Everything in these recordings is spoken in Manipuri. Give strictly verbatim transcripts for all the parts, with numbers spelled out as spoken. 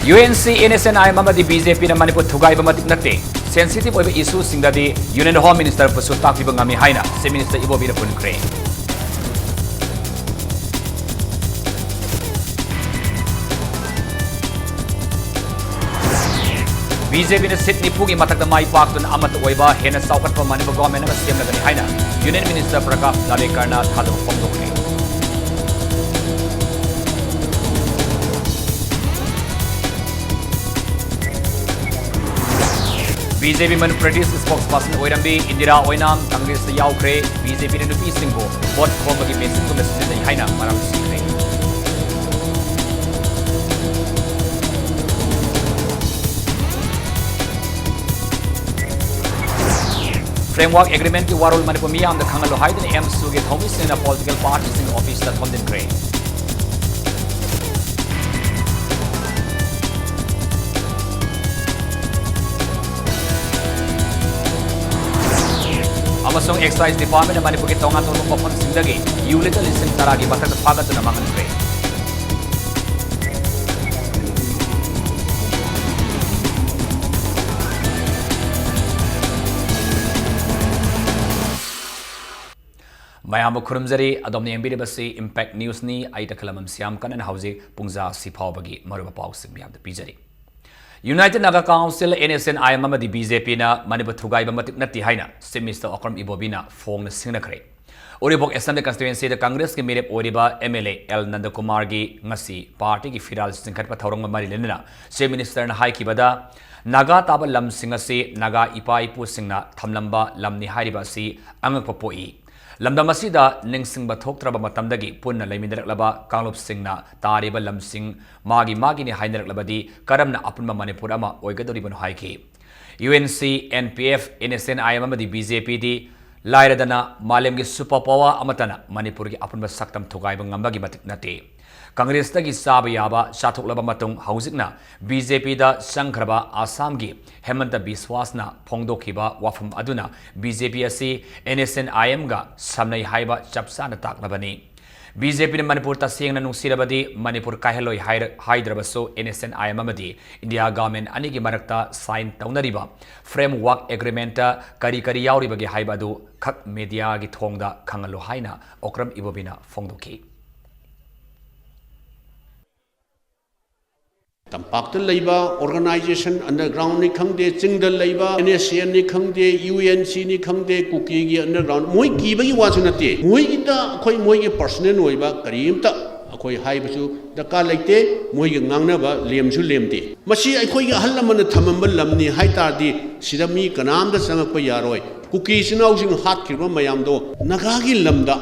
UNC, NSCN-IM ꯑꯃꯗꯤ BJP-ꯅ ꯃꯅꯤꯄꯨꯔ ꯊꯨꯒꯥꯏꯕ ꯃꯇꯤꯛ ꯅꯠꯇꯦ꯫ Sensitive ꯑꯣꯏꯕ issue-ꯁꯤꯡꯗꯗꯤ Union Home Minister-ꯕꯨꯁꯨ ꯇꯥꯛꯄꯤꯕ ꯉꯝꯃꯤ ꯍꯥꯏꯅ Chief Minister ꯏꯕꯣꯕꯤꯅ ꯄꯨꯟꯈ꯭ꯔꯦ꯫ BJP-ꯅ seat ꯅꯤꯐꯨꯒꯤ ꯃꯊꯛꯇ ꯃꯥꯏ ꯄꯥꯛꯇꯨꯅ ꯑꯃꯠꯇ ꯑꯣꯏꯕ ꯍꯦꯟꯅ ꯆꯥꯎꯈꯠꯄ ꯃꯅꯤꯄꯨꯔ government ꯑꯃ ꯁꯦꯝꯂꯒꯅꯤ ꯍꯥꯏꯅ Union Minister ꯄ꯭ꯔꯀꯥꯁ ꯖꯥꯚꯦꯗꯀꯔꯅ ꯊꯥꯖꯕ ꯐꯣꯡꯗꯣꯛꯈ꯭ꯔꯦ꯫ BJP Manipur Pradesh spokesperson ꯑꯣꯏꯔꯝꯕꯤ Indira ꯑꯣꯏꯅꯥꯝ Congress-ꯇ ꯌꯥꯎꯈ꯭ꯔꯦ꯫ BJP-ꯅ ꯅꯨꯄꯤꯁꯤꯡꯕꯨ vote ꯈꯣꯝꯕꯒꯤ machine-ꯒꯨꯝꯅ ꯁꯤꯖꯤꯟꯅꯩ ꯍꯥꯏꯅ ꯃꯔꯥꯜ ꯁꯤꯈ꯭ꯔꯦ꯫ Framework Agreement-ꯀꯤ ꯋꯥꯔꯣꯜ ꯃꯅꯤꯄꯨꯔ ꯃꯤꯌꯥꯝꯗ ꯈꯪꯍꯜꯂꯨ ꯍꯥꯏꯗꯨꯅ AMSU-ꯒꯤ ꯊꯧꯃꯤꯁꯤꯡꯅ political party-ꯁꯤꯡꯒꯤ office-ꯇ ꯊꯣꯝꯖꯤꯟꯈ꯭ꯔꯦ꯫ ꯑꯃꯁꯨꯡ Excise Department-ꯅ ꯃꯅꯤꯄꯨꯔꯒꯤ ꯇꯣꯉꯥꯟ ꯇꯣꯉꯥꯟꯕ ꯃꯐꯝꯁꯤꯡꯗꯒꯤ ꯌꯨ litre ꯂꯤꯁꯤꯡ ꯇꯔꯥꯒꯤ ꯃꯊꯛꯇ ꯐꯥꯒꯠꯇꯨꯅ ꯃꯥꯡꯍꯟꯈ꯭ꯔꯦ꯫ ꯃꯌꯥꯝꯕꯨ ꯈꯨꯔꯨꯝꯖꯔꯤ꯫ ꯑꯗꯣꯝꯅ ꯌꯦꯡꯕꯤꯔꯤꯕꯁꯤ Impact News-ꯅꯤ꯫ ꯑꯩ ꯇꯈꯦꯂꯝꯕꯝ ꯁ꯭ꯌꯥꯝ ꯀꯔꯅꯅ ꯍꯧꯖꯤꯛ ꯄꯨꯡꯖꯥ ꯑꯁꯤ ꯐꯥꯎꯕꯒꯤ ꯃꯔꯨꯑꯣꯏꯕ ꯄꯥꯎꯁꯤꯡ ꯃꯌꯥꯝꯗ ꯄꯤꯖꯔꯤ꯫ United Naga Council, NSCN-IM ꯑꯃꯗꯤ BJP-ꯅ ꯃꯅꯤꯄꯨꯔ ꯊꯨꯒꯥꯏꯕ ꯃꯇꯤꯛ ꯅꯠꯇꯦ ꯍꯥꯏꯅ Chief Minister ꯑꯣꯀ꯭ꯔꯝ ꯏꯕꯣꯕꯤꯅ ꯐꯣꯡꯅ ꯁꯤꯡꯅꯈ꯭ꯔꯦ꯫ ꯎꯔꯤꯄꯣꯛ Assembly Constituency-ꯗ Congress-ꯀꯤ ꯃꯤꯔꯦꯞ ꯑꯣꯏꯔꯤꯕ MLA ꯑꯦꯜ ꯅꯟꯗꯀꯨꯃꯥꯔꯒꯤ ꯉꯁꯤ party-ꯒꯤ ꯐꯤꯔꯥꯜ ꯆꯤꯡꯈꯠꯄ ꯊꯧꯔꯝꯒ ꯃꯔꯤ ꯂꯩꯅꯅ Chief Minister-ꯅ ꯍꯥꯏꯈꯤꯕꯗ, ꯅꯥꯒꯥ ꯇꯥꯕ ꯂꯝꯁꯤꯡ ꯑꯁꯤ ꯅꯥꯒꯥ ꯏꯄꯥ ꯏꯄꯨꯁꯤꯡꯅ ꯊꯝꯂꯝꯕ ꯂꯝꯅꯤ ꯍꯥꯏꯔꯤꯕ ꯑꯁꯤ ꯑꯉꯛꯄ ꯄꯣꯛꯏ꯫ ꯂꯝꯗꯝ ꯑꯁꯤꯗ ꯅꯤꯡꯁꯤꯡꯕ ꯊꯣꯛꯇ꯭ꯔꯕ ꯃꯇꯝꯗꯒꯤ ꯄꯨꯟꯅ ꯂꯩꯃꯤꯟꯅꯔꯛꯂꯕ ꯀꯥꯡꯂꯨꯞꯁꯤꯡꯅ ꯇꯥꯔꯤꯕ ꯂꯝꯁꯤꯡ ꯃꯥꯒꯤ ꯃꯥꯒꯤꯅꯤ ꯍꯥꯏꯅꯔꯛꯂꯕꯗꯤ ꯀꯔꯝꯅ ꯑꯄꯨꯟꯕ ꯃꯅꯤꯄꯨꯔ ꯑꯃ ꯑꯣꯏꯒꯗꯧꯔꯤꯕꯅꯣ ꯍꯥꯏꯈꯤ꯫ UNC, NPF, NSCN-IM ꯑꯃꯗꯤ BJP-ꯗꯤ ꯂꯥꯏꯔꯗꯅ ꯃꯥꯂꯦꯝꯒꯤ super power ꯑꯃꯠꯇꯅ ꯃꯅꯤꯄꯨꯔꯒꯤ ꯑꯄꯨꯟꯕ ꯁꯛꯇꯝ ꯊꯨꯒꯥꯏꯕ ꯉꯝꯕꯒꯤ ꯃꯇꯤꯛ ꯅꯠꯇꯦ꯫ Congress-ꯇꯒꯤ ꯆꯥꯕ ꯌꯥꯕ ꯆꯥꯊꯣꯛꯂꯕ ꯃꯇꯨꯡ ꯍꯧꯖꯤꯛꯅ BJP-ꯗ ꯆꯪꯈ꯭ꯔꯕ ꯑꯁꯥꯝꯒꯤ ꯍꯦꯃꯟꯇ ꯕꯤꯁ꯭ꯋꯥꯁꯅ ꯐꯣꯡꯗꯣꯛꯈꯤꯕ ꯋꯥꯐꯝ ꯑꯗꯨꯅ BJP ꯑꯁꯤ NSCN-IM-ꯒ ꯁꯝꯅꯩ ꯍꯥꯏꯕ ꯆꯞ ꯆꯥꯅ ꯇꯥꯛꯂꯕꯅꯤ꯫ ꯕꯤ ꯖꯦ ꯄꯤꯅ ꯃꯅꯤꯄꯨꯔ ꯇꯁꯦꯡꯅ ꯅꯨꯡꯁꯤꯔꯕꯗꯤ ꯃꯅꯤꯄꯨꯔ ꯀꯥꯏꯍꯜꯂꯣꯏ ꯍꯥꯏꯔ-, ꯍꯥꯏꯗ꯭ꯔꯕꯁꯨ, N S C N I M India government ꯑꯅꯤꯒꯤ ꯃꯔꯛꯇ ꯁꯥꯏꯟ ꯇꯧꯅꯔꯤꯕ ꯐ꯭ꯔꯦꯝꯋꯥꯔꯛ ꯑꯦꯒ꯭ꯔꯤꯃꯦꯟꯠꯇ ꯀꯔꯤ ꯀꯔꯤ ꯌꯥꯎꯔꯤꯕꯒꯦ ꯍꯥꯏꯕ ꯑꯗꯨ ꯈꯛ ꯃꯦꯗꯤꯌꯥꯒꯤ ꯊꯣꯡꯗ ꯈꯪꯍꯜꯂꯨ ꯍꯥꯏꯅ ꯑꯣꯀ꯭ꯔꯝ ꯏꯕꯣꯕꯤꯅ ꯐꯣꯡꯗꯣꯛꯈꯤ꯫ ꯇꯝꯄꯥꯛꯇ ꯂꯩꯕ ꯑꯣꯔꯒꯅꯥꯏꯖꯦꯁꯟ, ꯑꯟꯗꯔꯒ꯭ꯔꯥꯎꯟꯅꯤ ꯈꯪꯗꯦ, ꯆꯤꯡꯗ ꯂꯩꯕ ꯑꯦꯟ ꯑꯦꯁ ꯑꯦꯟꯅꯤ ꯈꯪꯗꯦ, ꯌꯨ ꯑꯦꯟ ꯁꯤꯅꯤ ꯈꯪꯗꯦ, ꯀꯨꯀꯤꯒꯤ ꯑꯟꯗꯔꯒ꯭ꯔꯥꯎꯟ, ꯃꯣꯏ ꯀꯤꯕꯒꯤ ꯋꯥꯁꯨ ꯅꯠꯇꯦ꯫ ꯃꯣꯏꯒꯤꯗ ꯑꯩꯈꯣꯏ, ꯃꯣꯏꯒꯤ ꯄꯔꯁꯅꯦꯜ ꯑꯣꯏꯕ ꯀꯔꯤꯝꯇ ꯑꯩꯈꯣꯏ ꯍꯥꯏꯕꯁꯨ ꯗꯔꯀꯥꯔ ꯂꯩꯇꯦ, ꯃꯣꯏꯒꯤ ꯉꯥꯡꯅꯕ ꯂꯦꯝꯁꯨ ꯂꯦꯝꯗꯦ꯫ ꯃꯁꯤ ꯑꯩꯈꯣꯏꯒꯤ ꯑꯍꯜ ꯂꯃꯟꯅ ꯊꯝꯃꯝꯕ ꯂꯝꯅꯤ ꯍꯥꯏ ꯇꯥꯔꯗꯤ, ꯁꯤꯗ ꯃꯤ ꯀꯅꯥꯝꯇ ꯆꯪꯉꯛꯄ ꯌꯥꯔꯣꯏ꯫ ꯀꯨꯀꯤ ꯏꯆꯤꯟ ꯏꯅꯥꯎꯁꯤꯡ ꯍꯥꯠꯈꯤꯕ ꯃꯌꯥꯝꯗꯣ ꯅꯥꯒꯥꯒꯤ ꯂꯝꯗ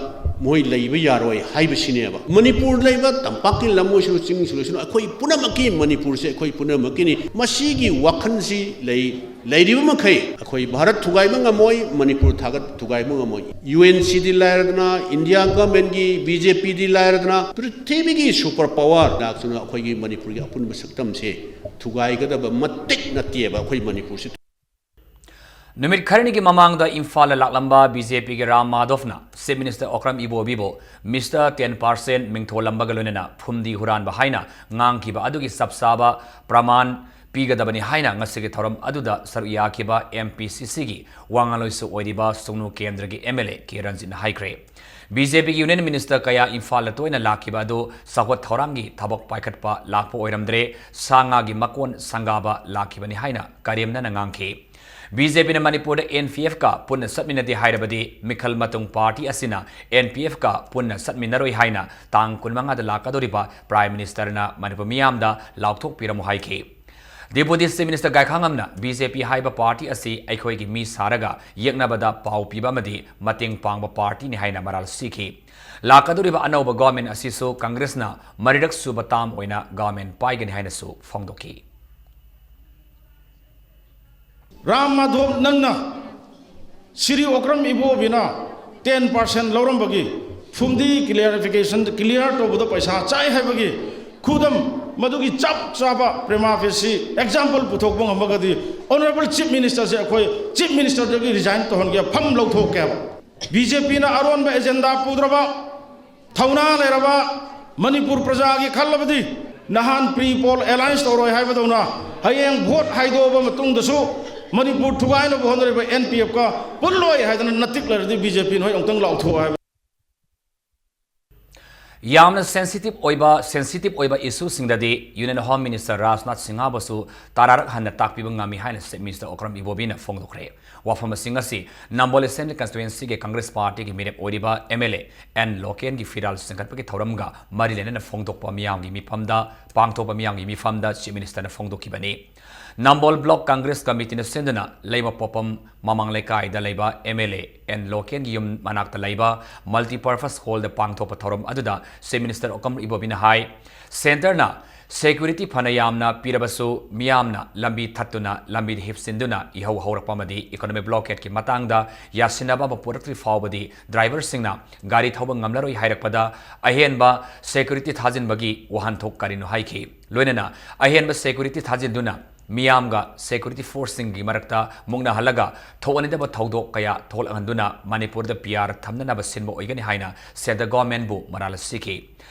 ꯃꯣꯏ ꯂꯩꯕ ꯌꯥꯔꯣꯏ ꯍꯥꯏꯕꯁꯤꯅꯦꯕ꯫ ꯃꯅꯤꯄꯨꯔ ꯂꯩꯕ, ꯇꯝꯄꯥꯛꯀꯤ ꯂꯝ ꯑꯣꯏꯁꯅꯨ, ꯆꯤꯡꯁꯨ ꯑꯣꯏꯁꯅꯨ, ꯑꯩꯈꯣꯏ ꯄꯨꯝꯅꯃꯛꯀꯤ ꯃꯅꯤꯄꯨꯔꯁꯦ ꯑꯩꯈꯣꯏ ꯄꯨꯝꯅꯃꯛꯀꯤꯅꯤ꯫ ꯃꯁꯤꯒꯤ ꯋꯥꯈꯜꯁꯤ ꯂꯩ, ꯂꯩꯔꯤꯕ ꯃꯈꯩ ꯑꯩꯈꯣꯏ ꯚꯥꯔꯠ ꯊꯨꯒꯥꯏꯕ ꯉꯝꯃꯣꯏ, ꯃꯅꯤꯄꯨꯔ ꯊꯥꯒꯠ, ꯊꯨꯒꯥꯏꯕ ꯉꯝꯃꯣꯏ꯫ ꯌꯨ ꯑꯦꯟ ꯁꯤꯗꯤ ꯂꯥꯏꯔꯗꯅ, ꯏꯟꯗꯤꯌꯥ ꯒꯚꯔꯟꯃꯦꯟꯠꯀꯤ, ꯕꯤ ꯖꯦ ꯄꯤꯗꯤ ꯂꯥꯏꯔꯗꯅ, ꯄ꯭ꯔꯤꯊꯤꯕꯤꯒꯤ ꯁꯨꯄꯔ ꯄꯥꯋꯔ ꯂꯥꯛꯇꯨꯅ ꯑꯩꯈꯣꯏꯒꯤ ꯃꯅꯤꯄꯨꯔꯒꯤ ꯑꯄꯨꯟꯕ ꯁꯛꯇꯝꯁꯦ ꯊꯨꯒꯥꯏꯒꯗꯕ ꯃꯇꯤꯛ ꯅꯠꯇꯦꯕ ꯑꯩꯈꯣꯏ ꯃꯅꯤꯄꯨꯔꯁꯤ꯫ ꯅꯨꯃꯤꯠ ꯈꯔꯅꯤꯒꯤ ꯃꯃꯥꯡꯗ ꯏꯝꯐꯥꯜꯗ ꯂꯥꯛꯂꯝꯕ ꯕꯤ ꯖꯦ ꯄꯤꯒꯤ ꯔꯥꯝ ꯃꯥꯙꯣꯚꯅ ꯆꯤꯐ ꯃꯤꯅꯤꯁꯇꯔ ꯑꯣꯀ꯭ꯔꯝ ꯏꯕꯣꯕꯤꯕꯨ ꯃꯤꯁꯇꯔ ꯇꯦꯟ ꯄꯥꯔꯁꯦꯟ ꯃꯤꯡꯊꯣꯜꯂꯝꯕꯒ ꯂꯣꯏꯅꯅ ꯐꯨꯝꯗꯤ ꯍꯨꯔꯥꯟꯕ ꯍꯥꯏꯅ ꯉꯥꯡꯈꯤꯕ ꯑꯗꯨꯒꯤ ꯆꯞ ꯆꯥꯕ ꯄ꯭ꯔꯃꯥꯟ ꯄꯤꯒꯗꯕꯅꯤ ꯍꯥꯏꯅ ꯉꯁꯤꯒꯤ ꯊꯧꯔꯝ ꯑꯗꯨꯗ ꯁꯔꯨꯛ ꯌꯥꯈꯤꯕ ꯑꯦꯝ ꯄꯤ ꯁꯤ ꯁꯤꯒꯤ ꯋꯥ ꯉꯥꯡꯂꯣꯏꯁꯨ ꯑꯣꯏꯔꯤꯕ ꯁꯨꯡꯅꯨ ꯀꯦꯟꯗ꯭ꯔꯒꯤ ꯑꯦꯝ ꯑꯦꯜ ꯑꯦ ꯀꯦ ꯔꯟꯖꯤꯠꯅ ꯍꯥꯏꯈ꯭ꯔꯦ꯫ ꯕꯤ ꯖꯦ ꯄꯤꯒꯤ ꯌꯨꯅꯤꯌꯟ ꯃꯤꯅꯤꯁꯇꯔ ꯀꯌꯥ ꯏꯝꯐꯥꯜꯗ ꯇꯣꯏꯅ ꯂꯥꯛꯈꯤꯕ ꯑꯗꯨ ꯆꯥꯎꯈꯠ ꯊꯧꯔꯥꯡꯒꯤ ꯊꯕꯛ ꯄꯥꯏꯈꯠꯄ ꯂꯥꯛꯄ ꯑꯣꯏꯔꯝꯗ꯭ꯔꯦ, ꯁꯥ ꯉꯥꯒꯤ ꯃꯀꯣꯟ ꯁꯪꯒꯥꯕ ꯂꯥꯛꯈꯤꯕꯅꯤ ꯍꯥꯏꯅ ꯀꯔꯦꯝꯅꯅ ꯉꯥꯡꯈꯤ꯫ ꯕꯤ ꯖꯦ ꯄꯤꯅ ꯃꯅꯤꯄꯨꯔꯗ ꯑꯦꯟ ꯄꯤ ꯑꯦꯐꯀ ꯄꯨꯟꯅ ꯆꯠꯃꯤꯟꯅꯗꯦ ꯍꯥꯏꯔꯕꯗꯤ ꯃꯤꯈꯜ ꯃꯇꯨꯡ ꯄꯥꯔꯇꯤ ꯑꯁꯤꯅ ꯑꯦꯟ ꯄꯤ ꯑꯦꯐꯀ ꯄꯨꯟꯅ ꯆꯠꯃꯤꯟꯅꯔꯣꯏ ꯍꯥꯏꯅ ꯇꯥꯡ ꯀꯨꯟꯃꯉꯥꯗ ꯂꯥꯛꯀꯗꯧꯔꯤꯕ ꯄ꯭ꯔꯥꯏꯝ ꯃꯤꯅꯤꯁꯇꯔꯅ ꯃꯅꯤꯄꯨꯔ ꯃꯤꯌꯥꯝꯗ ꯂꯥꯎꯊꯣꯛꯄꯤꯔꯝꯃꯨ ꯍꯥꯏꯈꯤ꯫ ꯗꯦꯄꯨꯇꯤ ꯆꯤꯐ ꯃꯤꯅꯤꯁꯇꯔ ꯒꯥꯏꯈꯥꯉꯝꯅ ꯕꯤ ꯖꯦ ꯄꯤ ꯍꯥꯏꯕ ꯄꯥꯔꯇꯤ ꯑꯁꯤ ꯑꯩꯈꯣꯏꯒꯤ ꯃꯤ ꯁꯥꯔꯒ ꯌꯦꯛꯅꯕꯗ ꯄꯥꯎ ꯄꯤꯕ ꯑꯃꯗꯤ ꯃꯇꯦꯡ ꯄꯥꯡꯕ ꯄꯥꯔꯇꯤꯅꯤ ꯍꯥꯏꯅ ꯃꯔꯥꯜ ꯁꯤꯈꯤ꯫ ꯂꯥꯛꯀꯗꯧꯔꯤꯕ ꯑꯅꯧꯕ ꯒꯚꯔꯟꯃꯦꯟꯠ ꯑꯁꯤꯁꯨ ꯀꯪꯒ꯭ꯔꯦꯁꯅ ꯃꯔꯤꯔꯛ ꯁꯨꯕ ꯇꯥꯔꯝ ꯑꯣꯏꯅ ꯒꯚꯔꯟꯃꯦꯟꯠ ꯄꯥꯏꯒꯅꯤ ꯍꯥꯏꯅꯁꯨ ꯐꯣꯡꯗꯣꯛꯈꯤ꯫ ꯔꯥꯝ ꯃꯥꯙꯣꯕ, ꯅꯪꯅ ꯁ꯭ꯔꯤ ꯑꯣꯀ꯭ꯔꯝ ꯏꯕꯣꯕꯤꯅ ꯇꯦꯟ ꯄꯥꯔꯁꯦꯟ ꯂꯧꯔꯝꯕꯒꯤ ꯐꯨꯝꯗꯤ ꯀ꯭ꯂꯤꯌꯥꯔꯤꯐꯤꯀꯦꯁꯟ, ꯀ꯭ꯂꯤꯌꯥꯔ ꯇꯧꯕꯗ ꯄꯩꯁꯥ ꯆꯥꯏ ꯍꯥꯏꯕꯒꯤ ꯈꯨꯗꯝ, ꯃꯗꯨꯒꯤ ꯆꯞ ꯆꯥꯕ ꯄ꯭ꯔꯦꯃꯥ ꯐꯦꯁꯤ ꯑꯦꯛꯖꯥꯝꯄꯜ ꯄꯨꯊꯣꯛꯄ ꯉꯝꯃꯒꯗꯤ, ꯑꯣꯅꯔꯦꯕꯜ ꯆꯤꯐ ꯃꯤꯅꯤꯁꯇꯔꯁꯦ ꯑꯩꯈꯣꯏ ꯆꯤꯐ ꯃꯤꯅꯤꯁꯇꯔꯗꯒꯤ ꯔꯤꯖꯥꯏꯟ ꯇꯧꯍꯟꯒꯦ, ꯐꯝ ꯂꯧꯊꯣꯛꯀꯦ ꯍꯥꯏꯕ꯫ ꯕꯤ ꯖꯦ ꯄꯤꯅ ꯑꯔꯣꯟꯕ ꯑꯦꯖꯦꯟꯗꯥ ꯄꯨꯗ꯭ꯔꯕ, ꯊꯧꯅꯥ ꯂꯩꯔꯕ ꯃꯅꯤꯄꯨꯔ ꯄ꯭ꯔꯖꯥꯒꯤ ꯈꯜꯂꯕꯗꯤ ꯅꯍꯥꯟ ꯄ꯭ꯔꯤ ꯄꯣꯜ ꯑꯦꯂꯥꯏꯟꯁ ꯇꯧꯔꯣꯏ ꯍꯥꯏꯕꯗꯧꯅ ꯍꯌꯦꯡ ꯚꯣꯠ ꯍꯥꯏꯗꯣꯛꯑꯕ ꯃꯇꯨꯡꯗꯁꯨ ꯃꯅꯤꯄꯨꯔ ꯊꯨꯒꯥꯏꯅꯕ ꯍꯣꯠꯅꯔꯤꯕ ꯑꯦꯟ ꯄꯤ ꯑꯦꯐꯀ ꯄꯨꯜꯂꯣꯏ ꯍꯥꯏꯗꯅ ꯅꯇꯤꯛ ꯂꯩꯔꯗꯤ ꯕꯤ ꯖꯦ ꯄꯤ ꯅꯣꯏ ꯑꯃꯨꯛꯇꯪ ꯂꯥꯎꯊꯣꯛꯑꯣ ꯍꯥꯏꯕ꯫ ꯌꯥꯝꯅ ꯁꯦꯟꯁꯤꯇꯤꯚ ꯑꯣꯏꯕ ꯁꯦꯟꯁꯤꯇꯤꯚ ꯑꯣꯏꯕ ꯏꯁꯨꯁꯤꯡꯗꯗꯤ ꯌꯨꯅꯤꯌꯟ ꯍꯣꯝ ꯃꯤꯅꯤꯁꯇꯔ ꯔꯥꯖꯅꯥꯊ ꯁꯤꯡꯍꯕꯨꯁꯨ ꯇꯔꯥꯔꯛ ꯍꯟꯅ ꯇꯥꯛꯄꯤꯕ ꯉꯝꯃꯤ ꯍꯥꯏꯅ ꯆꯤꯐ ꯃꯤꯅꯤꯁꯇꯔ ꯑꯣꯀ꯭ꯔꯝ ꯏꯕꯣꯕꯤꯅ ꯐꯣꯡꯗꯣꯛꯈ꯭ꯔꯦ꯫ ꯋꯥꯐꯝꯁꯤꯡ ꯑꯁꯤ ꯅꯝꯕꯣꯜ ꯑꯦꯁꯦꯝꯕ꯭ꯂꯤ ꯀꯟꯁꯇꯤꯇ꯭ꯋꯦꯟꯁꯤꯒꯤ ꯀꯪꯒ꯭ꯔꯦꯁ ꯄꯥꯔꯇꯤꯒꯤ ꯃꯤꯔꯦꯞ ꯑꯣꯏꯔꯤꯕ ꯑꯦꯝ ꯑꯦꯜ ꯑꯦ ꯑꯦꯟ ꯂꯣꯀꯦꯟꯒꯤ ꯐꯤꯔꯥꯜ ꯆꯤꯡꯈꯠꯄꯒꯤ ꯊꯧꯔꯝꯒ ꯃꯔꯤ ꯂꯩꯅꯅ ꯐꯣꯡꯗꯣꯛꯄ ꯃꯤꯌꯥꯝꯒꯤ ꯃꯤꯐꯝꯗ ꯄꯥꯡꯊꯣꯛꯄ ꯃꯤꯌꯥꯝꯒꯤ ꯃꯤꯐꯝꯗ ꯆꯤꯐ ꯃꯤꯅꯤꯁꯇꯔꯅ ꯐꯣꯡꯗꯣꯛꯈꯤꯕꯅꯤ꯫ ꯅꯝꯕꯣꯜ ꯕ꯭ꯂꯣꯛ ꯀꯪꯒ꯭ꯔꯦꯁ ꯀꯃꯤꯇꯤꯅ ꯁꯤꯟꯗꯨꯅ ꯂꯩꯃꯄꯣꯛꯄꯝ ꯃꯃꯥꯡ ꯂꯩꯀꯥꯏꯗ ꯂꯩꯕ ꯑꯦꯝ ꯑꯦꯜ ꯑꯦ ꯑꯦꯟ ꯂꯣꯀꯦꯟꯒꯤ ꯌꯨꯝ ꯃꯅꯥꯛꯇ ꯂꯩꯕ ꯃꯜꯇꯤꯄꯔꯄꯁ ꯍꯣꯜꯗ ꯄꯥꯡꯊꯣꯛꯄ ꯊꯧꯔꯝ ꯑꯗꯨꯗ ꯆꯤꯐ ꯃꯤꯅꯤꯁꯇꯔ ꯑꯣꯀ꯭ꯔꯝ ꯏꯕꯣꯕꯤꯅ ꯍꯥꯏ, ꯁꯦꯟꯇꯔꯅ ꯁꯦꯀ꯭ꯌꯨꯔꯤꯇꯤ ꯐꯅ ꯌꯥꯝꯅ ꯄꯤꯔꯕꯁꯨ ꯃꯤꯌꯥꯝꯅ ꯂꯝꯕꯤ ꯊꯠꯇꯨꯅ ꯂꯝꯕꯤꯗ ꯍꯤꯞꯆꯤꯟꯗꯨꯅ ꯏꯍꯧ ꯍꯧꯔꯛꯄ ꯑꯃꯗꯤ ꯏꯀꯣꯅꯣꯃꯤꯛ ꯕ꯭ꯂꯣꯀꯦꯠꯀꯤ ꯃꯇꯥꯡꯗ ꯌꯥꯁꯤꯟꯅꯕ ꯑꯃ ꯄꯨꯔꯛꯇ꯭ꯔꯤ ꯐꯥꯎꯕꯗꯤ ꯗ꯭ꯔꯥꯏꯚꯔꯁꯤꯡꯅ ꯒꯥꯔꯤ ꯊꯧꯕ ꯉꯝꯂꯔꯣꯏ ꯍꯥꯏꯔꯛꯄꯗ ꯑꯍꯦꯟꯕ ꯁꯦꯀ꯭ꯌꯨꯔꯤꯇꯤ ꯊꯥꯖꯤꯟꯕꯒꯤ ꯋꯥꯍꯟꯊꯣꯛ ꯀꯔꯤꯅꯣ ꯍꯥꯏꯈꯤ꯫ ꯂꯣꯏꯅꯅ ꯑꯍꯦꯟꯕ ꯁꯦꯀ꯭ꯌꯨꯔꯤꯇꯤ ꯊꯥꯖꯤꯟꯗꯨꯅ ꯃꯤꯌꯥꯝꯒ ꯁꯦꯀ꯭ꯌꯨꯔꯤꯇꯤ ꯐꯣꯔꯁꯁꯤꯡꯒꯤ ꯃꯔꯛꯇ ꯃꯨꯛꯅꯍꯜꯂꯒ ꯊꯣꯛꯍꯟꯅꯤꯡꯗꯕ ꯊꯧꯗꯣꯛ ꯀꯌꯥ ꯊꯣꯛꯂꯛꯍꯟꯗꯨꯅ ꯃꯅꯤꯄꯨꯔꯗ ꯄꯤ ꯑꯥꯔ ꯊꯝꯅꯅꯕ ꯁꯤꯟꯕ ꯑꯣꯏꯒꯅꯤ ꯍꯥꯏꯅ ꯁꯦꯟꯇꯔ ꯒꯣꯔꯃꯦꯟꯕꯨ ꯃꯔꯥꯜ ꯁꯤꯈꯤ꯫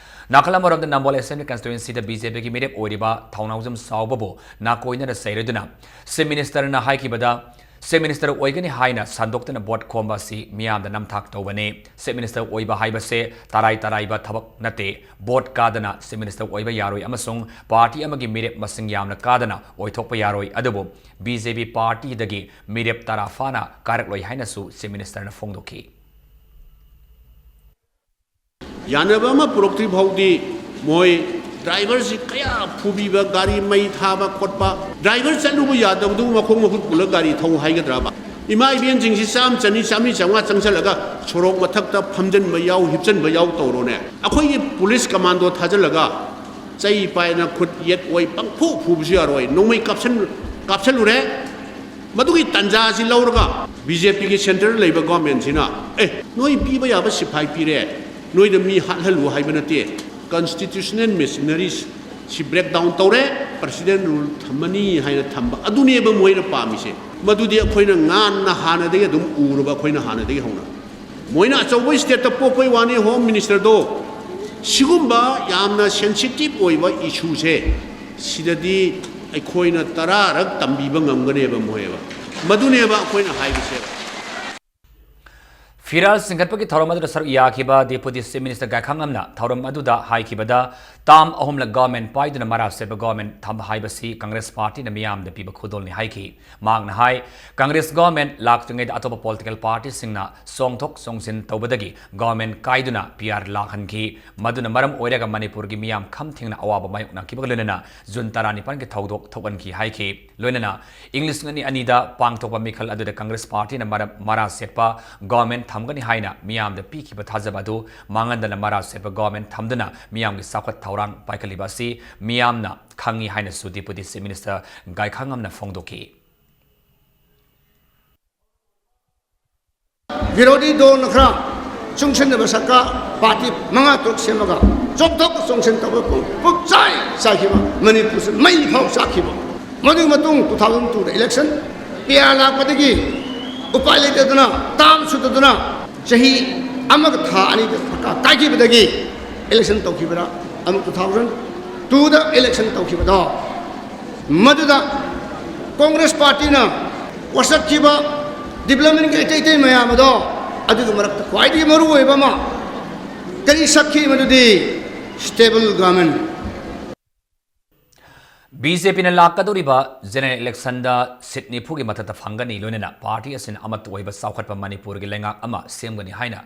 ꯅꯥꯀꯜ ꯑꯃꯔꯣꯝꯗ ꯅꯝꯕꯣꯜ ꯑꯦꯁꯦꯝꯕ꯭ꯂꯤ ꯀꯟꯁꯇꯤꯇ꯭ꯋꯦꯟꯁꯤꯗ ꯕꯤ ꯖꯦ ꯄꯤꯒꯤ ꯃꯤꯔꯦꯞ ꯑꯣꯏꯔꯤꯕ ꯊꯧꯅꯥꯎꯖꯝ ꯆꯥꯎꯕꯕꯨ ꯅꯥꯀꯣꯏꯅꯅ ꯆꯩꯔꯗꯨꯅ ꯆꯤꯐ ꯃꯤꯅꯤꯁꯇꯔꯅ ꯍꯥꯏꯈꯤꯕꯗ ꯆꯤꯐ ꯃꯤꯅꯤꯁꯇꯔ ꯑꯣꯏꯒꯅꯤ ꯍꯥꯏꯅ ꯁꯟꯗꯣꯛꯇꯅ ꯚꯣꯠ ꯈꯣꯝꯕ ꯑꯁꯤ ꯃꯤꯌꯥꯝꯗ ꯅꯝꯊꯥꯛ ꯇꯧꯕꯅꯤ꯫ ꯆꯤꯐ ꯃꯤꯅꯤꯁꯇꯔ ꯑꯣꯏꯕ ꯍꯥꯏꯕꯁꯦ ꯇꯔꯥꯏ ꯇꯔꯥꯏꯕ ꯊꯕꯛ ꯅꯠꯇꯦ꯫ ꯚꯣꯠ ꯀꯥꯗꯅ ꯆꯤꯐ ꯃꯤꯅꯤꯁꯇꯔ ꯑꯣꯏꯕ ꯌꯥꯔꯣꯏ ꯑꯃꯁꯨꯡ ꯄꯥꯔꯇꯤ ꯑꯃꯒꯤ ꯃꯤꯔꯦꯞ ꯃꯁꯤꯡ ꯌꯥꯝꯅ ꯀꯥꯗꯅ ꯑꯣꯏꯊꯣꯛꯄ ꯌꯥꯔꯣꯏ꯫ ꯑꯗꯨꯕꯨ ꯕꯤ ꯖꯦ ꯄꯤ ꯄꯥꯔꯇꯤꯗꯒꯤ ꯃꯤꯔꯦꯞ ꯇꯔꯥ ꯐꯥꯅ ꯀꯥꯔꯛꯂꯣꯏ ꯍꯥꯏꯅꯁꯨ ꯆꯤꯐ ꯃꯤꯅꯤꯁꯇꯔꯅ ꯐꯣꯡꯗꯣꯛꯈꯤ꯫ ꯌꯥꯅꯕ ꯑꯃ ꯄꯨꯔꯛꯇ꯭ꯔꯤ ꯐꯥꯎꯗꯤ ꯃꯣꯏ ꯗ꯭ꯔꯥꯏꯚꯔꯁꯤ ꯀꯌꯥ ꯐꯨꯕꯤꯕ, ꯒꯥꯔꯤ ꯃꯩ ꯊꯥꯕ ꯈꯣꯠꯄ, ꯗ꯭ꯔꯥꯏꯚꯔ ꯆꯠꯂꯨꯕ ꯌꯥꯗꯕꯗꯨ ꯃꯈꯣꯡ ꯃꯈꯨꯠ ꯄꯨꯜꯂ ꯒꯥꯔꯤ ꯊꯧ ꯍꯥꯏꯒꯗ꯭ꯔꯕ? ꯏꯃꯥ ꯏꯕꯦꯟꯁꯤꯡꯁꯤ ꯆꯥꯝ, ꯆꯅꯤ, ꯆꯥꯝꯃꯔꯤ, ꯆꯥꯝꯃꯉꯥ ꯆꯪꯁꯜꯂꯒ ꯁꯣꯔꯣꯛ ꯃꯊꯛꯇ ꯐꯝꯖꯟꯕ ꯌꯥꯎ, ꯍꯤꯞꯆꯟꯕ ꯌꯥꯎ ꯇꯧꯔꯣꯅꯦ꯫ ꯑꯩꯈꯣꯏꯒꯤ ꯄꯨꯂꯤꯁ ꯀꯃꯥꯟꯗꯣ ꯊꯥꯖꯤꯜꯂꯒ ꯆꯩ ꯄꯥꯏꯅ ꯈꯨꯠ ꯌꯦꯠ ꯑꯣꯏ ꯄꯪꯐꯨ ꯐꯨꯕꯁꯨ ꯌꯥꯔꯣꯏ꯫ ꯅꯣꯡꯃꯩ ꯀꯥꯞꯁꯟ-, ꯀꯥꯞꯁꯜꯂꯨꯔꯦ꯫ ꯃꯗꯨꯒꯤ ꯇꯥꯟꯖꯥꯁꯤ ꯂꯧꯔꯒ ꯕꯤ ꯖꯦ ꯄꯤꯒꯤ ꯁꯦꯟꯇꯔꯗ ꯂꯩꯕ ꯒꯣꯔꯃꯦꯟꯁꯤꯅ, "ꯑꯦ, ꯅꯣꯏ ꯄꯤꯕ ꯌꯥꯕ ꯁꯤꯐꯥꯏ ꯄꯤꯔꯦ, ꯅꯣꯏꯗ ꯃꯤ ꯍꯥꯠꯍꯜꯂꯨ ꯍꯥꯏꯕ ꯅꯠꯇꯦ, ꯀꯟꯁꯇꯤꯇ꯭ꯌꯨꯁꯅꯦꯜ ꯃꯦꯁꯤꯅꯔꯤꯁ ꯁꯤ ꯕ꯭ꯔꯦꯛ ꯗꯥꯎꯟ ꯇꯧꯔꯦ, ꯄ꯭ꯔꯁꯤꯗꯦꯟ ꯔꯨꯜ ꯊꯝꯃꯅꯤ" ꯍꯥꯏꯅ ꯊꯝꯕ, ꯑꯗꯨꯅꯦꯕ ꯃꯣꯏꯅ ꯄꯥꯝꯃꯤꯁꯦ꯫ ꯃꯗꯨꯗꯤ ꯑꯩꯈꯣꯏꯅ ꯉꯥꯟꯅ ꯍꯥꯟꯅꯗꯒꯤ ꯑꯗꯨꯝ ꯎꯔꯕ, ꯑꯩꯈꯣꯏꯅ ꯍꯥꯟꯅꯗꯒꯤ ꯍꯧꯅ꯫ ꯃꯣꯏꯅ ꯑꯆꯧꯕ ꯁ꯭ꯇꯦꯠꯇ ꯄꯣꯛꯄꯩ ꯋꯥꯅꯤ, ꯍꯣꯝ ꯃꯤꯅꯤꯁꯇꯔꯗꯣ ꯁꯤꯒꯨꯝꯕ ꯌꯥꯝꯅ ꯁꯦꯟꯁꯤꯇꯤꯚ ꯑꯣꯏꯕ ꯏꯁꯨꯁꯦ, ꯁꯤꯗꯗꯤ ꯑꯩꯈꯣꯏꯅ ꯇꯔꯥꯔꯛ ꯇꯝꯕꯤꯕ ꯉꯝꯒꯅꯦꯕ ꯃꯣꯏꯕ꯫ ꯃꯗꯨꯅꯦꯕ ꯑꯩꯈꯣꯏꯅ ꯍꯥꯏꯕꯁꯦ꯫ ꯐꯤꯔꯥꯜ ꯆꯤꯡꯈꯠꯄꯒꯤ ꯊꯧꯔꯝ ꯑꯗꯨꯗ ꯁꯔꯨꯛ ꯌꯥꯈꯤꯕ Deputy Chief Minister ꯒꯥꯏꯈꯥꯉꯝꯅ ꯊꯧꯔꯝ ꯑꯗꯨꯗ ꯍꯥꯏꯈꯤꯕꯗ, ꯇꯥꯝ ꯑꯍꯨꯝꯂꯛ ꯒꯣꯔꯃꯦꯟ ꯄꯥꯏꯗꯨꯅ ꯃꯔꯥ ꯁꯦꯠꯄ ꯒꯣꯔꯃꯦꯟ ꯊꯝꯕ ꯍꯥꯏꯕꯁꯤ ꯀꯪꯒ꯭ꯔꯦꯁ ꯄꯥꯔꯇꯤꯅ ꯃꯤꯌꯥꯝꯗ ꯄꯤꯕ ꯈꯨꯗꯣꯜꯅꯤ ꯍꯥꯏꯈꯤ꯫ ꯃꯍꯥꯛꯅ ꯍꯥꯏ, ꯀꯪꯒ꯭ꯔꯦꯁ ꯒꯣꯔꯃꯦꯟ ꯂꯥꯛꯇ꯭ꯔꯤꯉꯩꯗ ꯑꯇꯣꯞꯄ ꯄꯣꯂꯤꯇꯤꯀꯦꯜ ꯄꯥꯔꯇꯤꯁꯤꯡꯅ ꯆꯣꯡꯊꯣꯛ ꯆꯣꯡꯁꯤꯟ ꯇꯧꯕꯗꯒꯤ ꯒꯣꯔꯃꯦꯟ ꯀꯥꯏꯗꯨꯅ ꯄꯤ ꯑꯥꯔ ꯂꯥꯛꯍꯟꯈꯤ꯫ ꯃꯗꯨꯅ ꯃꯔꯝ ꯑꯣꯏꯔꯒ ꯃꯅꯤꯄꯨꯔꯒꯤ ꯃꯤꯌꯥꯝ ꯈꯝ ꯊꯦꯡꯅ ꯑꯋꯥꯕ ꯃꯥꯌꯣꯛꯅꯈꯤꯕꯒ ꯂꯣꯏꯅꯅ ꯖꯨꯟ ꯇꯔꯥꯅꯤꯄꯥꯟꯒꯤ ꯊꯧꯗꯣꯛ ꯊꯣꯛꯍꯟꯈꯤ ꯍꯥꯏꯈꯤ꯫ ꯂꯣꯏꯅꯅ ꯏꯪ ꯂꯤꯁꯤꯡ ꯑꯅꯤ ꯑꯅꯤꯗ ꯄꯥꯡꯊꯣꯛꯄ ꯃꯤꯈꯜ ꯑꯗꯨꯗ ꯀꯪꯒ꯭ꯔꯦꯁ ꯄꯥꯔꯇꯤꯅ ꯃꯔꯝ ꯃꯔꯥ ꯁꯦꯠꯄ ꯒꯣꯔꯃꯦꯟ ꯊꯝꯒꯅꯤ ꯍꯥꯏꯅ ꯃꯤꯌꯥꯝꯗ ꯄꯤꯈꯤꯕ ꯊꯥꯖꯕ ꯑꯗꯨ ꯃꯥꯡꯍꯟꯗꯅ ꯃꯔꯥ ꯁꯦꯠꯄ ꯒꯣꯔꯃꯦꯟ ꯊꯝꯗꯨꯅ ꯃꯤꯌꯥꯝꯒꯤ ꯆꯥꯎꯈꯠ ꯊꯧꯔꯥꯡ ꯄꯥꯏꯈꯠꯂꯤꯕ ꯑꯁꯤ ꯃꯤꯌꯥꯝꯅ ꯈꯪꯉꯤ ꯍꯥꯏꯅꯁꯨ Deputy Chief Minister ꯒꯥꯏꯈꯥꯉꯝꯅ ꯐꯣꯡꯗꯣꯛꯈꯤ꯫ ꯕꯤꯔꯣꯙꯤ ꯗꯣꯜꯅ ꯈꯔ ꯆꯨꯡꯁꯤꯟꯅꯕ ꯁꯔꯀꯥꯔ ꯄꯥꯔꯇꯤ ꯃꯉꯥ ꯇꯔꯨꯛ ꯁꯦꯝꯃꯒ ꯆꯣꯡꯊꯣꯛ ꯆꯣꯡꯁꯤꯟ ꯇꯧꯕ ꯄꯨ- ꯄꯨꯞ ꯆꯥꯏ ꯆꯥꯏꯈꯤꯕ, ꯃꯅꯤꯄꯨꯔꯁꯤ ꯃꯩ ꯐꯥꯎ ꯆꯥꯛꯈꯤꯕ꯫ ꯃꯗꯨꯒꯤ ꯃꯇꯨꯡ two thousand twoꯗ election, P R ꯂꯥꯛꯄꯗꯒꯤ ꯎꯄꯥꯏ ꯂꯩꯇꯗꯅ ꯇꯥꯝ ꯁꯨꯗꯗꯅ ꯆꯍꯤ ꯑꯃꯒ ꯊꯥ ꯑꯅꯤꯗ ꯁꯔꯀꯥꯔ ꯀꯥꯏꯈꯤꯕꯗꯒꯤ election ꯇꯧꯈꯤꯕꯗ ꯑꯃꯨꯛ two thousand twoꯗ election ꯇꯧꯈꯤꯕꯗꯣ, ꯃꯗꯨꯗ ꯀꯣꯡꯒ꯭ꯔꯦꯁ ꯄꯥꯔꯇꯤꯅ ꯋꯥꯁꯛꯈꯤꯕ developmentꯀꯤ ꯑꯇꯩ ꯑꯇꯩ ꯃꯌꯥꯝ ꯑꯗꯣ, ꯑꯗꯨꯒꯤ ꯃꯔꯛꯇ ꯈ꯭ꯋꯥꯏꯗꯒꯤ ꯃꯔꯨ ꯑꯣꯏꯕ ꯑꯃ ꯀꯔꯤ ꯁꯛꯈꯤ? ꯃꯗꯨꯗꯤ stable government꯫ ꯕꯤ ꯖꯦ ꯄꯤꯅ ꯂꯥꯛꯀꯗꯧꯔꯤꯕ general electionꯗ seat ꯅꯤꯐꯨꯒꯤ ꯃꯊꯛꯇ ꯐꯪꯒꯅꯤ, ꯂꯣꯏꯅꯅ ꯄꯥꯔꯇꯤ ꯑꯁꯤꯅ ꯑꯃꯠꯇ ꯑꯣꯏꯕ ꯆꯥꯎꯈꯠꯄ ꯃꯅꯤꯄꯨꯔꯒꯤ ꯂꯩꯉꯥꯛ ꯑꯃ ꯁꯦꯝꯒꯅꯤ ꯍꯥꯏꯅ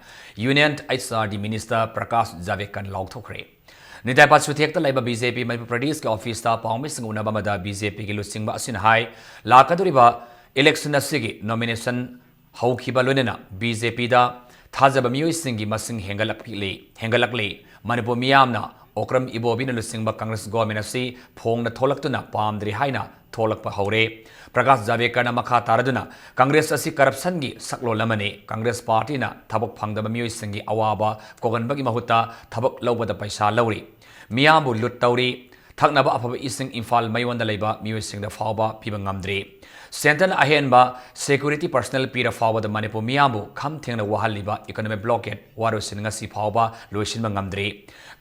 Union H R D Minister Prakash ꯖꯥꯚꯦꯗꯀꯔꯅ ꯂꯥꯎꯊꯣꯛꯈ꯭ꯔꯦ꯫ Nitai ꯄꯥꯠ ꯆꯨꯊꯦꯛꯇ ꯂꯩꯕ ꯕꯤ ꯖꯦ ꯄꯤ ꯃꯅꯤꯄꯨꯔ ꯄ꯭ꯔꯗꯦꯁꯀꯤ ꯑꯣꯐꯤꯁꯇ ꯄꯥꯎꯃꯤꯁꯤꯡꯒ ꯎꯅꯕ ꯑꯃꯗ ꯕꯤ ꯖꯦ ꯄꯤꯒꯤ ꯂꯨꯆꯤꯡꯕ ꯑꯁꯤꯅ ꯍꯥꯏ, ꯂꯥꯛꯀꯗꯧꯔꯤꯕ election ꯑꯁꯤꯒꯤ nomination ꯍꯧꯈꯤꯕ ꯂꯣꯏꯅꯅ ꯕꯤ ꯖꯦ ꯄꯤꯗ ꯊꯥꯖꯕ ꯃꯤꯑꯣꯏꯁꯤꯡꯒꯤ ꯃꯁꯤꯡ ꯍꯦꯟꯒꯠꯂꯛꯂꯤ, ꯍꯦꯟꯒꯠꯂꯛꯂꯤ꯫ ꯃꯅꯤꯄꯨꯔ ꯃꯤꯌꯥꯝꯅ ꯑꯣꯀ꯭ꯔꯝ ꯏꯕꯣꯕꯤꯅ ꯂꯨꯆꯤꯡꯕ ꯀꯪꯒ꯭ꯔꯦꯁ ꯒꯣꯔꯃꯦꯟ ꯑꯁꯤ ꯐꯣꯡꯅ ꯊꯣꯛꯂꯛꯇꯨꯅ ꯄꯥꯝꯗ꯭ꯔꯤ ꯍꯥꯏꯅ ꯊꯣꯛꯂꯛꯄ ꯍꯧꯔꯦ꯫ ꯄ꯭ꯔꯀꯥꯁ ꯖꯥꯚꯦꯗꯀꯔꯅ ꯃꯈꯥ ꯇꯥꯔꯗꯨꯅ, ꯀꯪꯒ꯭ꯔꯦꯁ ꯑꯁꯤ ꯀꯔꯞꯁꯟꯒꯤ ꯁꯛꯂꯣꯟ ꯑꯃꯅꯤ꯫ ꯀꯪꯒ꯭ꯔꯦꯁ ꯄꯥꯔꯇꯤꯅ ꯊꯕꯛ ꯐꯪꯗꯕ ꯃꯤꯑꯣꯏꯁꯤꯡꯒꯤ ꯑꯋꯥꯕ ꯀꯣꯛꯍꯟꯕꯒꯤ ꯃꯍꯨꯠꯇ ꯊꯕꯛ ꯂꯧꯕꯗ ꯄꯩꯁꯥ ꯂꯧꯔꯤ, ꯃꯤꯌꯥꯝꯕꯨ ꯂꯨꯠ ꯇꯧꯔꯤ, ꯊꯛꯅꯕ ꯑꯐꯕ ꯏꯁꯤꯡ ꯏꯝꯐꯥꯜ ꯃꯌꯣꯟꯗ ꯂꯩꯕ ꯃꯤꯑꯣꯏꯁꯤꯡꯗ ꯐꯥꯎꯕ ꯄꯤꯕ ꯉꯝꯗ꯭ꯔꯤ꯫ ꯁꯦꯟꯇꯔꯅ ꯑꯍꯦꯟꯕ security personnel ꯄꯤꯔ ꯐꯥꯎꯕꯗ ꯃꯅꯤꯄꯨꯔ ꯃꯤꯌꯥꯝꯕꯨ ꯈꯝ ꯊꯦꯡꯅ ꯋꯥꯍꯜꯂꯤꯕ economic blockade ꯋꯥꯔꯣꯏꯁꯤꯟ ꯉꯁꯤ ꯐꯥꯎꯕ ꯂꯣꯏꯁꯤꯟꯕ ꯉꯝꯗ꯭ꯔꯤ꯫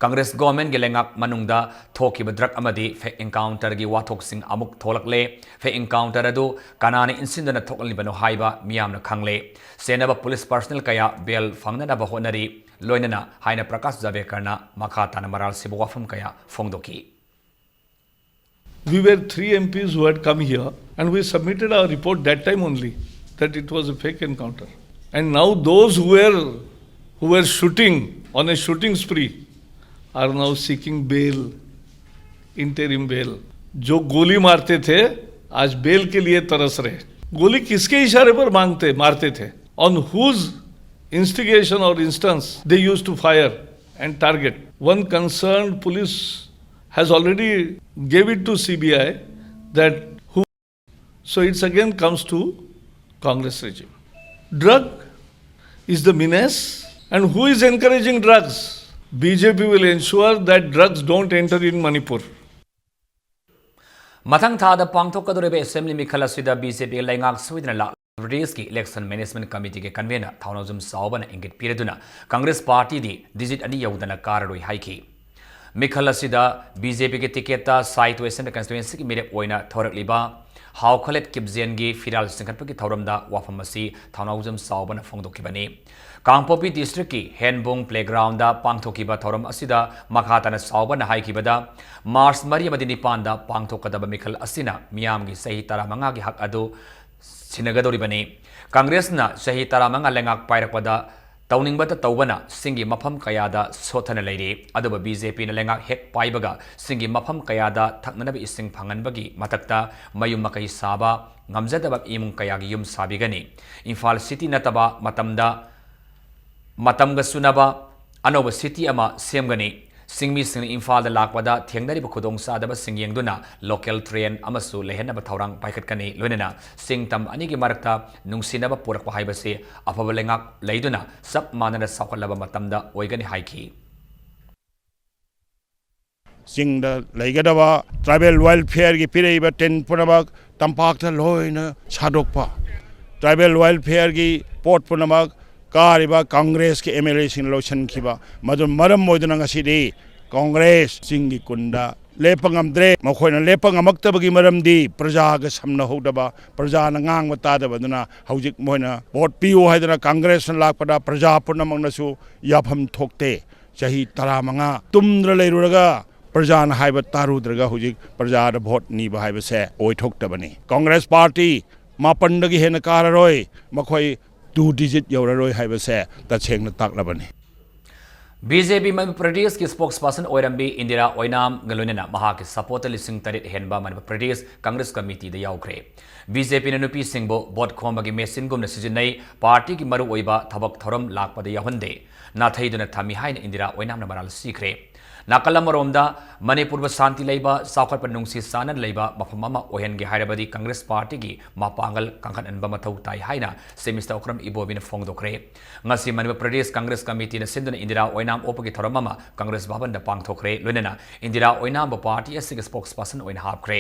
ꯀꯪꯒ꯭ꯔꯦꯁ governmentꯀꯤ ꯂꯩꯉꯥꯛ ꯃꯅꯨꯡꯗ ꯊꯣꯛꯈꯤꯕ drug ꯑꯃꯗꯤ fake encounterꯒꯤ ꯋꯥꯊꯣꯛꯁꯤꯡ ꯑꯃꯨꯛ ꯊꯣꯛꯂꯛꯂꯦ꯫ Fake encounter ꯑꯗꯨ ꯀꯅꯥꯅ ꯏꯟꯁꯤꯟꯗꯨꯅ ꯊꯣꯛꯍꯜꯂꯤꯕꯅꯣ ꯍꯥꯏꯕ ꯃꯤꯌꯥꯝꯅ ꯈꯪꯂꯦ꯫ ꯁꯦꯟꯅꯕ police personnel ꯀꯌꯥ bail ꯐꯪꯅꯅꯕ ꯍꯣꯠꯅꯔꯤ꯫ ꯂꯣꯏꯅꯅ ꯍꯥꯏꯅ ꯄ꯭ꯔꯀꯥꯁ ꯖꯥꯕꯦꯀꯔꯅ ꯃꯈꯥ ꯇꯥꯅ ꯃꯔꯥꯜ ꯁꯤꯕ ꯋꯥꯐꯝ ꯀꯌꯥ ꯐꯣꯡꯗꯣꯛꯈꯤ꯫ We were three M Ps who had come here, and we submitted our report that time only that it was a fake encounter. And now those who were who were shooting on a shooting spree are now seeking bail, interim bail. जो गोली मारते थे, आज bail के लिए तरस रहे। गोली किसके इशारे पर मांगते मारते थे? On whose instigation or instance they used to fire and target? One concerned police has already gave it to C B I that who. So it's again comes to Congress regime. Drug is the menace, and who is encouraging drugs? B J P will ensure that drugs don't enter in Manipur. ꯃꯊꯪ ꯊꯥꯗ ꯄꯥꯡꯊꯣꯛꯀꯗꯧꯔꯤꯕ assembly ꯃꯤꯈꯜ ꯑꯁꯤꯗ BJP ꯂꯩꯉꯥꯛ ꯁꯣꯏꯗꯅ ꯂꯥꯛꯂꯔꯣꯏ꯫ ꯄ꯭ꯔꯗꯦꯁꯀꯤ election management committeeꯒꯤ convener ꯊꯥꯎꯅꯥꯎꯖꯝ ꯆꯥꯎꯕꯅ ꯏꯪꯒꯤꯠ ꯄꯤꯔꯗꯨꯅ Congress ꯄꯥꯔꯇꯤꯗꯤ digit ꯑꯅꯤ ꯌꯧꯗꯅ ꯀꯥꯔꯔꯣꯏ ꯍꯥꯏꯈꯤ꯫ ꯃꯤꯈꯜ ꯑꯁꯤꯗ BJPꯒꯤ ticketꯇ ꯁꯥꯏ ꯇꯨ assembly constituencyꯒꯤ ꯃꯤꯔꯦꯞ ꯑꯣꯏꯅ ꯊꯣꯔꯛꯂꯤꯕ ꯍꯥꯎ ꯈꯂꯦꯠ ꯀꯤꯞꯖꯦꯟꯒꯤ ꯐꯤꯔꯥꯜ ꯆꯤꯡꯈꯠꯄꯒꯤ ꯊꯧꯔꯝꯗ ꯋꯥꯐꯝ ꯑꯁꯤ ꯊꯥꯎꯅꯥꯎꯖꯝ ꯆꯥꯎꯕꯅ ꯐꯣꯡꯗꯣꯛꯈꯤꯕꯅꯤ꯫ ꯀꯥꯡꯄꯣꯛꯄꯤ districtꯀꯤ ꯍꯦꯟꯕꯨꯡ playgroundꯗ ꯄꯥꯡꯊꯣꯛꯈꯤꯕ ꯊꯧꯔꯝ ꯑꯁꯤꯗ ꯃꯈꯥ ꯇꯥꯅ ꯆꯥꯎꯕꯅ ꯍꯥꯏꯈꯤꯕꯗ, March ꯃꯔꯤ ꯑꯃꯗꯤ ꯅꯤꯄꯥꯟꯗ ꯄꯥꯡꯊꯣꯛꯀꯗꯕ ꯃꯤꯈꯜ ꯑꯁꯤꯅ ꯃꯤꯌꯥꯝꯒꯤ ꯆꯍꯤ ꯇꯔꯥꯃꯉꯥꯒꯤ ꯍꯛ ꯑꯗꯨ ꯁꯤꯟꯅꯒꯗꯧꯔꯤꯕꯅꯤ꯫ ꯀꯪꯒ꯭ꯔꯦꯁꯅ ꯆꯍꯤ ꯇꯔꯥꯃꯉꯥ ꯂꯩꯉꯥꯛ ꯄꯥꯏꯔꯛꯄꯗ ꯇꯧꯅꯤꯡꯕꯇ ꯇꯧꯕꯅ ꯆꯤꯡꯒꯤ ꯃꯐꯝ ꯀꯌꯥꯗ ꯁꯣꯠꯊꯅ ꯂꯩꯔꯤ꯫ ꯑꯗꯨꯕꯨ BJPꯅ ꯂꯩꯉꯥꯛ ꯍꯦꯛ ꯄꯥꯏꯕꯒ ꯆꯤꯡꯒꯤ ꯃꯐꯝ ꯀꯌꯥꯗ ꯊꯛꯅꯅꯕ ꯏꯁꯤꯡ ꯐꯪꯍꯟꯕꯒꯤ ꯃꯊꯛꯇ ꯃꯌꯨꯝ ꯃꯀꯩ ꯁꯥꯕ ꯉꯝꯖꯗꯕ ꯏꯃꯨꯡ ꯀꯌꯥꯒꯤ ꯌꯨꯝ ꯁꯥꯕꯤꯒꯅꯤ꯫ ꯏꯝꯐꯥꯜ city ꯅꯠꯇꯕ ꯃꯇꯝꯗ ꯃꯇꯝꯒ ꯆꯨꯅꯕ ꯑꯅꯧꯕ city ꯑꯃ ꯁꯦꯝꯒꯅꯤ꯫ ꯆꯤꯡꯃꯤꯁꯤꯡꯅ ꯏꯝꯐꯥꯜꯗ ꯂꯥꯛꯄꯗ ꯊꯦꯡꯅꯔꯤꯕ ꯈꯨꯗꯣꯡꯆꯥꯗꯕꯁꯤꯡ ꯌꯦꯡꯗꯨꯅ local train ꯑꯃꯁꯨ ꯂꯩꯍꯟꯅꯕ ꯊꯧꯔꯥꯡ ꯄꯥꯏꯈꯠꯀꯅꯤ꯫ ꯂꯣꯏꯅꯅ ꯆꯤꯡ ꯇꯝ ꯑꯅꯤꯒꯤ ꯃꯔꯛꯇ ꯅꯨꯡꯁꯤꯅꯕ ꯄꯨꯔꯛꯄ ꯍꯥꯏꯕꯁꯤ ꯑꯐꯕ ꯂꯩꯉꯥꯛ ꯂꯩꯗꯨꯅ ꯆꯞ ꯃꯥꯟꯅꯅ ꯆꯥꯎꯈꯠꯂꯕ ꯃꯇꯝꯗ ꯑꯣꯏꯒꯅꯤ ꯍꯥꯏꯈꯤ꯫ ꯆꯤꯡꯗ ꯂꯩꯒꯗꯕ ꯇ꯭ꯔꯥꯏꯕꯦꯜ ꯋꯦꯜꯐꯤꯌꯔꯒꯤ ꯄꯤꯔꯛꯏꯕ ꯇꯦꯟ ꯄꯨꯝꯅꯃꯛ ꯇꯝꯄꯥꯛꯇ ꯂꯣꯏꯅ ꯁꯥꯗꯣꯛꯄ, ꯇ꯭ꯔꯥꯏꯕꯦꯜ ꯋꯦꯜꯐꯤꯌꯔꯒꯤ ꯄꯣꯠ ꯄꯨꯝꯅꯃꯛ ꯀꯥꯔꯤꯕ ꯀꯪꯒ꯭ꯔꯦꯁꯀꯤ ꯑꯦꯝ ꯑꯦꯜ ꯑꯦꯁꯤꯡꯅ ꯂꯧꯁꯤꯟꯈꯤꯕ, ꯃꯗꯨꯅ ꯃꯔꯝ ꯑꯣꯏꯗꯨꯅ ꯉꯁꯤꯗꯤ ꯀꯪꯒ꯭ꯔꯦꯁ ꯆꯤꯡꯒꯤ ꯀꯨꯟꯗ ꯂꯦꯞꯄ ꯉꯝꯗ꯭ꯔꯦ꯫ ꯃꯈꯣꯏꯅ ꯂꯦꯞꯄ ꯉꯝꯃꯛꯇꯕꯒꯤ ꯃꯔꯝꯗꯤ ꯄ꯭ꯔꯖꯥꯒ ꯁꯝꯅꯍꯧꯗꯕ, ꯄ꯭ꯔꯖꯥꯅ ꯉꯥꯡꯕ ꯇꯥꯗꯕꯗꯨꯅ ꯍꯧꯖꯤꯛ ꯃꯣꯏꯅ ꯚꯣꯠ ꯄꯤꯌꯨ ꯍꯥꯏꯗꯅ ꯀꯪꯒ꯭ꯔꯦꯁꯅ ꯂꯥꯛꯄꯗ ꯄ꯭ꯔꯖꯥ ꯄꯨꯝꯅꯃꯛꯅꯁꯨ ꯌꯥꯐꯝ ꯊꯣꯛꯇꯦ꯫ ꯆꯍꯤ ꯇꯔꯥꯃꯉꯥ ꯇꯨꯝꯗ꯭ꯔ ꯂꯩꯔꯨꯔꯒ ꯄ꯭ꯔꯖꯥꯅ ꯍꯥꯏꯕ ꯇꯥꯔꯨꯗ꯭ꯔꯒ ꯍꯧꯖꯤꯛ ꯄ꯭ꯔꯖꯥꯗ ꯚꯣꯠ ꯅꯤꯕ ꯍꯥꯏꯕꯁꯦ ꯑꯣꯏꯊꯣꯛꯇꯕꯅꯤ꯫ ꯀꯪꯒ꯭ꯔꯦꯁ ꯄꯥꯔꯇꯤ ꯃꯥꯄꯟꯗꯒꯤ ꯍꯦꯟꯅ ꯀꯥꯔꯔꯣꯏ, ꯃꯈꯣꯏ ꯇꯨ ꯗꯤꯖꯤꯠ ꯌꯧꯔꯔꯣꯏ ꯍꯥꯏꯕꯁꯦ ꯇꯁꯦꯡꯅ ꯇꯥꯛꯂꯕꯅꯤ꯫ ꯕꯤ ꯖꯦ ꯄꯤ ꯃꯅꯤꯄꯨꯔ ꯄ꯭ꯔꯗꯦꯁꯀꯤ ꯁ꯭ꯄꯣꯛꯁ ꯄꯥꯔꯁꯟ ꯑꯣꯏꯔꯝꯕꯤ ꯏꯟꯗꯤꯔꯥ ꯑꯣꯏꯅꯥꯝꯒ ꯂꯣꯏꯅꯅ ꯃꯍꯥꯛꯀꯤ ꯁꯄꯣꯔꯇꯔ ꯂꯤꯁꯤꯡ ꯇꯔꯦꯠ ꯍꯦꯟꯕ ꯃꯅꯤꯄꯨꯔ ꯄ꯭ꯔꯗꯦꯁ ꯀꯪꯒ꯭ꯔꯦꯁ ꯀꯃꯤꯇꯤꯗ ꯌꯥꯎꯈ꯭ꯔꯦ꯫ ꯕꯤ ꯖꯦ ꯄꯤꯅ ꯅꯨꯄꯤꯁꯤꯡꯕꯨ ꯚꯣꯠ ꯈꯣꯝꯕꯒꯤ ꯃꯦꯆꯤꯟꯒꯨꯝꯅ ꯁꯤꯖꯤꯟꯅꯩ, ꯄꯥꯔꯇꯤꯒꯤ ꯃꯔꯨꯑꯣꯏꯕ ꯊꯕꯛ ꯊꯧꯔꯝ ꯂꯥꯛꯄꯗ ꯌꯥꯎꯍꯟꯗꯦ, ꯅꯥꯊꯩꯗꯨꯅ ꯊꯝꯃꯤ ꯍꯥꯏꯅ ꯏꯟꯗꯤꯔꯥ ꯑꯣꯏꯅꯥꯝꯅ ꯃꯔꯥꯜ ꯁꯤꯈ꯭ꯔꯦ꯫ ꯅꯥꯀꯜ ꯑꯃꯔꯣꯝꯗ, ꯃꯅꯤꯄꯨꯔꯕꯨ ꯁꯥꯟꯇꯤ ꯂꯩꯕ, ꯆꯥꯎꯈꯠꯄ, ꯅꯨꯡꯁꯤ ꯆꯥꯟꯅꯅ ꯂꯩꯕ ꯃꯐꯝ ꯑꯃ ꯑꯣꯏꯍꯟꯒꯦ ꯍꯥꯏꯔꯕꯗꯤ ꯀꯪꯒ꯭ꯔꯦꯁ ꯄꯥꯔꯇꯤꯒꯤ ꯃꯄꯥꯡꯒꯜ ꯀꯟꯈꯠꯍꯟꯕ ꯃꯊꯧ ꯇꯥꯏ ꯍꯥꯏꯅ ꯁꯤꯃꯤꯁꯇꯔ ꯑꯣꯀ꯭ꯔꯝ ꯏꯕꯣꯕꯤꯅ ꯐꯣꯡꯗꯣꯛꯈ꯭ꯔꯦ꯫ ꯉꯁꯤ ꯃꯅꯤꯄꯨꯔ ꯄ꯭ꯔꯗꯦꯁ ꯀꯪꯒ꯭ꯔꯦꯁ ꯀꯃꯤꯇꯤꯅ ꯁꯤꯟꯗꯨꯅ ꯏꯟꯗꯤꯔꯥ ꯑꯣꯏꯅꯥꯝ ꯑꯣꯛꯄꯒꯤ ꯊꯧꯔꯝ ꯑꯃ ꯀꯪꯒ꯭ꯔꯦꯁ ꯚꯕꯟꯗ ꯄꯥꯡꯊꯣꯛꯈ꯭ꯔꯦ꯫ ꯂꯣꯏꯅꯅ ꯏꯟꯗꯤꯔꯥ ꯑꯣꯏꯅꯥꯝꯕꯨ ꯄꯥꯔꯇꯤ ꯑꯁꯤꯒꯤ ꯁ꯭ꯄꯣꯛꯁ ꯄꯥꯔꯁꯟ ꯑꯣꯏꯅ ꯍꯥꯞꯈ꯭ꯔꯦ꯫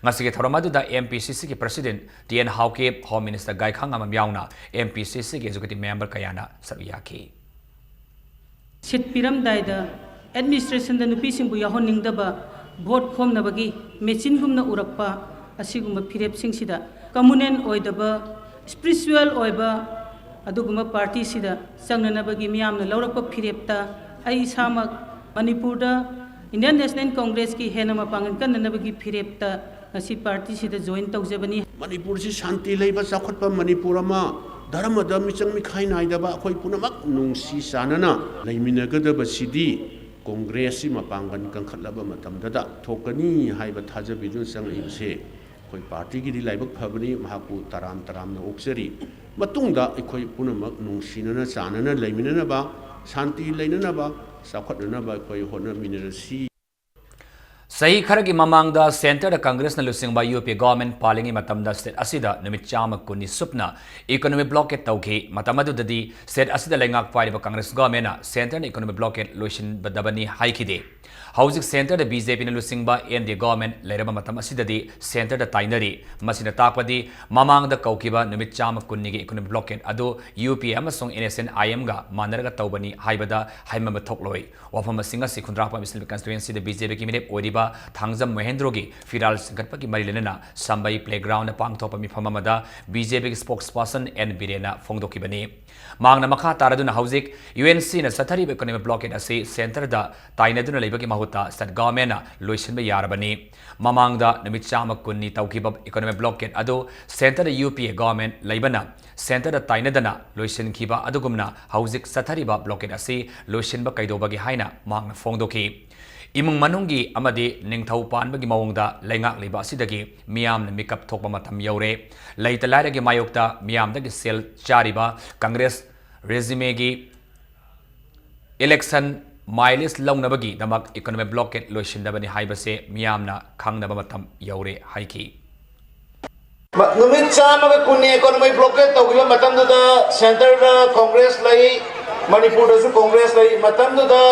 ꯉꯁꯤꯒꯤ ꯊꯧꯔꯝ ꯑꯗꯨꯗ ꯑꯦꯝ ꯄꯤ ꯁꯤ ꯁꯤꯒꯤ president T N Haokip, home minister ꯒꯥꯏꯈꯥꯉꯝꯕꯝ ꯌꯥꯎꯅ ꯑꯦꯝ ꯄꯤ ꯁꯤ ꯁꯤꯒꯤ ꯑꯦꯛꯖꯤꯀ꯭ꯌꯨꯇꯤꯚ ꯃꯦꯝꯕꯔ ꯀꯌꯥꯅ ꯁꯔꯨꯛ ꯌꯥꯈꯤ꯫ ꯁꯤꯠ ꯄꯤꯔꯝꯗꯥꯏꯗ ꯑꯦꯗꯃꯤꯅꯤꯁꯇ꯭ꯔꯦꯁꯟꯗ ꯅꯨꯄꯤꯁꯤꯡꯕꯨ ꯌꯥꯎꯍꯟꯅꯤꯡꯗꯕ, ꯚꯣꯠ ꯈꯣꯝꯅꯕꯒꯤ ꯃꯦꯆꯤꯟꯒꯨꯝꯅ ꯎꯔꯛꯄ ꯑꯁꯤꯒꯨꯝꯕ ꯐꯤꯔꯦꯞꯁꯤꯡꯁꯤꯗ ꯀꯝꯃꯨꯅꯦꯜ ꯑꯣꯏꯗꯕ, ꯏꯁꯄꯤꯔꯤꯆꯨꯋꯦꯜ ꯑꯣꯏꯕ ꯑꯗꯨꯒꯨꯝꯕ ꯄꯥꯔꯇꯤꯁꯤꯗ ꯆꯪꯅꯅꯕꯒꯤ ꯃꯤꯌꯥꯝꯅ ꯂꯧꯔꯛꯄ ꯐꯤꯔꯦꯞꯇ ꯑꯩ ꯏꯁꯥꯃꯛ ꯃꯅꯤꯄꯨꯔꯗ ꯏꯟꯗꯤꯌꯟ ꯅꯦꯁꯅꯦꯜ ꯀꯣꯡꯒ꯭ꯔꯦꯁꯀꯤ ꯍꯦꯟꯅ ꯃꯄꯥꯡꯒꯜ ꯀꯟꯅꯅꯕꯒꯤ ꯐꯤꯔꯦꯞꯇ ꯉꯁꯤ ꯄꯥꯔꯇꯤꯁꯤꯗ ꯖꯣꯏꯟ ꯇꯧꯖꯕꯅꯤ꯫ ꯃꯅꯤꯄꯨꯔꯁꯤ ꯁꯥꯟꯇꯤ ꯂꯩꯕ ꯆꯥꯎꯈꯠꯄ ꯃꯅꯤꯄꯨꯔ ꯑꯃ, ꯙꯔꯃꯗ ꯃꯤꯆꯪ ꯃꯤꯈꯥꯏ ꯅꯥꯏꯗꯕ ꯑꯩꯈꯣꯏ ꯄꯨꯝꯅꯃꯛ ꯅꯨꯡꯁꯤ ꯆꯥꯟꯅꯅ ꯂꯩꯃꯤꯟꯅꯒꯗꯕꯁꯤꯗꯤ ꯀꯣꯡꯒ꯭ꯔꯦꯁꯁꯤ ꯃꯄꯥꯡꯒꯜ ꯀꯟꯈꯠꯂꯕ ꯃꯇꯝꯗꯗ ꯊꯣꯛꯀꯅꯤ ꯍꯥꯏꯕ ꯊꯥꯖꯕꯤꯗꯨꯅ ꯆꯪꯂꯛꯏꯕꯁꯦ ꯑꯩꯈꯣꯏ ꯄꯥꯔꯇꯤꯒꯤꯗꯤ ꯂꯥꯏꯕꯛ ꯐꯕꯅꯤ, ꯃꯍꯥꯛꯄꯨ ꯇꯔꯥꯝ ꯇꯔꯥꯝꯅ ꯑꯣꯛꯆꯔꯤ꯫ ꯃꯇꯨꯡꯗ ꯑꯩꯈꯣꯏ ꯄꯨꯝꯅꯃꯛ ꯅꯨꯡꯁꯤꯅꯅ ꯆꯥꯟꯅꯅ ꯂꯩꯃꯤꯟꯅꯅꯕ, ꯁꯥꯟꯇꯤ ꯂꯩꯅꯅꯕ, ꯆꯥꯎꯈꯠꯅꯅꯕ ꯑꯩꯈꯣꯏ ꯍꯣꯠꯅꯃꯤꯟꯅꯔꯁꯤ꯫ ꯆꯍꯤ ꯈꯔꯒꯤ ꯃꯃꯥꯡꯗ centreꯗ Congressꯅ ꯂꯨꯆꯤꯡꯕ UPA government ꯄꯥꯜꯂꯤꯉꯩ ꯃꯇꯝꯗ state ꯑꯁꯤꯗ ꯅꯨꯃꯤꯠ ꯆꯥꯝꯃ ꯀꯨꯟꯅꯤ ꯁꯨꯞꯅ economic blockade ꯇꯧꯈꯤ꯫ ꯃꯇꯝ ꯑꯗꯨꯗꯗꯤ state ꯑꯁꯤꯗ ꯂꯩꯉꯥꯛ ꯄꯥꯏꯔꯤꯕ Congress governmentꯅ centreꯅ economic blockade ꯂꯣꯏꯁꯤꯟꯒꯗꯕꯅꯤ ꯍꯥꯏꯈꯤꯗꯦ꯫ ꯍꯧꯖꯤꯛ centreꯗ BJPꯅ ꯂꯨꯆꯤꯡꯕ NDA government ꯂꯩꯔꯕ ꯃꯇꯝ ꯑꯁꯤꯗꯗꯤ centreꯗ ꯇꯥꯏꯅꯔꯤ꯫ ꯃꯁꯤꯅ ꯇꯥꯛꯄꯗꯤ ꯃꯃꯥꯡꯗ ꯀꯧꯈꯤꯕ ꯅꯨꯃꯤꯠ ꯆꯥꯝꯃ ꯀꯨꯟꯅꯤꯒꯤ economic blockade ꯑꯗꯨ UPA ꯑꯃꯁꯨꯡ NSCN-IMꯒ ꯃꯥꯟꯅꯔꯒ ꯇꯧꯕꯅꯤ ꯍꯥꯏꯕꯗ ꯍꯥꯏꯃꯟꯕ ꯊꯣꯛꯂꯣꯏ꯫ ꯋꯥꯐꯝ ꯑꯁꯤꯡ ꯑꯁꯤ ꯈꯨꯟꯗ꯭ꯔꯥꯛꯄꯝ Assembly constituencyꯗ BJPꯒꯤ ꯃꯤꯔꯦꯞ ꯑꯣꯏꯔꯤꯕ ꯊꯥꯡꯖꯝ ꯃꯍꯦꯟꯗ꯭ꯔꯣꯒꯤ ꯐꯤꯔꯥꯜ ꯆꯤꯡꯈꯠꯄꯒꯤ ꯃꯔꯤ ꯂꯩꯅꯅ ꯁꯝꯕꯩ playgroundꯗ ꯄꯥꯡꯊꯣꯛꯄ ꯃꯤꯐꯝ ꯑꯃꯗ BJPꯒꯤ spokesperson N ꯕꯤꯔꯦꯟꯅ ꯐꯣꯡꯗꯣꯛꯈꯤꯕꯅꯤ꯫ ꯃꯍꯥꯛꯅ ꯃꯈꯥ ꯇꯥꯔꯗꯨꯅ ꯍꯧꯖꯤꯛ UNCꯅ ꯆꯠꯊꯔꯤꯕ economic blockade ꯑꯁꯤ centreꯗ ꯇꯥꯏꯅꯗꯨꯅ ꯂꯩꯕꯒꯤ ꯃꯍꯨꯠꯇ state governmentꯅ ꯂꯣꯏꯁꯤꯟꯕ ꯌꯥꯔꯕꯅꯤ꯫ ꯃꯃꯥꯡꯗ ꯅꯨꯃꯤꯠ ꯆꯥꯝꯃ ꯀꯨꯟꯅꯤ ꯇꯧꯈꯤꯕ economic blockade ꯑꯗꯨ centreꯗ UPA government ꯂꯩꯕꯅ centreꯗ ꯇꯥꯏꯅꯗꯅ ꯂꯣꯏꯁꯤꯟꯈꯤꯕ ꯑꯗꯨꯒꯨꯝꯅ ꯍꯧꯖꯤꯛ ꯆꯠꯊꯔꯤꯕ blockade ꯑꯁꯤ ꯂꯣꯏꯁꯤꯟꯕ ꯀꯩꯗꯧꯕꯒꯤ ꯍꯥꯏꯅ ꯃꯍꯥꯛꯅ ꯐꯣꯡꯗꯣꯛꯈꯤ꯫ ꯏꯃꯨꯡ ꯃꯅꯨꯡꯒꯤ ꯑꯃꯗꯤ ꯅꯤꯡꯊꯧ ꯄꯥꯟꯕꯒꯤ ꯃꯑꯣꯡꯗ ꯂꯩꯉꯥꯛꯂꯤꯕ ꯑꯁꯤꯗꯒꯤ ꯃꯤꯌꯥꯝꯅ ꯃꯤꯀꯞ ꯊꯣꯛꯄ ꯃꯇꯝ ꯌꯧꯔꯦ꯫ ꯂꯩꯇ ꯂꯥꯏꯔꯒꯤ ꯃꯥꯌꯣꯛꯇ ꯃꯤꯌꯥꯝꯗꯒꯤ ꯁꯦꯜ ꯆꯥꯔꯤꯕ Congress regimeꯒꯤ election mileage ꯂꯧꯅꯕꯒꯤꯗꯃꯛ economic blockade ꯂꯣꯏꯁꯤꯟꯗꯕꯅꯤ ꯍꯥꯏꯕꯁꯦ ꯃꯤꯌꯥꯝꯅ ꯈꯪꯅꯕ ꯃꯇꯝ ꯌꯧꯔꯦ ꯍꯥꯏꯈꯤ꯫ ꯃ-, ꯅꯨꯃꯤꯠ ꯆꯥꯝꯃꯒ ꯀꯨꯟꯅꯤ economic blockade ꯇꯧꯈꯤꯕ ꯃꯇꯝꯗꯨꯗ centreꯗ Congress ꯂꯩ, ꯃꯅꯤꯄꯨꯔꯗꯁꯨ Congress ꯂꯩ꯫ ꯃꯇꯝꯗꯨꯗ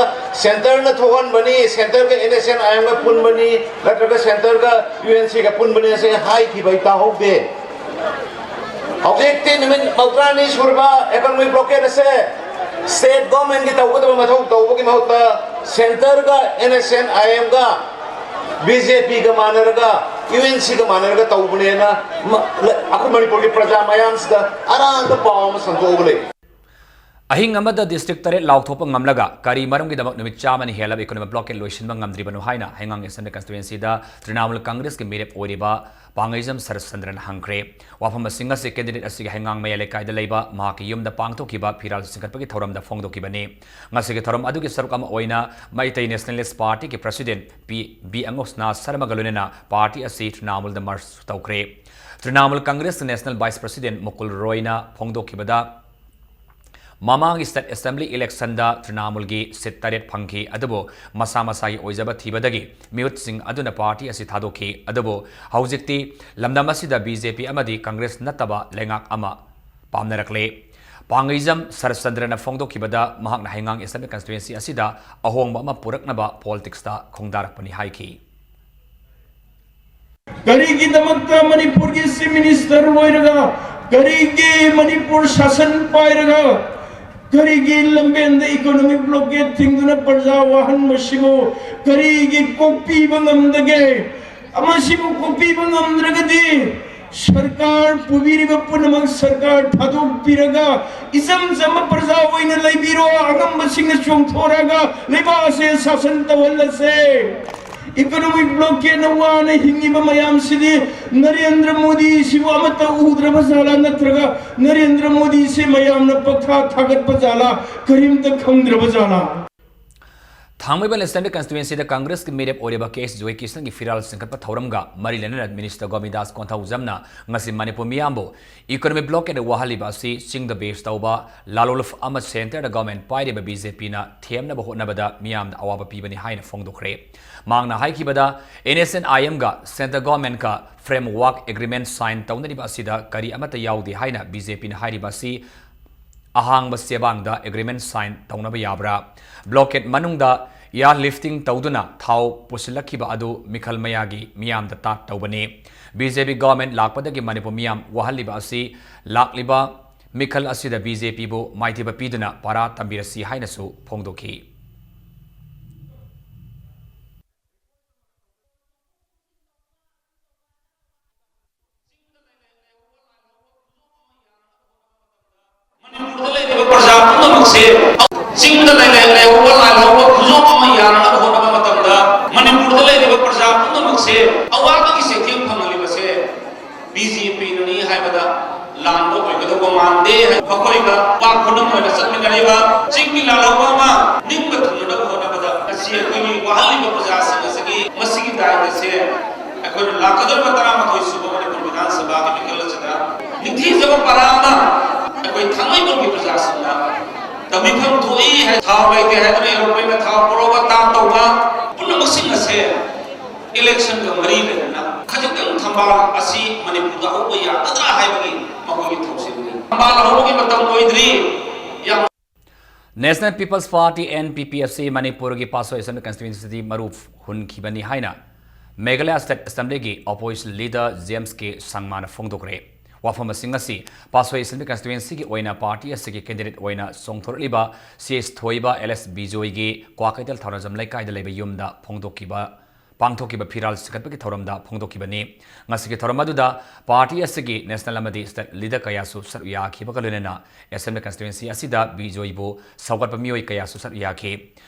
centreꯅ ꯊꯣꯛꯍꯟꯕꯅꯤ, centreꯒ NSCN-IMꯒ ꯄꯨꯟꯕꯅꯤ, ꯅꯠꯇ꯭ꯔꯒ centreꯒ UNCꯒ ꯄꯨꯟꯕꯅꯤ ꯑꯁꯤ ꯍꯥꯏꯈꯤꯕ ꯑꯩ ꯇꯥꯍꯧꯗꯦ꯫ ꯍꯧꯖꯤꯛꯇꯤ ꯅꯨꯃꯤꯠ ꯃꯧꯗ꯭ꯔꯥꯅꯤ ꯁꯨꯔꯕ economic blockade ꯑꯁꯦ state governmentꯀꯤ ꯇꯧꯒꯗꯕ ꯃꯊꯧ ꯇꯧꯕꯒꯤ ꯃꯍꯨꯠꯇ centreꯒ NSCN-IMꯒ BJPꯒ ꯃꯥꯟꯅꯔꯒ UNCꯒ ꯃꯥꯟꯅꯔꯒ ꯇꯧꯕꯅꯦꯅ ꯃ-, ꯂ-, ꯑꯩꯈꯣꯏ ꯃꯅꯤꯄꯨꯔꯒꯤ ꯄ꯭ꯔꯖꯥ ꯃꯌꯥꯝꯁꯤꯗ ꯑꯔꯥꯟꯕ ꯄꯥꯎ ꯑꯃ ꯁꯟꯗꯣꯛꯑꯒ ꯂꯩ꯫ ꯑꯍꯤꯡ ꯑꯃꯗ district ꯇꯔꯦꯠ ꯂꯥꯎꯊꯣꯛꯄ ꯉꯝꯂꯒ ꯀꯔꯤ ꯃꯔꯝꯒꯤꯗꯃꯛ ꯅꯨꯃꯤꯠ ꯆꯥꯝꯃꯅꯤ ꯍꯦꯜꯂꯕ economic blockade ꯂꯣꯏꯁꯤꯟꯕ ꯉꯝꯗ꯭ꯔꯤꯕꯅꯣ ꯍꯥꯏꯅ ꯍꯩꯉꯥꯡ Assembly constituencyꯗ ꯇ꯭ꯔꯤꯅꯥꯃꯨꯜ Congressꯀꯤ ꯃꯤꯔꯦꯞ ꯑꯣꯏꯔꯤꯕ ꯄꯥꯡꯒꯩꯖꯝ ꯁꯔꯠꯆꯟꯗ꯭ꯔꯅ ꯍꯪꯈ꯭ꯔꯦ꯫ ꯋꯥꯐꯝ ꯑꯁꯤꯡ ꯑꯁꯤ candidate ꯑꯁꯤꯒꯤ ꯍꯩꯉꯥꯡ ꯃꯌꯥꯏ ꯂꯩꯀꯥꯏꯗ ꯂꯩꯕ ꯃꯍꯥꯛꯀꯤ ꯌꯨꯝꯗ ꯄꯥꯡꯊꯣꯛꯈꯤꯕ ꯐꯤꯔꯥꯜ ꯆꯤꯡꯈꯠꯄꯒꯤ ꯊꯧꯔꯝꯗ ꯐꯣꯡꯗꯣꯛꯈꯤꯕꯅꯤ꯫ ꯉꯁꯤꯒꯤ ꯊꯧꯔꯝ ꯑꯗꯨꯒꯤ ꯁꯔꯨꯛ ꯑꯃ ꯑꯣꯏꯅ ꯃꯩꯇꯩ Nationalist Partyꯒꯤ president ꯄꯤ, ꯕꯤ ꯑꯉꯣꯁꯅꯥ ꯁꯔꯃꯒ ꯂꯣꯏꯅꯅ party ꯑꯁꯤ ꯇ꯭ꯔꯤꯅꯥꯃꯨꯜꯗ merge ꯇꯧꯈ꯭ꯔꯦ꯫ ꯇ꯭ꯔꯤꯅꯥꯃꯨꯜ Congressꯀꯤ national vice president ꯃꯨꯀꯨꯜ ꯔꯣꯏꯅ ꯐꯣꯡꯗꯣꯛꯈꯤꯕꯗ, ꯃꯃꯥꯡꯒꯤ state assembly election ꯗ ꯇ꯭ꯔꯤꯅꯥꯃꯨꯜꯒꯤ seat ꯇꯔꯦꯠ ꯐꯪꯈꯤ, ꯑꯗꯨꯕꯨ ꯃꯁꯥ ꯃꯁꯥꯒꯤ ꯑꯣꯏꯖꯕ ꯊꯤꯕꯗꯒꯤ ꯃꯤꯍꯨꯠꯁꯤꯡ ꯑꯗꯨꯅ party ꯑꯁꯤ ꯊꯥꯗꯣꯛꯈꯤ꯫ ꯑꯗꯨꯕꯨ ꯍꯧꯖꯤꯛꯇꯤ ꯂꯝꯗꯝ ꯑꯁꯤꯗ BJP ꯑꯃꯗꯤ Congress ꯅꯠꯇꯕ ꯂꯩꯉꯥꯛ ꯑꯃ ꯄꯥꯝꯅꯔꯛꯂꯦ꯫ ꯄꯥꯡꯒꯩꯖꯝ ꯁꯔꯠꯆꯟꯗ꯭ꯔꯅ ꯐꯣꯡꯗꯣꯛꯈꯤꯕꯗ, ꯃꯍꯥꯛꯅ ꯍꯩꯉꯥꯡ assembly constituency ꯑꯁꯤꯗ ꯑꯍꯣꯡꯕ ꯑꯃ ꯄꯨꯔꯛꯅꯕ politics ꯇ ꯈꯣꯡꯗꯥꯔꯛꯄꯅꯤ ꯍꯥꯏꯈꯤ꯫ ꯀꯔꯤꯒꯤꯗꯃꯛꯇ ꯃꯅꯤꯄꯨꯔꯒꯤ Chief Minister ꯑꯣꯏꯔꯒ, ꯀꯔꯤꯒꯤ ꯃꯅꯤꯄꯨꯔ ꯁꯥꯁꯟ ꯄꯥꯏꯔꯒ, ꯀꯔꯤꯒꯤ ꯂꯝꯕꯦꯟꯗ economic blockade ꯊꯤꯡꯗꯨꯅ ꯄ꯭ꯔꯖꯥ ꯋꯥꯍꯟꯕꯁꯤꯕꯨ ꯀꯔꯤꯒꯤ ꯀꯣꯛꯄꯤꯕ ꯉꯝꯗꯒꯦ? ꯃꯁꯤꯕꯨ ꯀꯣꯛꯄꯤꯕ ꯉꯝꯗ꯭ꯔꯒꯗꯤ ꯁꯔꯀꯥꯔ ꯄꯨꯕꯤꯔꯤꯕ ꯄꯨꯝꯅꯃꯛ ꯁꯔꯀꯥꯔ ꯊꯥꯗꯣꯛꯄꯤꯔꯒ ꯏꯆꯝ ꯆꯝꯕ ꯄ꯭ꯔꯖꯥ ꯑꯣꯏꯅ ꯂꯩꯕꯤꯔꯣ, ꯑꯉꯝꯕꯁꯤꯡꯅ ꯆꯣꯡꯊꯣꯔꯛꯑꯒ ꯂꯩꯕꯥꯛ ꯑꯁꯦ ꯁꯥꯁꯟ ꯇꯧꯍꯜꯂꯁꯦ꯫ Economic blockade ꯅ ꯋꯥꯅ ꯍꯤꯡꯉꯤꯕ ꯃꯌꯥꯝꯁꯤꯗꯤ ꯅꯔꯦꯟꯗ꯭ꯔ ꯃꯣꯗꯤꯁꯤꯕꯨ ꯑꯃꯠꯇ ꯎꯗ꯭ꯔꯕ ꯖꯥꯠꯂꯥ, ꯅꯠꯇ꯭ꯔꯒ ꯅꯔꯦꯟꯗ꯭ꯔ ꯃꯣꯗꯤꯁꯦ ꯃꯌꯥꯝꯅ ꯄꯪꯊꯥ ꯊꯥꯒꯠꯄ ꯖꯥꯠꯂꯥ, ꯀꯔꯤꯝꯇ ꯈꯪꯗ꯭ꯔꯕ ꯖꯥꯠꯂꯥ? ꯊꯥꯡꯃꯩꯕꯟ Assembly Constituency ꯗ Congress ꯀꯤ ꯃꯤꯔꯦꯞ ꯑꯣꯏꯔꯤꯕ ꯀꯦ ꯑꯦꯁ ꯖꯣꯏꯀꯤꯁꯟꯒꯤ ꯐꯤꯔꯥꯜ ꯆꯤꯡꯈꯠꯄ ꯊꯧꯔꯝꯒ ꯃꯔꯤ ꯂꯩꯅꯅ Minister ꯒꯣꯃꯤꯗꯥꯁ ꯀꯣꯟꯊꯧꯖꯝꯅ ꯉꯁꯤ ꯃꯅꯤꯄꯨꯔ ꯃꯤꯌꯥꯝꯕꯨ economic blockade ꯋꯥꯍꯜꯂꯤꯕ ꯑꯁꯤ ꯆꯤꯡꯗ base ꯇꯧꯕ ꯂꯥꯂꯣꯜꯐ ꯑꯃ centre ꯗ government ꯄꯥꯏꯔꯤꯕ BJP ꯅ ꯊꯦꯝꯅꯕ ꯍꯣꯠꯅꯕꯗ ꯃꯤꯌꯥꯝꯗ ꯑꯋꯥꯕ ꯄꯤꯕꯅꯤ ꯍꯥꯏꯅ ꯐꯣꯡꯗꯣꯛꯈ꯭ꯔꯦ꯫ ꯃꯍꯥꯛꯅ ꯍꯥꯏꯈꯤꯕꯗ, NSCN-IM ꯒ centre government ꯀ framework agreement sign ꯇꯧꯅꯔꯤꯕ ꯑꯁꯤꯗ ꯀꯔꯤ ꯑꯃꯠꯇ ꯌꯥꯎꯗꯦ ꯍꯥꯏꯅ BJP ꯅ ꯍꯥꯏꯔꯤꯕ ꯑꯁꯤ ꯑꯍꯥꯡꯕ ꯆꯦꯕꯥꯡꯗ agreement sign ꯇꯧꯅꯕ ꯌꯥꯕ꯭ꯔꯥ? Blockade ꯃꯅꯨꯡꯗ airlifting ꯇꯧꯗꯨꯅ ꯊꯥꯎ ꯄꯨꯁꯤꯜꯂꯛꯈꯤꯕ ꯑꯗꯨ ꯃꯤꯈꯜ ꯃꯌꯥꯒꯤ ꯃꯤꯌꯥꯝꯗ ꯇꯥꯛ ꯇꯧꯕꯅꯤ꯫ BJP government ꯂꯥꯛꯄꯗꯒꯤ ꯃꯅꯤꯄꯨꯔ ꯃꯤꯌꯥꯝ ꯋꯥꯍꯜꯂꯤꯕ ꯑꯁꯤ ꯂꯥꯛꯂꯤꯕ ꯃꯤꯈꯜ ꯑꯁꯤꯗ BJP ꯕꯨ ꯃꯥꯏꯊꯤꯕ ꯄꯤꯗꯨꯅ ꯄꯥꯔꯥ ꯇꯝꯕꯤꯔꯁꯤ ꯍꯥꯏꯅꯁꯨ ꯐꯣꯡꯗꯣꯛꯈꯤ꯫ ꯃꯅꯤꯄꯨꯔꯗ ꯂꯩꯔꯤꯕ ꯄ꯭ꯔꯖꯥ ꯄꯨꯝꯅꯃꯛꯁꯦ, ꯆꯤꯡꯗ ꯂꯩ-, ꯂꯩ-, ꯂꯩꯍꯧꯕ ꯂꯥꯜꯍꯧꯕ ꯈꯨꯖꯣꯞ ꯑꯃ ꯌꯥꯅꯅꯕ ꯍꯣꯠꯅꯕ ꯃꯇꯝꯗ ꯃꯅꯤꯄꯨꯔꯗ ꯂꯩꯔꯤꯕ ꯄ꯭ꯔꯖꯥ ꯄꯨꯝꯅꯃꯛꯁꯦ ꯑꯋꯥꯕꯒꯤ ꯆꯩꯊꯦꯡ ꯐꯪꯍꯜꯂꯤꯕꯁꯦ BJP ꯅꯅꯤ ꯍꯥꯏꯕꯗ ꯂꯥꯟꯕ ꯑꯣꯏꯒꯗꯧꯕ ꯃꯥꯟꯗꯦ꯫ ꯃꯈꯣꯏꯒ ꯄꯥꯛ ꯈꯨꯗꯝ ꯑꯣꯏꯅ ꯆꯠꯃꯤꯟꯅꯔꯤꯕ ꯆꯤꯡꯒꯤ ꯂꯥꯜꯍꯧꯕ ꯑꯃ ꯅꯤꯡꯕ ꯊꯨꯡꯅꯅꯕ ꯍꯣꯠꯅꯕꯗ ꯉꯁꯤ ꯑꯩꯈꯣꯏꯒꯤ ꯋꯥꯍꯜꯂꯤꯕ ꯄ꯭ꯔꯖꯥꯁꯤꯡ ꯑꯁꯤꯒꯤ ꯃꯁꯤꯒꯤ ꯗꯥꯏꯇꯁꯦ ꯑꯩꯈꯣꯏꯅ ꯂꯥꯛꯀꯗꯧꯔꯤꯕ ꯇꯔꯥꯃꯥꯊꯣꯏ ꯁꯨꯕ ꯃꯅꯤꯄꯨꯔ ꯕꯤꯙꯥꯟ ꯁꯚꯥꯒꯤ ꯃꯤꯈꯜ ꯑꯁꯤꯗ ꯅꯤꯡꯊꯤꯖꯕ ꯄꯔꯥ ꯑꯃ ꯑꯩꯈꯣꯏ ꯊꯥꯡꯃꯩꯕꯟꯒꯤ ꯄ꯭ꯔꯖꯥꯁꯤꯡꯅ ꯇꯝꯕꯤꯐꯝ ꯊꯣꯛꯏ ꯍꯥꯏ, ꯊꯥꯎ ꯂꯩꯇꯦ ꯍꯥꯏꯗꯨꯅ ꯑꯦꯔꯣꯄ꯭ꯂꯦꯟꯗ ꯊꯥꯎ ꯄꯨꯔꯛꯑꯒ ꯇꯥꯡ ꯇꯧꯕ, ꯄꯨꯝꯅꯃꯛꯁꯤꯡ ꯑꯁꯦ ꯏꯂꯦꯛꯁꯟꯒ ꯃꯔꯤ ꯂꯩꯅꯅ ꯈꯖꯤꯛꯇꯪ ꯊꯝꯕꯥꯜ ꯑꯁꯤ ꯃꯅꯤꯄꯨꯔꯗ ꯍꯧꯕ ꯌꯥꯒꯗ꯭ꯔꯥ ꯍꯥꯏꯕꯒꯤ ꯃꯈꯣꯏꯒꯤ ꯊꯧꯁꯤꯜꯅꯤ꯫ ꯊꯝꯕꯥꯜ ꯍꯧꯕꯒꯤ ꯃꯇꯝ ꯑꯣꯏꯗ꯭ꯔꯤ꯫ ꯌꯥꯝ National People's Party, N P P, ꯑꯁꯤ ꯃꯅꯤꯄꯨꯔꯒꯤ ꯄꯥꯁꯣꯏ ꯑꯦꯁꯦꯝꯕ꯭ꯂꯤ ꯀꯟꯁꯇꯤꯇ꯭ꯋꯦꯟꯁꯤꯗꯤ ꯃꯔꯨ ꯍꯨꯟꯈꯤꯕꯅꯤ ꯍꯥꯏꯅ Meghalaya state ꯑꯦꯁꯦꯝꯕ꯭ꯂꯤꯒꯤ opposition leader James ꯀꯦ ꯁꯪꯃꯥꯅ ꯐꯣꯡꯗꯣꯛꯈ꯭ꯔꯦ꯫ ꯋꯥꯐꯝ ꯑꯁꯤꯡ ꯑꯁꯤ ꯄꯥꯁꯣꯏ ꯑꯦꯁꯦꯝꯕ꯭ꯂꯤ ꯀꯟꯁꯇꯤꯇ꯭ꯋꯦꯟꯁꯤꯒꯤ ꯑꯣꯏꯅ ꯄꯥꯔꯇꯤ ꯑꯁꯤꯒꯤ ꯀꯦꯟꯗꯤꯗꯦꯠ ꯑꯣꯏꯅ ꯆꯣꯡꯊꯣꯔꯛꯂꯤꯕ ꯁꯤ ꯑꯦꯁ ꯊꯣꯏꯕ ꯑꯦꯜ ꯑꯦꯁ ꯕꯤꯖꯣꯏꯒꯤ ꯀ꯭ꯋꯥꯀꯩꯊꯦꯜ ꯊꯧꯅꯥꯖꯝ ꯂꯩꯀꯥꯏꯗ ꯂꯩꯕ ꯌꯨꯝꯗ ꯐꯣꯡꯗꯣꯛꯈꯤꯕ, ꯄꯥꯡꯊꯣꯛꯈꯤꯕ ꯐꯤꯔꯥꯜ ꯆꯤꯡꯈꯠꯄꯒꯤ ꯊꯧꯔꯝꯗ ꯐꯣꯡꯗꯣꯛꯈꯤꯕꯅꯤ꯫ ꯉꯁꯤꯒꯤ ꯊꯧꯔꯝ ꯑꯗꯨꯗ ꯄꯥꯔꯇꯤ ꯑꯁꯤꯒꯤ ꯅꯦꯁꯅꯦꯜ ꯑꯃꯗꯤ ꯁ꯭ꯇꯦꯠ ꯂꯤꯗꯔ ꯀꯌꯥꯁꯨ ꯁꯔꯨꯛ ꯌꯥꯈꯤꯕꯒ ꯂꯣꯏꯅꯅ ꯑꯦꯁꯦꯝꯕ꯭ꯂꯤ ꯀꯟꯁꯇꯤꯇ꯭ꯋꯦꯟꯁꯤ ꯑꯁꯤꯗ ꯕꯤꯖꯣꯏꯕꯨ ꯁꯧꯒꯠꯄ ꯃꯤꯑꯣꯏ ꯀꯌꯥꯁꯨ ꯁꯔꯨꯛ ꯌꯥꯈꯤ꯫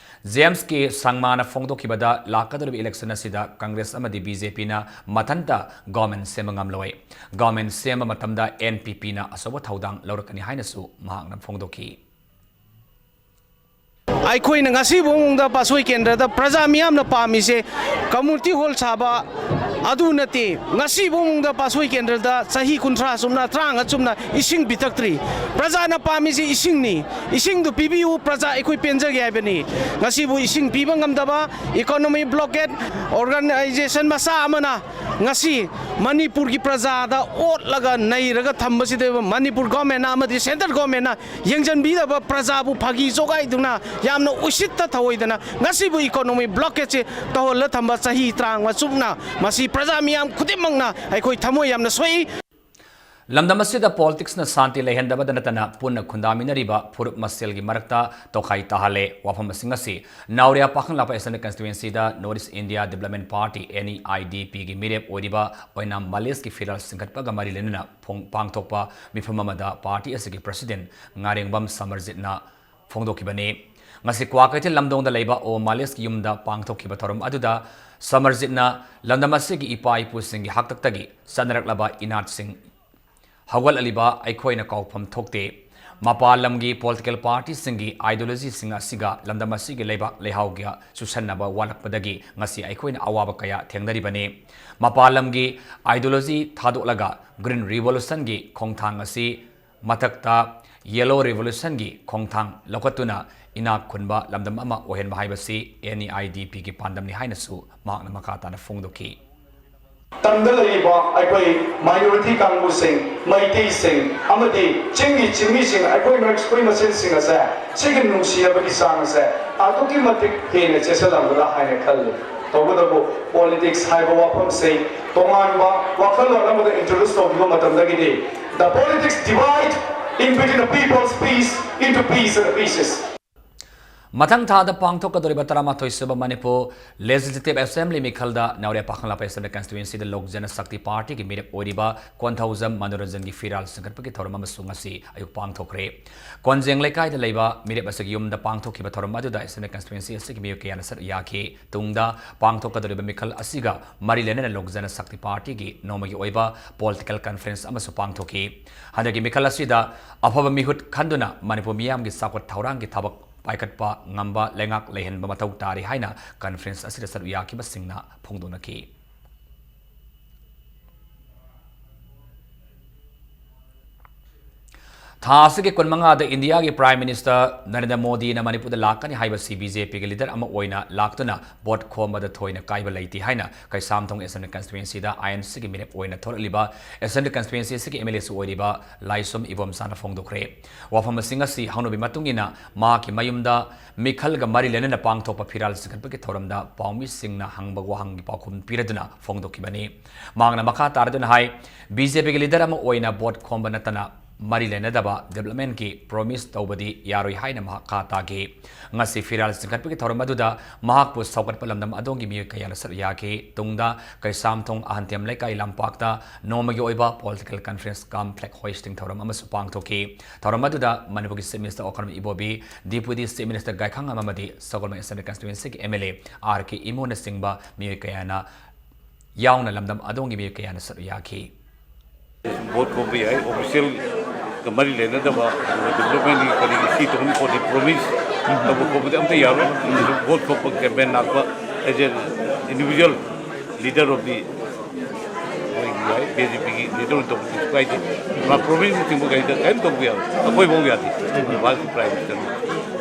ꯖꯦꯝꯁ ꯀꯦ ꯁꯪꯃꯥꯅ ꯐꯣꯡꯗꯣꯛꯈꯤꯕꯗ ꯂꯥꯛꯀꯗꯧꯔꯤꯕ ꯏꯂꯦꯛꯁꯟ ꯑꯁꯤꯗ ꯀꯪꯒ꯭ꯔꯦꯁ ꯑꯃꯗꯤ ꯕꯤ ꯖꯦ ꯄꯤꯅ ꯃꯊꯟꯇ ꯒꯣꯔꯃꯦꯟ ꯁꯦꯝꯕ ꯉꯝꯂꯣꯏ꯫ ꯒꯣꯔꯃꯦꯟ ꯁꯦꯝꯕ ꯃꯇꯝꯗ ꯑꯦꯟ ꯄꯤ ꯄꯤꯅ ꯑꯆꯧꯕ ꯊꯧꯗꯥꯡ ꯂꯧꯔꯛꯀꯅꯤ ꯍꯥꯏꯅꯁꯨ ꯃꯍꯥꯛꯅ ꯐꯣꯡꯗꯣꯛꯈꯤ꯫ ꯑꯩꯈꯣꯏꯅ ꯉꯁꯤꯕꯨ ꯃꯑꯣꯡꯗ ꯄꯥꯁꯣꯏ ꯀꯦꯟꯗ꯭ꯔꯗ ꯄ꯭ꯔꯖꯥ ꯃꯤꯌꯥꯝꯅ ꯄꯥꯝꯃꯤꯁꯦ ꯀꯝꯃꯨꯅꯤꯇꯤ ꯍꯣꯜ ꯁꯥꯕ ꯑꯗꯨ ꯅꯠꯇꯦ꯫ ꯉꯁꯤꯕꯨ ꯃꯑꯣꯡꯗ ꯄꯥꯁꯣꯏ ꯀꯦꯟꯗ꯭ꯔꯗ ꯆꯍꯤ ꯀꯨꯟꯊ꯭ꯔꯥ ꯆꯨꯝꯅ, ꯇꯔꯥꯃꯉꯥ ꯆꯨꯝꯅ ꯏꯁꯤꯡ ꯄꯤꯊꯛꯇ꯭ꯔꯤ꯫ ꯄ꯭ꯔꯖꯥꯅ ꯄꯥꯝꯃꯤꯁꯦ ꯏꯁꯤꯡꯅꯤ꯫ ꯏꯁꯤꯡꯗꯨ ꯄꯤꯕꯤꯌꯨ, ꯄ꯭ꯔꯖꯥ ꯑꯩꯈꯣꯏ ꯄꯦꯟꯖꯒꯦ ꯍꯥꯏꯕꯅꯤ꯫ ꯉꯁꯤꯕꯨ ꯏꯁꯤꯡ ꯄꯤꯕ ꯉꯝꯗꯕ, economic blockade, organization ꯃꯆꯥ ꯑꯃꯅ ꯉꯁꯤ ꯃꯅꯤꯄꯨꯔꯒꯤ ꯄ꯭ꯔꯖꯥꯗ ꯑꯣꯠꯂꯒ ꯅꯩꯔꯒ ꯊꯝꯕꯁꯤꯗ ꯃꯅꯤꯄꯨꯔ ꯒꯣꯔꯃꯦꯟꯅ ꯑꯃꯗꯤ ꯁꯦꯟꯇ꯭ꯔꯦꯜ ꯒꯣꯔꯃꯦꯟꯅ ꯌꯦꯡꯁꯤꯟꯕꯤꯗꯕ, ꯄ꯭ꯔꯖꯥꯕꯨ ꯐꯥꯒꯤ ꯖꯣꯒꯥꯏꯗꯨꯅ ꯌꯥꯝꯅ ꯎꯁꯤꯠꯇ ꯊꯑꯣꯏꯗꯅ ꯉꯁꯤꯕꯨ economic blockadeꯁꯦ ꯇꯧꯍꯜꯂ ꯊꯝꯕ ꯆꯍꯤ ꯇꯔꯥꯃꯉꯥ ꯆꯨꯞꯅ ꯃꯁꯤ ꯄ꯭ꯔꯖꯥ ꯃꯤꯌꯥꯝ ꯈꯨꯗꯤꯡꯃꯛꯅ ꯑꯩꯈꯣꯏ ꯊꯃꯣꯏ ꯌꯥꯝꯅ ꯁꯣꯛꯏ꯫ ꯂꯝꯗꯝ ꯑꯁꯤꯗ ꯄꯣꯂꯤꯇꯤꯛꯁꯅ ꯁꯥꯟꯇꯤ ꯂꯩꯍꯟꯗꯕꯗ ꯅꯠꯇꯅ ꯄꯨꯟꯅ ꯈꯨꯟꯗꯥꯃꯤꯟꯅꯔꯤꯕ ꯐꯨꯔꯨꯞ ꯃꯁꯦꯜꯒꯤ ꯃꯔꯛꯇ ꯇꯣꯈꯥꯏ ꯇꯥꯍꯜꯂꯦ꯫ ꯋꯥꯐꯝ ꯑꯁꯤꯡ ꯑꯁꯤ ꯅꯥꯎꯔꯤꯌꯥ ꯄꯥꯈꯪꯂꯥꯛꯄ assembly ꯀꯟꯁꯇꯤꯇ꯭ꯋꯦꯟꯁꯤꯗ North East India Development Party, N E I D P, ꯒꯤ ꯃꯤꯔꯦꯞ ꯑꯣꯏꯔꯤꯕ ꯑꯣꯏꯅꯥꯝ ꯃꯂꯦꯁꯀꯤ ꯐꯤꯔꯥꯜ ꯆꯤꯡꯈꯠꯄꯒ ꯃꯔꯤ ꯂꯩꯅꯅ ꯐꯣꯡ-, ꯄꯥꯡꯊꯣꯛꯄ ꯃꯤꯐꯝ ꯑꯃꯗ ꯄꯥꯔꯇꯤ ꯑꯁꯤꯒꯤ ꯄ꯭ꯔꯁꯤꯗꯦꯟ ꯉꯥꯔꯦꯡꯕꯝ ꯁꯃꯔꯖꯤꯠꯅ ꯐꯣꯡꯗꯣꯛꯈꯤꯕꯅꯤ꯫ ꯉꯁꯤ ꯀ꯭ꯋꯥꯀꯩꯊꯦꯜ ꯂꯝꯗꯣꯡꯗ ꯂꯩꯕ ꯑꯣ ꯃꯥꯂꯤꯁꯀꯤ ꯌꯨꯝꯗ ꯄꯥꯡꯊꯣꯛꯈꯤꯕ ꯊꯧꯔꯝ ꯑꯗꯨꯗ ꯁꯃꯔꯖꯤꯠꯅ ꯂꯝꯗꯝ ꯑꯁꯤꯒꯤ ꯏꯄꯥ ꯏꯄꯨꯁꯤꯡꯒꯤ ꯍꯥꯛꯇꯛꯇꯒꯤ ꯆꯠꯅꯔꯛꯂꯕ ꯏꯅꯥꯠꯁꯤꯡ ꯍꯧꯒꯠꯂꯛꯂꯤꯕ ꯑꯩꯈꯣꯏꯅ ꯀꯥꯎꯐꯝ ꯊꯣꯛꯇꯦ꯫ ꯃꯄꯥꯟ ꯂꯝꯒꯤ ꯄꯣꯂꯤꯇꯤꯀꯦꯜ ꯄꯥꯔꯇꯤꯁꯤꯡꯒꯤ ideologyꯁꯤꯡ ꯑꯁꯤꯒ ꯂꯝꯗꯝ ꯑꯁꯤꯒꯤ ꯂꯩꯕꯥꯛ ꯂꯩꯍꯥꯎꯒ ꯆꯨꯁꯟꯅꯕ ꯋꯥꯠꯂꯛꯄꯗꯒꯤ ꯉꯁꯤ ꯑꯩꯈꯣꯏꯅ ꯑꯋꯥꯕ ꯀꯌꯥ ꯊꯦꯡꯅꯔꯤꯕꯅꯤ꯫ ꯃꯄꯥꯟ ꯂꯝꯒꯤ ideology ꯊꯥꯗꯣꯛꯂꯒ Green Revolutionꯒꯤ ꯈꯣꯡꯊꯥꯡ ꯑꯁꯤ ꯃꯊꯛꯇ Yellow Revolutionꯒꯤ ꯈꯣꯡꯊꯥꯡ ꯂꯧꯈꯠꯇꯨꯅ ꯏꯅꯥꯛ ꯈꯨꯟꯕ ꯂꯝꯗꯝ ꯑꯃ ꯑꯣꯏꯍꯟꯕ ꯍꯥꯏꯕꯁꯤ NEIDPꯒꯤ ꯄꯥꯟꯗꯝꯅꯤ ꯍꯥꯏꯅꯁꯨ ꯃꯍꯥꯛꯅ ꯃꯈꯥ ꯇꯥꯅ ꯐꯣꯡꯗꯣꯛꯈꯤ꯫ ꯇꯝꯗ ꯂꯩꯔꯤꯕ ꯑꯩꯈꯣꯏ minority ꯀꯥꯡꯕꯨꯁꯤꯡ, ꯃꯩꯇꯩꯁꯤꯡ ꯑꯃꯗꯤ ꯆꯤꯡꯒꯤ ꯆꯤꯡꯃꯤꯁꯤꯡ, ꯑꯩꯈꯣꯏ ꯃꯔꯛ-, ꯑꯩꯈꯣꯏ ꯃꯁꯦꯟꯁꯤꯡ ꯑꯁꯦ ꯁꯤꯒꯤ ꯅꯨꯡꯁꯤꯅꯕꯒꯤ ꯆꯥꯡ ꯑꯁꯦ ꯑꯗꯨꯛꯀꯤ ꯃꯇꯤꯛ ꯍꯦꯟꯅ ꯆꯦꯠꯁꯤꯜꯂꯝꯒꯗ꯭ꯔꯥ ꯍꯥꯏꯅ ꯈꯜꯂꯤ꯫ ꯇꯧꯕꯇꯕꯨ politics ꯍꯥꯏꯕ ꯋꯥꯐꯝꯁꯤ ꯇꯣꯉꯥꯟꯕ ꯋꯥꯈꯜꯂꯣꯟ ꯑꯃꯗ introduce ꯇꯧꯈꯤꯕ ꯃꯇꯝꯗꯒꯤꯗꯤ the politics divide in between the people's peace into peace and pieces. ꯃꯊꯪ ꯊꯥꯗ ꯄꯥꯡꯊꯣꯛꯀꯗꯧꯔꯤꯕ ꯇꯔꯥꯃꯥꯊꯣꯏ ꯁꯨꯕ ꯃꯅꯤꯄꯨꯔ Legislative Assembly ꯃꯤꯈꯜꯗ ꯅꯥꯎꯔꯦꯝ ꯄꯥꯈꯪꯂꯥꯛꯄ Assembly Constituencyꯗ Lok Jana Shakti Partyꯒꯤ ꯃꯤꯔꯦꯞ ꯑꯣꯏꯔꯤꯕ ꯀꯣꯟꯊꯧꯖꯝ ꯃꯅꯣꯔꯟꯖꯟꯒꯤ ꯐꯤꯔꯥꯜ ꯆꯤꯡꯈꯠꯄꯒꯤ ꯊꯧꯔꯝ ꯑꯃꯁꯨ ꯉꯁꯤ ꯑꯌꯨꯛ ꯄꯥꯡꯊꯣꯛꯈ꯭ꯔꯦ꯫ ꯀꯣꯟꯖꯦꯡ ꯂꯩꯀꯥꯏꯗ ꯂꯩꯕ ꯃꯤꯔꯦꯞ ꯑꯁꯤꯒꯤ ꯌꯨꯝꯗ ꯄꯥꯡꯊꯣꯛꯈꯤꯕ ꯊꯧꯔꯝ ꯑꯗꯨꯗ Assembly Constituency ꯑꯁꯤꯒꯤ ꯃꯤꯑꯣꯏ ꯀꯌꯥꯅ ꯁꯔꯨꯛ ꯌꯥꯈꯤ꯫ ꯇꯨꯡꯗ ꯄꯥꯡꯊꯣꯛꯀꯗꯧꯔꯤꯕ ꯃꯤꯈꯜ ꯑꯁꯤꯒ ꯃꯔꯤ ꯂꯩꯅꯅ Lok Jana Shakti Partyꯒꯤ ꯅꯣꯡꯃꯒꯤ ꯑꯣꯏꯕ political conference ꯑꯃꯁꯨ ꯄꯥꯡꯊꯣꯛꯈꯤ꯫ ꯍꯟꯗꯛꯀꯤ ꯃꯤꯈꯜ ꯑꯁꯤꯗ ꯑꯐꯕ ꯃꯤꯍꯨꯠ ꯈꯟꯗꯨꯅ ꯃꯅꯤꯄꯨꯔ ꯃꯤꯌꯥꯝꯒꯤ ꯆꯥꯎꯈꯠ ꯊꯧꯔꯥꯡꯒꯤ ꯊꯕꯛ ꯄꯥꯏꯈꯠꯄ ꯉꯝꯕ ꯂꯩꯉꯥꯛ ꯂꯩꯍꯟꯕ ꯃꯊꯧ ꯇꯥꯔꯤ ꯍꯥꯏꯅ conference ꯑꯁꯤꯗ ꯁꯔꯨꯛ ꯌꯥꯈꯤꯕꯁꯤꯡꯅ ꯐꯣꯡꯗꯣꯛꯅꯈꯤ꯫ ꯊꯥ ꯑꯁꯤꯒꯤ ꯀꯨꯟꯃꯉꯥꯗ ꯏꯟꯗꯤꯌꯥꯒꯤ Prime Minister ꯅꯔꯦꯟꯗ꯭ꯔ ꯃꯣꯗꯤꯅ ꯃꯅꯤꯄꯨꯔꯗ ꯂꯥꯛꯀꯅꯤ ꯍꯥꯏꯕꯁꯤ BJPꯒꯤ leader ꯑꯃ ꯑꯣꯏꯅ ꯂꯥꯛꯇꯨꯅ vote ꯈꯣꯝꯕꯗ ꯊꯣꯏꯅ ꯀꯥꯏꯕ ꯂꯩꯇꯦ ꯍꯥꯏꯅ ꯀꯩꯁꯥꯝꯊꯣꯡ Assembly Constituencyꯗ INCꯒꯤ ꯃꯤꯔꯦꯞ ꯑꯣꯏꯅ ꯊꯣꯔꯛꯂꯤꯕ Assembly Constituency ꯑꯁꯤꯒꯤ MLAꯁꯨ ꯑꯣꯏꯔꯤꯕ ꯂꯥꯏꯁ꯭ꯔꯝ ꯏꯕꯣꯝꯆꯥꯅ ꯐꯣꯡꯗꯣꯛꯈ꯭ꯔꯦ꯫ ꯋꯥꯐꯝꯁꯤꯡ ꯑꯁꯤ ꯍꯧꯅꯕꯤ ꯃꯇꯨꯡ ꯏꯟꯅ ꯃꯍꯥꯛꯀꯤ ꯃꯌꯨꯝꯗ ꯃꯤꯈꯜꯒ ꯃꯔꯤ ꯂꯩꯅꯅ ꯄꯥꯡꯊꯣꯛꯄ ꯐꯤꯔꯥꯜ ꯆꯤꯡꯈꯠꯄꯒꯤ ꯊꯧꯔꯝꯗ ꯄꯥꯎꯃꯤꯁꯤꯡꯅ ꯍꯪꯕ ꯋꯥꯍꯪꯒꯤ ꯄꯥꯎꯈꯨꯝ ꯄꯤꯔꯗꯨꯅ ꯐꯣꯡꯗꯣꯛꯈꯤꯕꯅꯤ꯫ ꯃꯍꯥꯛꯅ ꯃꯈꯥ ꯇꯥꯔꯗꯨꯅ ꯍꯥꯏ, BJPꯒꯤ leader ꯑꯃ ꯑꯣꯏꯅ vote ꯈꯣꯝꯕ ꯅꯠꯇꯅ ꯃꯔꯤ ꯂꯩꯅꯗꯕ developmentꯀꯤ promise ꯇꯧꯕꯗꯤ ꯌꯥꯔꯣꯏ ꯍꯥꯏꯅ ꯃꯈꯥ ꯇꯥꯈꯤ꯫ ꯉꯁꯤ ꯐꯤꯔꯥꯜ ꯆꯤꯡꯈꯠꯄꯒꯤ ꯊꯧꯔꯝ ꯑꯗꯨꯗ ꯃꯍꯥꯛꯄꯨ ꯁꯧꯒꯠꯄ ꯂꯝꯗꯝ ꯑꯗꯣꯝꯒꯤ ꯃꯤꯑꯣꯏ ꯀꯌꯥꯅ ꯁꯔꯨꯛ ꯌꯥꯈꯤ꯫ ꯇꯨꯡꯗ ꯀꯩꯁꯥꯝꯊꯣꯡ ꯑꯍꯟꯊꯦꯝ ꯂꯩꯀꯥꯏ ꯂꯝꯄꯥꯛꯇ ꯅꯣꯡꯃꯒꯤ ꯑꯣꯏꯕ political conference cum flag hoisting ꯊꯧꯔꯝ ꯑꯃꯁꯨ ꯄꯥꯡꯊꯣꯛꯈꯤ꯫ ꯊꯧꯔꯝ ꯑꯗꯨꯗ ꯃꯅꯤꯄꯨꯔꯒꯤ Chief Minister ꯑꯣꯀꯔꯝ ꯏꯕꯣꯕꯤ, Deputy Chief Minister ꯒꯥꯏꯈꯥꯉꯝ ꯑꯃꯗꯤ ꯁꯒꯣꯜꯕꯟ Assembly Constituencyꯒꯤ MLA R K ꯏꯃꯣꯅꯆꯤꯡꯕ ꯃꯤꯑꯣꯏ ꯀꯌꯥꯅ ꯌꯥꯎꯅ ꯂꯝꯗꯝ ꯑꯗꯣꯝꯒꯤ ꯃꯤꯑꯣꯏ ꯀꯌꯥꯅ ꯁꯔꯨꯛ ꯌꯥꯈꯤ꯫ Vote ꯈꯣꯝꯕ ꯌꯥꯏ꯫ Officialꯒ ꯃꯔꯤ ꯂꯩꯅꯗꯕ developmentꯀꯤ ꯀꯔꯤꯒꯤ ꯁꯤ ꯇꯧꯅꯤ ꯈꯣꯠꯅꯤ promise ꯇꯧꯕ ꯈꯣꯠꯄꯗꯤ ꯑꯝꯇ ꯌꯥꯔꯣꯏ꯫ Vote ꯈꯣꯝꯕ campaign ꯂꯥꯛꯄ as an individual leader of the ꯃꯣꯏꯒꯤ ꯌꯥꯏ, BJPꯒꯤ ꯂꯤꯗꯔ ꯇꯧꯕ ꯀꯩꯁꯨ ꯀꯥꯏꯗꯦ꯫ ꯃꯥ ꯄ꯭ꯔꯣꯚꯤꯟꯁꯅꯆꯤꯡꯕ ꯀꯩꯗ ꯀꯔꯤꯝ ꯇꯧꯕ ꯌꯥꯔꯣꯏ꯫ ꯑꯩꯈꯣꯏ ꯐꯥꯎ ꯌꯥꯗꯦ꯫ ꯚꯥꯔꯠꯀꯤ ꯄ꯭ꯔꯥꯏꯝ ꯃꯤꯅꯤꯁꯇꯔꯅ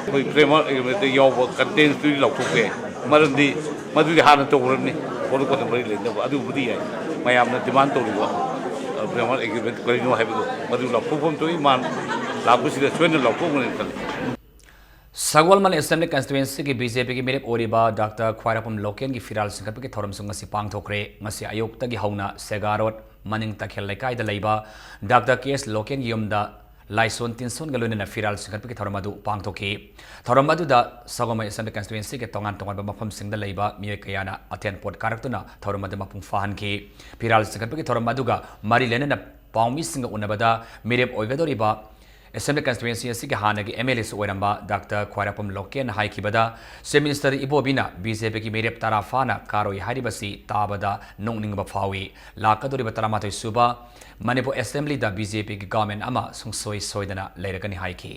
ꯑꯩꯈꯣꯏ ꯐ꯭ꯔꯦꯝꯋꯥꯔꯛ ꯑꯦꯒ꯭ꯔꯤꯃꯦꯟꯇ ꯌꯥꯎꯕ ꯀꯟꯇꯦꯟꯁꯇꯨꯗꯤ ꯂꯧꯊꯣꯛꯄ ꯌꯥꯏ꯫ ꯃꯔꯝꯗꯤ ꯃꯗꯨꯗꯤ ꯍꯥꯟꯅ ꯇꯧꯈ꯭ꯔꯕꯅꯤ꯫ ꯄꯣꯠ ꯀꯣꯟꯅ ꯃꯔꯤ ꯂꯩꯅꯕ ꯑꯗꯨꯕꯨꯗꯤ ꯌꯥꯏ꯫ ꯃꯌꯥꯝꯅ ꯗꯤꯃꯥꯟ ꯇꯧꯔꯤꯕ ꯐ꯭ꯔꯦꯝꯋꯥꯔꯛ ꯑꯦꯒ꯭ꯔꯤꯃꯦꯟ ꯀꯔꯤꯅꯣ ꯍꯥꯏꯕꯗꯣ ꯃꯗꯨ ꯂꯧꯊꯣꯛꯐꯝ ꯊꯣꯛꯏ꯫ ꯃꯥ ꯂꯥꯛꯄꯁꯤꯗ ꯁꯣꯏꯗꯅ ꯂꯧꯊꯣꯛꯀꯅꯤ ꯈꯜꯂꯤ꯫ ꯁꯒꯣꯜꯕꯟ ꯑꯦꯁꯦꯝꯕ꯭ꯂꯤ ꯀꯟꯁꯇꯤꯇ꯭ꯋꯦꯟꯁꯤꯒꯤ ꯕꯤ ꯖꯦ ꯄꯤꯒꯤ ꯃꯤꯔꯦꯞ ꯑꯣꯏꯔꯤꯕ ꯗꯥꯛꯇꯔ ꯈ꯭ꯋꯥꯏꯔꯥꯛꯄꯝ ꯂꯣꯀꯦꯟꯒꯤ ꯐꯤꯔꯥꯜ ꯆꯤꯡꯈꯠꯄꯒꯤ ꯊꯧꯔꯝꯁꯨ ꯉꯁꯤ ꯄꯥꯡꯊꯣꯛꯈ꯭ꯔꯦ꯫ ꯉꯁꯤ ꯑꯌꯨꯛꯇꯒꯤ ꯍꯧꯅ ꯁꯦꯒꯥ ꯔꯣꯗ, ꯃꯅꯤꯡ ꯇꯈꯦꯜ ꯂꯩꯀꯥꯏꯗ ꯂꯩꯕ ꯗꯥꯛꯇꯔ ꯀꯦ ꯑꯦꯁ ꯂꯣꯀꯦꯟꯒꯤ ꯌꯨꯝꯗ ꯂꯥꯏꯁꯣꯟ ꯇꯤꯟꯁꯣꯟꯒ ꯂꯣꯏꯅꯅ ꯐꯤꯔꯥꯜ ꯆꯤꯡꯈꯠꯄꯒꯤ ꯊꯧꯔꯝ ꯑꯗꯨ ꯄꯥꯡꯊꯣꯛꯈꯤ꯫ ꯊꯧꯔꯝ ꯑꯗꯨꯗ ꯁꯒꯣꯜꯕꯟ ꯑꯦꯁꯦꯝꯕ꯭ꯂꯤ ꯀꯟꯁꯇꯤꯇ꯭ꯋꯦꯟꯁꯤꯒꯤ ꯇꯣꯉꯥꯟ ꯇꯣꯉꯥꯟꯕ ꯃꯐꯝꯁꯤꯡꯗ ꯂꯩꯕ ꯃꯤꯑꯣꯏ ꯀꯌꯥꯅ ꯑꯊꯦꯟ ꯄꯣꯠ ꯀꯥꯔꯛꯇꯨꯅ ꯊꯧꯔꯝ ꯑꯗꯨ ꯃꯄꯨꯡ ꯐꯥꯍꯟꯈꯤ꯫ ꯐꯤꯔꯥꯜ ꯆꯤꯡꯈꯠꯄꯒꯤ ꯊꯧꯔꯝ ꯑꯗꯨꯒ ꯃꯔꯤ ꯂꯩꯅꯅ ꯄꯥꯎꯃꯤꯁꯤꯡꯒ ꯎꯅꯕꯗ ꯃꯤꯔꯦꯞ ꯑꯣꯏꯒꯗꯧꯔꯤꯕ ꯑꯦꯁꯦꯝꯕ꯭ꯂꯤ ꯀꯟꯁꯇꯤꯇ꯭ꯋꯦꯟꯁꯤ ꯑꯁꯤꯒꯤ ꯍꯥꯟꯅꯒꯤ ꯑꯦꯝ ꯑꯦꯜ ꯑꯦꯁꯨ ꯑꯣꯏꯔꯝꯕ ꯗꯥꯛꯇꯔ ꯈ꯭ꯋꯥꯏꯔꯥꯛꯄꯝ ꯂꯣꯀꯦꯟꯅ ꯍꯥꯏꯈꯤꯕꯗ, ꯆꯤꯐ ꯃꯤꯅꯤꯁꯇꯔ ꯏꯕꯣꯕꯤꯅ ꯕꯤ ꯖꯦ ꯄꯤꯒꯤ ꯃꯤꯔꯦꯞ ꯇꯔꯥ ꯐꯥꯅ ꯀꯥꯔꯣꯏ ꯍꯥꯏꯔꯤꯕꯁꯤ ꯇꯥꯕꯗ ꯅꯣꯛꯅꯤꯡꯕ ꯐꯥꯎꯏ꯫ ꯂꯥꯛꯀꯗꯧꯔꯤꯕ ꯇꯔꯥꯃꯥꯊꯣꯏ ꯁꯨꯕ ꯃꯅꯤꯄꯨꯔ ꯑꯦꯁꯦꯝꯕ꯭ꯂꯤꯗ ꯕꯤ ꯖꯦ ꯄꯤꯒꯤ ꯒꯚꯔꯟꯃꯦꯟꯠ ꯑꯃ ꯁꯨꯡꯁꯣꯏ ꯁꯣꯏꯗꯅ ꯂꯩꯔꯒꯅꯤ ꯍꯥꯏꯈꯤ꯫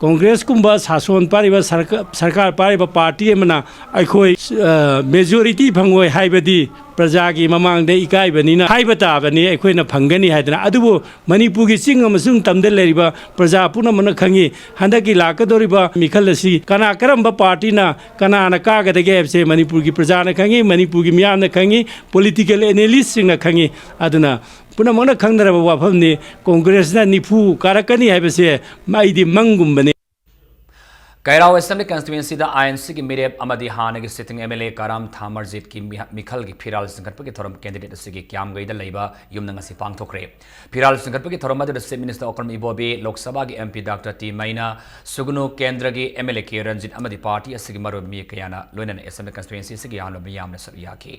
ꯀꯣꯡꯒ꯭ꯔꯦꯁꯀꯨꯝꯕ ꯁꯥꯁꯣꯟ ꯄꯥꯏꯔꯤꯕ ꯁꯔꯀ-, ꯁꯔꯀꯥꯔ ꯄꯥꯏꯔꯤꯕ ꯄꯥꯔꯇꯤ ꯑꯃꯅ ꯑꯩꯈꯣꯏ, ꯑ, ꯃꯦꯖꯣꯔꯤꯇꯤ ꯐꯪꯉꯣꯏ ꯍꯥꯏꯕꯗꯤ ꯄ꯭ꯔꯖꯥꯒꯤ ꯃꯃꯥꯡꯗ ꯏꯀꯥꯏꯕꯅꯤꯅ ꯍꯥꯏꯕ ꯇꯥꯕꯅꯤ, ꯑꯩꯈꯣꯏꯅ ꯐꯪꯒꯅꯤ ꯍꯥꯏꯗꯅ꯫ ꯑꯗꯨꯕꯨ ꯃꯅꯤꯄꯨꯔꯒꯤ ꯆꯤꯡ ꯑꯃꯁꯨꯡ ꯇꯝꯗ ꯂꯩꯔꯤꯕ ꯄ꯭ꯔꯖꯥ ꯄꯨꯝꯅꯃꯛꯅ ꯈꯪꯉꯤ꯫ ꯍꯟꯗꯛꯀꯤ ꯂꯥꯛꯀꯗꯧꯔꯤꯕ ꯃꯤꯈꯜ ꯑꯁꯤ ꯀꯅꯥ, ꯀꯔꯝꯕ ꯄꯥꯔꯇꯤꯅ ꯀꯅꯥꯅ ꯀꯥꯒꯗꯒꯦ ꯍꯥꯏꯕꯁꯦ ꯃꯅꯤꯄꯨꯔꯒꯤ ꯄ꯭ꯔꯖꯥꯅ ꯈꯪꯉꯤ, ꯃꯅꯤꯄꯨꯔꯒꯤ ꯃꯤꯌꯥꯝꯅ ꯈꯪꯉꯤ, ꯄꯣꯂꯤꯇꯤꯀꯦꯜ ꯑꯦꯅꯥꯂꯤꯁꯁꯤꯡꯅ ꯈꯪꯉꯤ꯫ ꯑꯗꯨꯅ ꯄꯨꯝꯅꯃꯛꯅ ꯈꯪꯅꯔꯕ ꯋꯥꯐꯝꯅꯤ꯫ ꯀꯣꯡꯒ꯭ꯔꯦꯁꯅ ꯅꯤꯐꯨ ꯀꯥꯔꯛꯀꯅꯤ ꯍꯥꯏꯕꯁꯦ ꯑꯩꯗꯤ ꯃꯪꯒꯨꯝꯕꯅꯤ꯫ ꯀꯩꯔꯥꯎ ꯑꯦꯁꯦꯝꯕ꯭ꯂꯤ ꯀꯟꯁꯇꯤꯇ꯭ꯋꯦꯟꯁꯤꯗ ꯑꯥꯏ ꯑꯦꯟ ꯁꯤꯒꯤ ꯃꯤꯔꯦꯞ ꯑꯃꯗꯤ ꯍꯥꯟꯅꯒꯤ ꯁꯤꯇꯤꯡ ꯑꯦꯝ ꯑꯦꯜ ꯑꯦ ꯀꯔꯥꯝ ꯊꯥꯃꯔꯖꯤꯠꯀꯤ ꯃꯤ-, ꯃꯤꯈꯜꯒꯤ ꯐꯤꯔꯥꯜ ꯆꯤꯡꯈꯠꯄꯒꯤ ꯊꯧꯔꯝ ꯀꯦꯟꯗꯤꯗꯦꯠ ꯑꯁꯤꯒꯤ ꯀ꯭ꯌꯥꯝꯒꯩꯗ ꯂꯩꯕ ꯌꯨꯝꯗ ꯉꯁꯤ ꯄꯥꯡꯊꯣꯛꯈ꯭ꯔꯦ꯫ ꯐꯤꯔꯥꯜ ꯆꯤꯡꯈꯠꯄꯒꯤ ꯊꯧꯔꯝ ꯑꯗꯨꯗ ꯆꯤꯐ ꯃꯤꯅꯤꯁꯇꯔ ꯑꯣꯀ꯭ꯔꯝ ꯏꯕꯣꯕꯤ, ꯂꯣꯛ ꯁꯚꯥꯒꯤ ꯑꯦꯝ ꯄꯤ ꯗꯥꯛꯇꯔ ꯇꯤ ꯃꯩꯅꯥ, ꯁꯨꯒꯅꯨ ꯀꯦꯟꯗ꯭ꯔꯒꯤ M L A K Ranjit ꯑꯃꯗꯤ ꯄꯥꯔꯇꯤ ꯑꯁꯤꯒꯤ ꯃꯔꯨꯑꯣꯏꯕ ꯃꯤꯑꯣꯏ ꯀꯌꯥꯅ ꯂꯣꯏꯅꯅ ꯑꯦꯁꯦꯝꯕ꯭ꯂꯤ ꯀꯟꯁꯇꯤꯇ꯭ꯋꯦꯟꯁꯤ ꯑꯁꯤꯒꯤ ꯌꯥꯝꯂꯕ ꯃꯤꯌꯥꯝꯅ ꯁꯔꯨꯛ ꯌꯥꯈꯤ꯫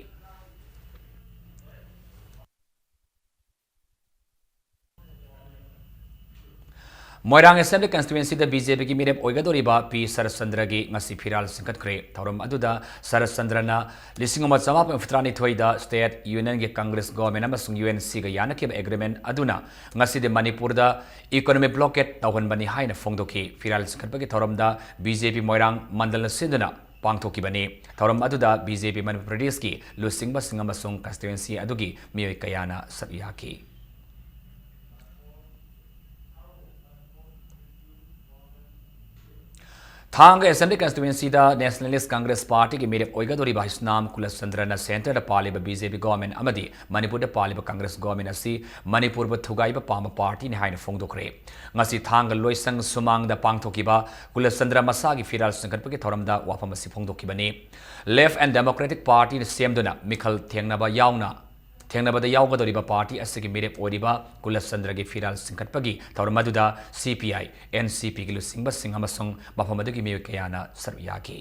ꯃꯣꯏꯔꯥꯡ ꯑꯦꯁꯦꯝꯕ꯭ꯂꯤ ꯀꯟꯁꯇꯤꯇ꯭ꯋꯦꯟꯁꯤꯗ ꯕꯤ ꯖꯦ ꯄꯤꯒꯤ ꯃꯤꯔꯦꯞ ꯑꯣꯏꯒꯗꯧꯔꯤꯕ ꯄꯤ ꯁꯔꯠꯆꯟꯗ꯭ꯔꯒꯤ ꯉꯁꯤ ꯐꯤꯔꯥꯜ ꯆꯤꯡꯈꯠꯈ꯭ꯔꯦ꯫ ꯊꯧꯔꯝ ꯑꯗꯨꯗ ꯁꯔꯠꯆꯟꯗ꯭ꯔꯅ ꯂꯤꯁꯤꯡ ꯑꯃ ꯆꯃꯥꯄꯟ ꯍꯨꯝꯐꯨꯇꯔꯥꯅꯤꯊꯣꯏꯗ ꯁ꯭ꯇꯦꯠ ꯌꯨꯅꯤꯌꯟꯒꯤ ꯀꯪꯒ꯭ꯔꯦꯁ ꯒꯣꯚꯔꯟꯃꯦꯟꯠ ꯑꯃꯁꯨꯡ ꯌꯨ ꯑꯦꯟ ꯁꯤꯒ ꯌꯥꯅꯈꯤꯕ ꯑꯦꯒ꯭ꯔꯤꯃꯦꯟꯠ ꯑꯗꯨꯅ ꯉꯁꯤꯗꯤ ꯃꯅꯤꯄꯨꯔꯗ ꯏꯀꯣꯅꯣꯃꯤꯛ ꯕ꯭ꯂꯣꯀꯦꯠ ꯇꯧꯍꯟꯕꯅꯤ ꯍꯥꯏꯅ ꯐꯣꯡꯗꯣꯛꯈꯤ꯫ ꯐꯤꯔꯥꯜ ꯆꯤꯡꯈꯠꯄꯒꯤ ꯊꯧꯔꯝꯗ ꯕꯤ ꯖꯦ ꯄꯤ ꯃꯣꯏꯔꯥꯡ ꯃꯟꯗꯜꯅ ꯁꯤꯟꯗꯨꯅ ꯄꯥꯡꯊꯣꯛꯈꯤꯕꯅꯤ꯫ ꯊꯧꯔꯝ ꯑꯗꯨꯗ ꯕꯤ ꯖꯦ ꯄꯤ ꯃꯅꯤꯄꯨꯔ ꯄ꯭ꯔꯗꯦꯁꯀꯤ ꯂꯨꯆꯤꯡꯕꯁꯤꯡ ꯑꯃꯁꯨꯡ constituency ꯑꯗꯨꯒꯤ ꯃꯤꯑꯣꯏ ꯀꯌꯥꯅ ꯁꯔꯨꯛ ꯌꯥꯈꯤ꯫ ꯊꯥꯡꯒ Assembly constituencyꯗ Nationalist Congress Partyꯒꯤ ꯃꯤꯔꯦꯞ ꯑꯣꯏꯒꯗꯧꯔꯤꯕ ꯍꯩꯁꯅꯥꯝ ꯀꯨꯂꯆꯟꯗ꯭ꯔꯅ centreꯗ ꯄꯥꯜꯂꯤꯕ B J P government ꯑꯃꯗꯤ ꯃꯅꯤꯄꯨꯔꯗ ꯄꯥꯜꯂꯤꯕ Congress government ꯑꯁꯤ ꯃꯅꯤꯄꯨꯔꯕꯨ ꯊꯨꯒꯥꯏꯕ ꯄꯥꯝꯕ partyꯅꯤ ꯍꯥꯏꯅ ꯐꯣꯡꯗꯣꯛꯈ꯭ꯔꯦ꯫ ꯉꯁꯤ ꯊꯥꯡꯒ ꯂꯣꯏꯁꯪ ꯁꯨꯃꯥꯡꯗ ꯄꯥꯡꯊꯣꯛꯈꯤꯕ ꯀꯨꯂꯆꯟꯗ꯭ꯔ ꯃꯁꯥꯒꯤ ꯐꯤꯔꯥꯜ ꯆꯤꯡꯈꯠꯄꯒꯤ ꯊꯧꯔꯝꯗ ꯋꯥꯐꯝ ꯑꯁꯤ ꯐꯣꯡꯗꯣꯛꯈꯤꯕꯅꯤ꯫ Left and Democratic Partyꯅ ꯁꯦꯝꯗꯨꯅ ꯃꯤꯈꯜ ꯊꯦꯡꯅꯕ ꯌꯥꯎꯅ ꯊꯦꯡꯅꯕꯗ ꯌꯥꯎꯒꯗꯧꯔꯤꯕ party ꯑꯁꯤꯒꯤ ꯃꯤꯔꯦꯞ ꯑꯣꯏꯔꯤꯕ ꯀꯨꯂꯆꯟꯗ꯭ꯔꯒꯤ ꯐꯤꯔꯥꯜ ꯆꯤꯡꯈꯠꯄꯒꯤ ꯊꯧꯔꯝ ꯑꯗꯨꯗ C P I, N C Pꯒꯤ ꯂꯨꯆꯤꯡꯕꯁꯤꯡ ꯑꯃꯁꯨꯡ ꯃꯐꯝ ꯑꯗꯨꯒꯤ ꯃꯤꯑꯣꯏ ꯀꯌꯥꯅ ꯁꯔꯨꯛ ꯌꯥꯈꯤ꯫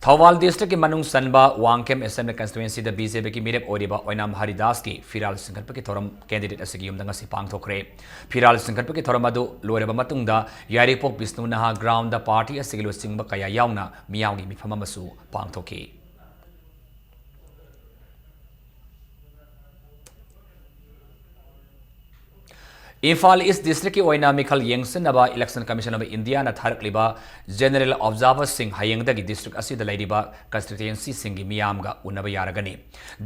ꯊꯧꯕꯥꯜ districtꯀꯤ ꯃꯅꯨꯡ ꯆꯟꯕ ꯋꯥꯡꯈꯦꯝ Assembly constituencyꯗ B J Pꯒꯤ ꯃꯤꯔꯦꯞ ꯑꯣꯏꯔꯤꯕ ꯑꯣꯏꯅꯥꯝ ꯍꯔꯤꯗꯥꯁꯀꯤ ꯐꯤꯔꯥꯜ ꯆꯤꯡꯈꯠꯄꯒꯤ ꯊꯧꯔꯝ candidate ꯑꯁꯤꯒꯤ ꯌꯨꯝꯗ ꯉꯁꯤ ꯄꯥꯡꯊꯣꯛꯈ꯭ꯔꯦ꯫ ꯐꯤꯔꯥꯜ ꯆꯤꯡꯈꯠꯄꯒꯤ ꯊꯧꯔꯝ ꯑꯗꯨ ꯂꯣꯏꯔꯕ ꯃꯇꯨꯡꯗ ꯌꯥꯏꯔꯤꯄꯣꯛ ꯕꯤꯁꯅꯨ ꯅꯍꯥ groundꯗ party ꯑꯁꯤꯒꯤ ꯂꯨꯆꯤꯡꯕ ꯀꯌꯥ ꯌꯥꯎꯅ ꯃꯤꯌꯥꯝꯒꯤ ꯃꯤꯐꯝ ꯑꯃꯁꯨ ꯄꯥꯡꯊꯣꯛꯈꯤ꯫ ꯏꯝꯐꯥꯜ East districtꯀꯤ ꯑꯣꯏꯅ ꯃꯤꯈꯜ ꯌꯦꯡꯁꯤꯟꯅꯕ Election Commission of Indiaꯅ ꯊꯥꯔꯛꯂꯤꯕ general observerꯁꯤꯡ ꯍꯌꯦꯡꯗꯒꯤ district ꯑꯁꯤꯗ ꯂꯩꯔꯤꯕ constituencyꯁꯤꯡꯒꯤ ꯃꯤꯌꯥꯝꯒ ꯎꯅꯕ ꯌꯥꯔꯒꯅꯤ꯫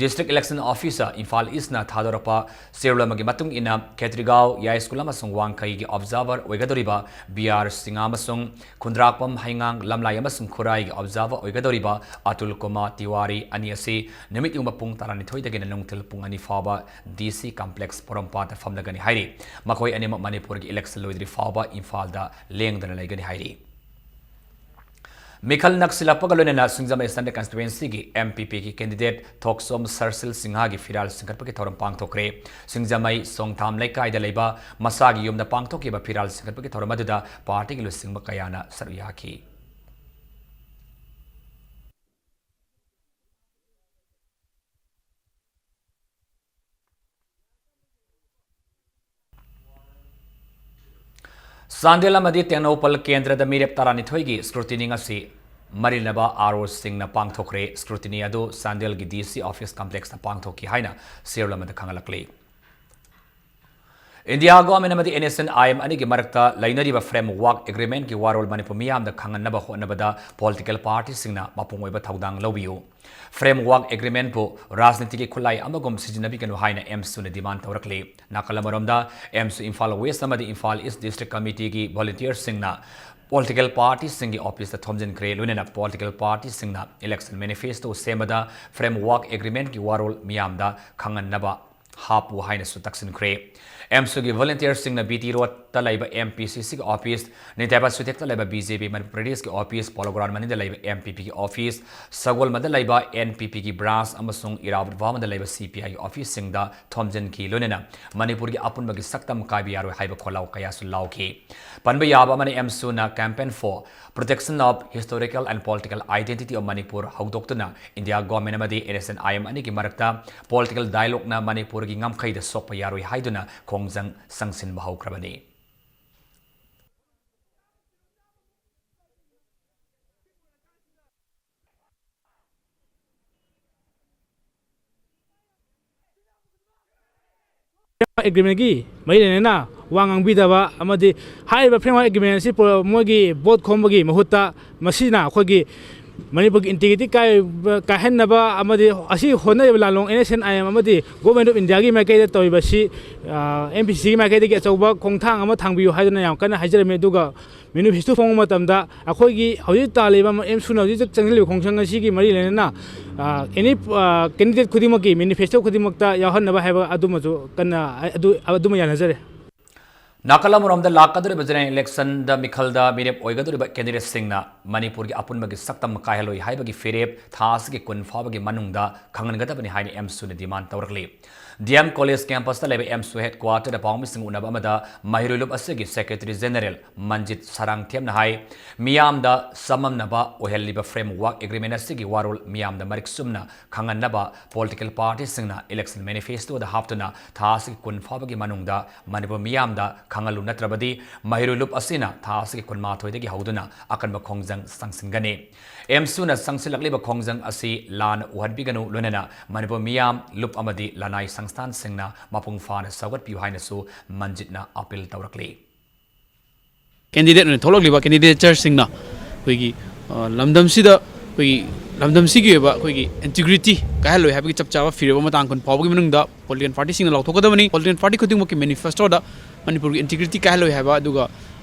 District Election Officer, ꯏꯝꯐꯥꯜ Eastꯅ ꯊꯥꯗꯣꯔꯛꯄ ꯆꯦꯔꯣꯜ ꯑꯃꯒꯤ ꯃꯇꯨꯡ ꯏꯟꯅ, ꯈꯦꯇ꯭ꯔꯤꯒꯥꯎ, ꯌꯥꯏꯁ꯭ꯀꯨꯜ ꯑꯃꯁꯨꯡ ꯋꯥꯡꯈꯩꯒꯤ observer ꯑꯣꯏꯒꯗꯧꯔꯤꯕ B R ꯁꯤꯡꯍ ꯑꯃꯁꯨꯡ ꯈꯨꯟꯗ꯭ꯔꯥꯛꯄꯝ ꯍꯩꯉꯥꯡ, ꯂꯝꯂꯥꯏ ꯑꯃꯁꯨꯡ ꯈꯨꯔꯥꯏꯒꯤ observer ꯑꯣꯏꯒꯗꯧꯔꯤꯕ ꯑꯇꯨꯜ ꯀꯨꯃꯥꯔ ꯇꯤꯋꯥꯔꯤ ꯑꯅꯤ ꯑꯁꯤ ꯅꯨꯃꯤꯠ ꯌꯨꯡꯕ ꯄꯨꯡ ꯇꯔꯥꯅꯤꯊꯣꯏꯗꯒꯤꯅ ꯅꯨꯡꯊꯤꯜ ꯄꯨꯡ ꯑꯅꯤ ꯐꯥꯎꯕ D C complex ꯄꯣꯔꯣꯝꯄꯥꯠꯇ ꯐꯝꯂꯒꯅꯤ ꯍꯥꯏꯔꯤ꯫ ꯃꯈꯣꯏ ꯑꯅꯤꯃꯛ ꯃꯅꯤꯄꯨꯔꯒꯤ election ꯂꯣꯏꯗ꯭ꯔꯤ ꯐꯥꯎꯕ ꯏꯝꯐꯥꯜꯗ ꯂꯦꯡꯗꯅ ꯂꯩꯒꯅꯤ ꯍꯥꯏꯔꯤ꯫ ꯃꯤꯈꯜ ꯅꯛꯁꯤꯜꯂꯛꯄꯒ ꯂꯣꯏꯅꯅ ꯁꯤꯡꯖꯃꯩ Assembly constituencyꯒꯤ M P Pꯒꯤ candidate ꯊꯣꯛꯆꯣꯝ ꯁꯔꯁꯤꯜ ꯁꯤꯡꯍꯒꯤ ꯐꯤꯔꯥꯜ ꯆꯤꯡꯈꯠꯄꯒꯤ ꯊꯧꯔꯝ ꯄꯥꯡꯊꯣꯛꯈ꯭ꯔꯦ꯫ ꯁꯤꯡꯖꯃꯩ ꯁꯣꯡꯊꯥꯝ ꯂꯩꯀꯥꯏꯗ ꯂꯩꯕ ꯃꯁꯥꯒꯤ ꯌꯨꯝꯗ ꯄꯥꯡꯊꯣꯛꯈꯤꯕ ꯐꯤꯔꯥꯜ ꯆꯤꯡꯈꯠꯄꯒꯤ ꯊꯧꯔꯝ ꯑꯗꯨꯗ partyꯒꯤ ꯂꯨꯆꯤꯡꯕ ꯀꯌꯥꯅ ꯁꯔꯨꯛ ꯌꯥꯈꯤ꯫ ꯆꯥꯟꯗꯦꯜ ꯑꯃꯗꯤ ꯇꯦꯡꯅꯧꯄꯜ ꯀꯦꯟꯗ꯭ꯔꯗ ꯃꯤꯔꯦꯞ ꯇꯔꯥꯅꯤꯊꯣꯏꯒꯤ scrutiny ꯉꯁꯤ ꯃꯔꯤ ꯂꯩꯅꯕ R Oꯁꯤꯡꯅ ꯄꯥꯡꯊꯣꯛꯈ꯭ꯔꯦ꯫ Scrutiny ꯑꯗꯨ ꯆꯥꯟꯗꯦꯜꯒꯤ D C office complexꯇ ꯄꯥꯡꯊꯣꯛꯈꯤ ꯍꯥꯏꯅ ꯆꯦꯔꯣꯜ ꯑꯃꯗ ꯈꯪꯍꯜꯂꯛꯂꯤ꯫ ꯏꯟꯗꯤꯌꯥ ꯒꯣꯔꯃꯦꯟ ꯑꯃꯗꯤ NSCN-IM ꯑꯅꯤꯒꯤ ꯃꯔꯛꯇ ꯂꯩꯅꯔꯤꯕ framework agreement-ꯀꯤ ꯋꯥꯔꯣꯜ ꯃꯅꯤꯄꯨꯔ ꯃꯤꯌꯥꯝꯗ ꯈꯪꯍꯟꯅꯕ ꯍꯣꯠꯅꯕꯗ political party-ꯁꯤꯡꯅ ꯃꯄꯨꯡ ꯑꯣꯏꯕ ꯊꯧꯗꯥꯡ ꯂꯧꯕꯤꯌꯨ꯫ Framework agreement-ꯄꯨ ꯔꯥꯖꯅꯤꯇꯤꯒꯤ ꯈꯨꯠꯂꯥꯏ ꯑꯃꯒꯨꯝ ꯁꯤꯖꯤꯟꯅꯕꯤꯒꯅꯨ ꯍꯥꯏꯅ AMSU-ꯅ demand ꯇꯧꯔꯛꯂꯤ꯫ ꯅꯥꯀꯜ ꯑꯃꯔꯣꯝꯗ, AMSU ꯏꯝꯐꯥꯜ West ꯑꯃꯗꯤ ꯏꯝꯐꯥꯜ East District Committee-ꯒꯤ volunteer-ꯁꯤꯡꯅ political party-ꯁꯤꯡꯒꯤ office-ꯇ ꯊꯣꯝꯖꯤꯟꯈ꯭ꯔꯦ, ꯂꯣꯏꯅꯅ political party-ꯁꯤꯡꯅ election manifesto ꯁꯦꯝꯕꯗ framework agreement-ꯀꯤ ꯋꯥꯔꯣꯜ ꯃꯤꯌꯥꯝꯗ ꯈꯪꯍꯟꯅꯕ ꯍꯥꯞꯄꯨ ꯍꯥꯏꯅꯁꯨ ꯇꯛꯁꯤꯟꯈ꯭ꯔꯦ꯫ AMSU-ꯒꯤ volunteer-ꯁꯤꯡꯅ BT Road-ꯇ ꯂꯩꯕ MPCC-ꯒꯤ office, ꯅꯤꯡꯊꯧꯕ ꯁꯨꯊꯦꯛꯇ ꯂꯩꯕ BJP ꯃꯅꯤꯄꯨꯔ ꯄ꯭ꯔꯗꯦꯁꯀꯤ office, ꯄꯣꯂꯣ ground ꯃꯅꯤꯡꯗ ꯂꯩꯕ NPP-ꯒꯤ office, ꯁꯒꯣꯜꯕꯟꯗ ꯂꯩꯕ NPP-ꯒꯤ branch ꯑꯃꯁꯨꯡ ꯏꯔꯥꯕꯣꯠ ꯚꯕꯟꯗ ꯂꯩꯕ CPI-ꯒꯤ office-ꯁꯤꯡꯗ ꯊꯣꯝꯖꯤꯟꯈꯤ, ꯂꯣꯏꯅꯅ ꯃꯅꯤꯄꯨꯔꯒꯤ ꯑꯄꯨꯟꯕꯒꯤ ꯁꯛꯇꯝ ꯀꯥꯏꯕ ꯌꯥꯔꯣꯏ ꯍꯥꯏꯕ ꯈꯣꯜꯂꯥꯎ ꯀꯌꯥꯁꯨ ꯂꯥꯎꯈꯤ꯫ ꯄꯟꯕ ꯌꯥꯕ ꯑꯃꯅ, AMSU-ꯅ Campaign for Protection of Historical and Political Identity of Manipur ꯍꯧꯗꯣꯛꯇꯨꯅ ꯏꯟꯗꯤꯌꯥ ꯒꯣꯔꯃꯦꯟ ꯑꯃꯗꯤ NSCN-IM ꯑꯅꯤꯒꯤ ꯃꯔꯛꯇ political dialogue-ꯅ ꯃꯅꯤꯄꯨꯔꯒꯤ ꯉꯝꯈꯩꯗ ꯁꯣꯛꯄ ꯌꯥꯔꯣꯏ ꯍꯥꯏꯗꯨꯅ ꯈꯣꯡꯖꯪ ꯆꯪꯁꯤꯟꯕ ꯍꯧꯈ꯭ꯔꯕꯅꯤ꯫ Agreement-ꯀꯤ ꯃꯔꯤ ꯂꯩꯅꯅ ꯋꯥ ꯉꯥꯡꯕꯤꯗꯕ ꯑꯃꯗꯤ ꯍꯥꯏꯔꯤꯕ framework agreement ꯑꯁꯤ ꯄꯨꯔ-, ꯃꯣꯏꯒꯤ vote ꯈꯣꯝꯕꯒꯤ ꯃꯍꯨꯠꯇ ꯃꯁꯤꯅ ꯑꯩꯈꯣꯏꯒꯤ ꯃꯅꯤꯄꯨꯔꯒꯤ integrity ꯀꯥꯏꯕ, ꯀꯥꯏꯍꯟꯅꯕ ꯑꯃꯗꯤ ꯑꯁꯤ ꯍꯣꯠꯅꯔꯤꯕ ꯂꯥꯟꯂꯣꯡ NSCN-IM ꯑꯃꯗꯤ Government of India-ꯒꯤ ꯃꯥꯏꯀꯩꯗ ꯇꯧꯔꯤꯕꯁꯤ, ꯑ, MPCC-ꯒꯤ ꯃꯥꯏꯀꯩꯗꯒꯤ ꯑꯆꯧꯕ ꯈꯣꯡꯊꯥꯡ ꯑꯃ ꯊꯥꯡꯕꯤꯌꯨ ꯍꯥꯏꯗꯨꯅ ꯌꯥꯝ ꯀꯟꯅ ꯍꯥꯏꯖꯔꯝꯃꯤ꯫ ꯑꯗꯨꯒ manifesto ꯐꯣꯡꯕ ꯃꯇꯝꯗ ꯑꯩꯈꯣꯏꯒꯤ ꯍꯧꯖꯤꯛ ꯇꯥꯜꯂꯤꯕ, AMSU-ꯅ ꯍꯧꯖꯤꯛ ꯆꯪꯁꯤꯜꯂꯤꯕ ꯈꯣꯡꯖꯪ ꯑꯁꯤꯒꯤ ꯃꯔꯤ ꯂꯩꯅꯅ, ꯑ, any, ꯑ, candidate ꯈꯨꯗꯤꯡꯃꯛꯀꯤ manifesto ꯈꯨꯗꯤꯡꯃꯛꯇ ꯌꯥꯎꯍꯟꯅꯕ ꯍꯥꯏꯕ ꯑꯗꯨꯃꯁꯨ ꯀꯟꯅ, ꯑꯗꯨ, ꯑꯗꯨꯃ ꯌꯥꯅꯖꯔꯤ꯫ ꯅꯥꯀꯜ ꯑꯃꯔꯣꯝꯗ, ꯂꯥꯛꯀꯗꯧꯔꯤꯕ general election-ꯗ ꯃꯤꯈꯜꯗ ꯃꯤꯔꯦꯞ ꯑꯣꯏꯒꯗꯧꯔꯤꯕ candidate-ꯁꯤꯡꯅ ꯃꯅꯤꯄꯨꯔꯒꯤ ꯑꯄꯨꯟꯕꯒꯤ ꯁꯛꯇꯝ ꯀꯥꯏꯍꯜꯂꯣꯏ ꯍꯥꯏꯕꯒꯤ ꯐꯤꯔꯦꯞ ꯊꯥ ꯑꯁꯤꯒꯤ ꯀꯨꯟ ꯐꯥꯎꯕꯒꯤ ꯃꯅꯨꯡꯗ ꯈꯪꯍꯟꯒꯗꯕꯅꯤ ꯍꯥꯏꯅ AMSU-ꯅ demand ꯇꯧꯔꯛꯂꯤ꯫ DM College campus-ꯇ ꯂꯩꯕ AMSU headquarter-ꯗ ꯄꯥꯎꯃꯤꯁꯤꯡ ꯎꯅꯕ ꯑꯃꯗ ꯃꯍꯩꯔꯣꯏ ꯂꯨꯞ ꯑꯁꯤꯒꯤ Secretary General ꯃꯟꯖꯤꯠ ꯁꯔꯥꯡꯊꯦꯝꯅ ꯍꯥꯏ, ꯃꯤꯌꯥꯝꯗ ꯆꯃꯝꯅꯕ ꯑꯣꯏꯍꯜꯂꯤꯕ framework agreement ꯑꯁꯤꯒꯤ ꯋꯥꯔꯣꯜ ꯃꯤꯌꯥꯝꯗ ꯃꯔꯤꯛ ꯆꯨꯝꯅ ꯈꯪꯍꯟꯅꯕ political party-ꯁꯤꯡꯅ election manifesto-ꯗ ꯍꯥꯞꯇꯨꯅ ꯊꯥ ꯑꯁꯤꯒꯤ ꯀꯨꯟ ꯐꯥꯎꯕꯒꯤ ꯃꯅꯨꯡꯗ ꯃꯅꯤꯄꯨꯔ ꯃꯤꯌꯥꯝꯗ ꯈꯪꯍꯜꯂꯨ, ꯅꯠꯇ꯭ꯔꯕꯗꯤ ꯃꯍꯩꯔꯣꯏ ꯂꯨꯞ ꯑꯁꯤꯅ ꯊꯥ ꯑꯁꯤꯒꯤ ꯀꯨꯟꯃꯥꯊꯣꯏꯗꯒꯤ ꯍꯧꯗꯨꯅ ꯑꯀꯟꯕ ꯈꯣꯡꯖꯪ ꯆꯪꯁꯤꯟꯒꯅꯤ꯫ AMSU-ꯅ ꯆꯪꯁꯤꯜꯂꯛꯂꯤꯕ ꯈꯣꯡꯖꯪ ꯑꯁꯤ ꯂꯥꯟꯅ ꯎꯍꯟꯕꯤꯒꯅꯨ, ꯂꯣꯏꯅꯅ ꯃꯅꯤꯄꯨꯔ ꯃꯤꯌꯥꯝ, ꯂꯨꯞ ꯑꯃꯗꯤ ꯂꯅꯥꯏ ꯁꯪ ꯁꯪꯁꯊꯥꯟꯁꯤꯡꯅ ꯃꯄꯨꯡ ꯐꯥꯅ ꯁꯧꯒꯠꯄꯤꯌꯨ ꯍꯥꯏꯅꯁꯨ ꯃꯟꯖꯤꯠꯅ ꯑꯥꯄꯤꯜ ꯇꯧꯔꯛꯂꯤ꯫ ꯀꯦꯟꯗꯤꯗꯦꯠ ꯑꯣꯏꯅ ꯊꯣꯛꯂꯛꯂꯤꯕ ꯀꯦꯟꯗꯤꯗꯦꯠꯁꯤꯡꯅ ꯑꯩꯈꯣꯏꯒꯤ ꯑ, ꯂꯝꯗꯝꯁꯤꯗ ꯑꯩꯈꯣꯏꯒꯤ ꯂꯝꯗꯝꯁꯤꯒꯤ ꯑꯣꯏꯕ ꯑꯩꯈꯣꯏꯒꯤ ꯏꯟꯇꯤꯒ꯭ꯔꯤꯇꯤ ꯀꯥꯏꯍꯜꯂꯣꯏ ꯍꯥꯏꯕꯒꯤ ꯆꯞ ꯆꯥꯕ ꯐꯤꯔꯦꯞ ꯑꯃ ꯇꯥꯡ ꯀꯨꯟ ꯐꯥꯎꯕꯒꯤ ꯃꯅꯨꯡꯗ ꯄꯣꯂꯤꯇꯤꯀꯦꯜ ꯄꯥꯔꯇꯤꯁꯤꯡꯅ ꯂꯥꯎꯊꯣꯛꯀꯗꯕꯅꯤ꯫ ꯄꯣꯂꯤꯇꯤꯀꯦꯜ ꯄꯥꯔꯇꯤ ꯈꯨꯗꯤꯡꯃꯛꯀꯤ ꯃꯦꯅꯤꯐꯦꯁꯇꯣꯗ ꯃꯅꯤꯄꯨꯔꯒꯤ ꯏꯟꯇꯤꯒ꯭ꯔꯤꯇꯤ ꯀꯥꯏꯍꯜꯂꯣꯏ ꯍꯥꯏꯕ, ꯑꯗꯨꯒ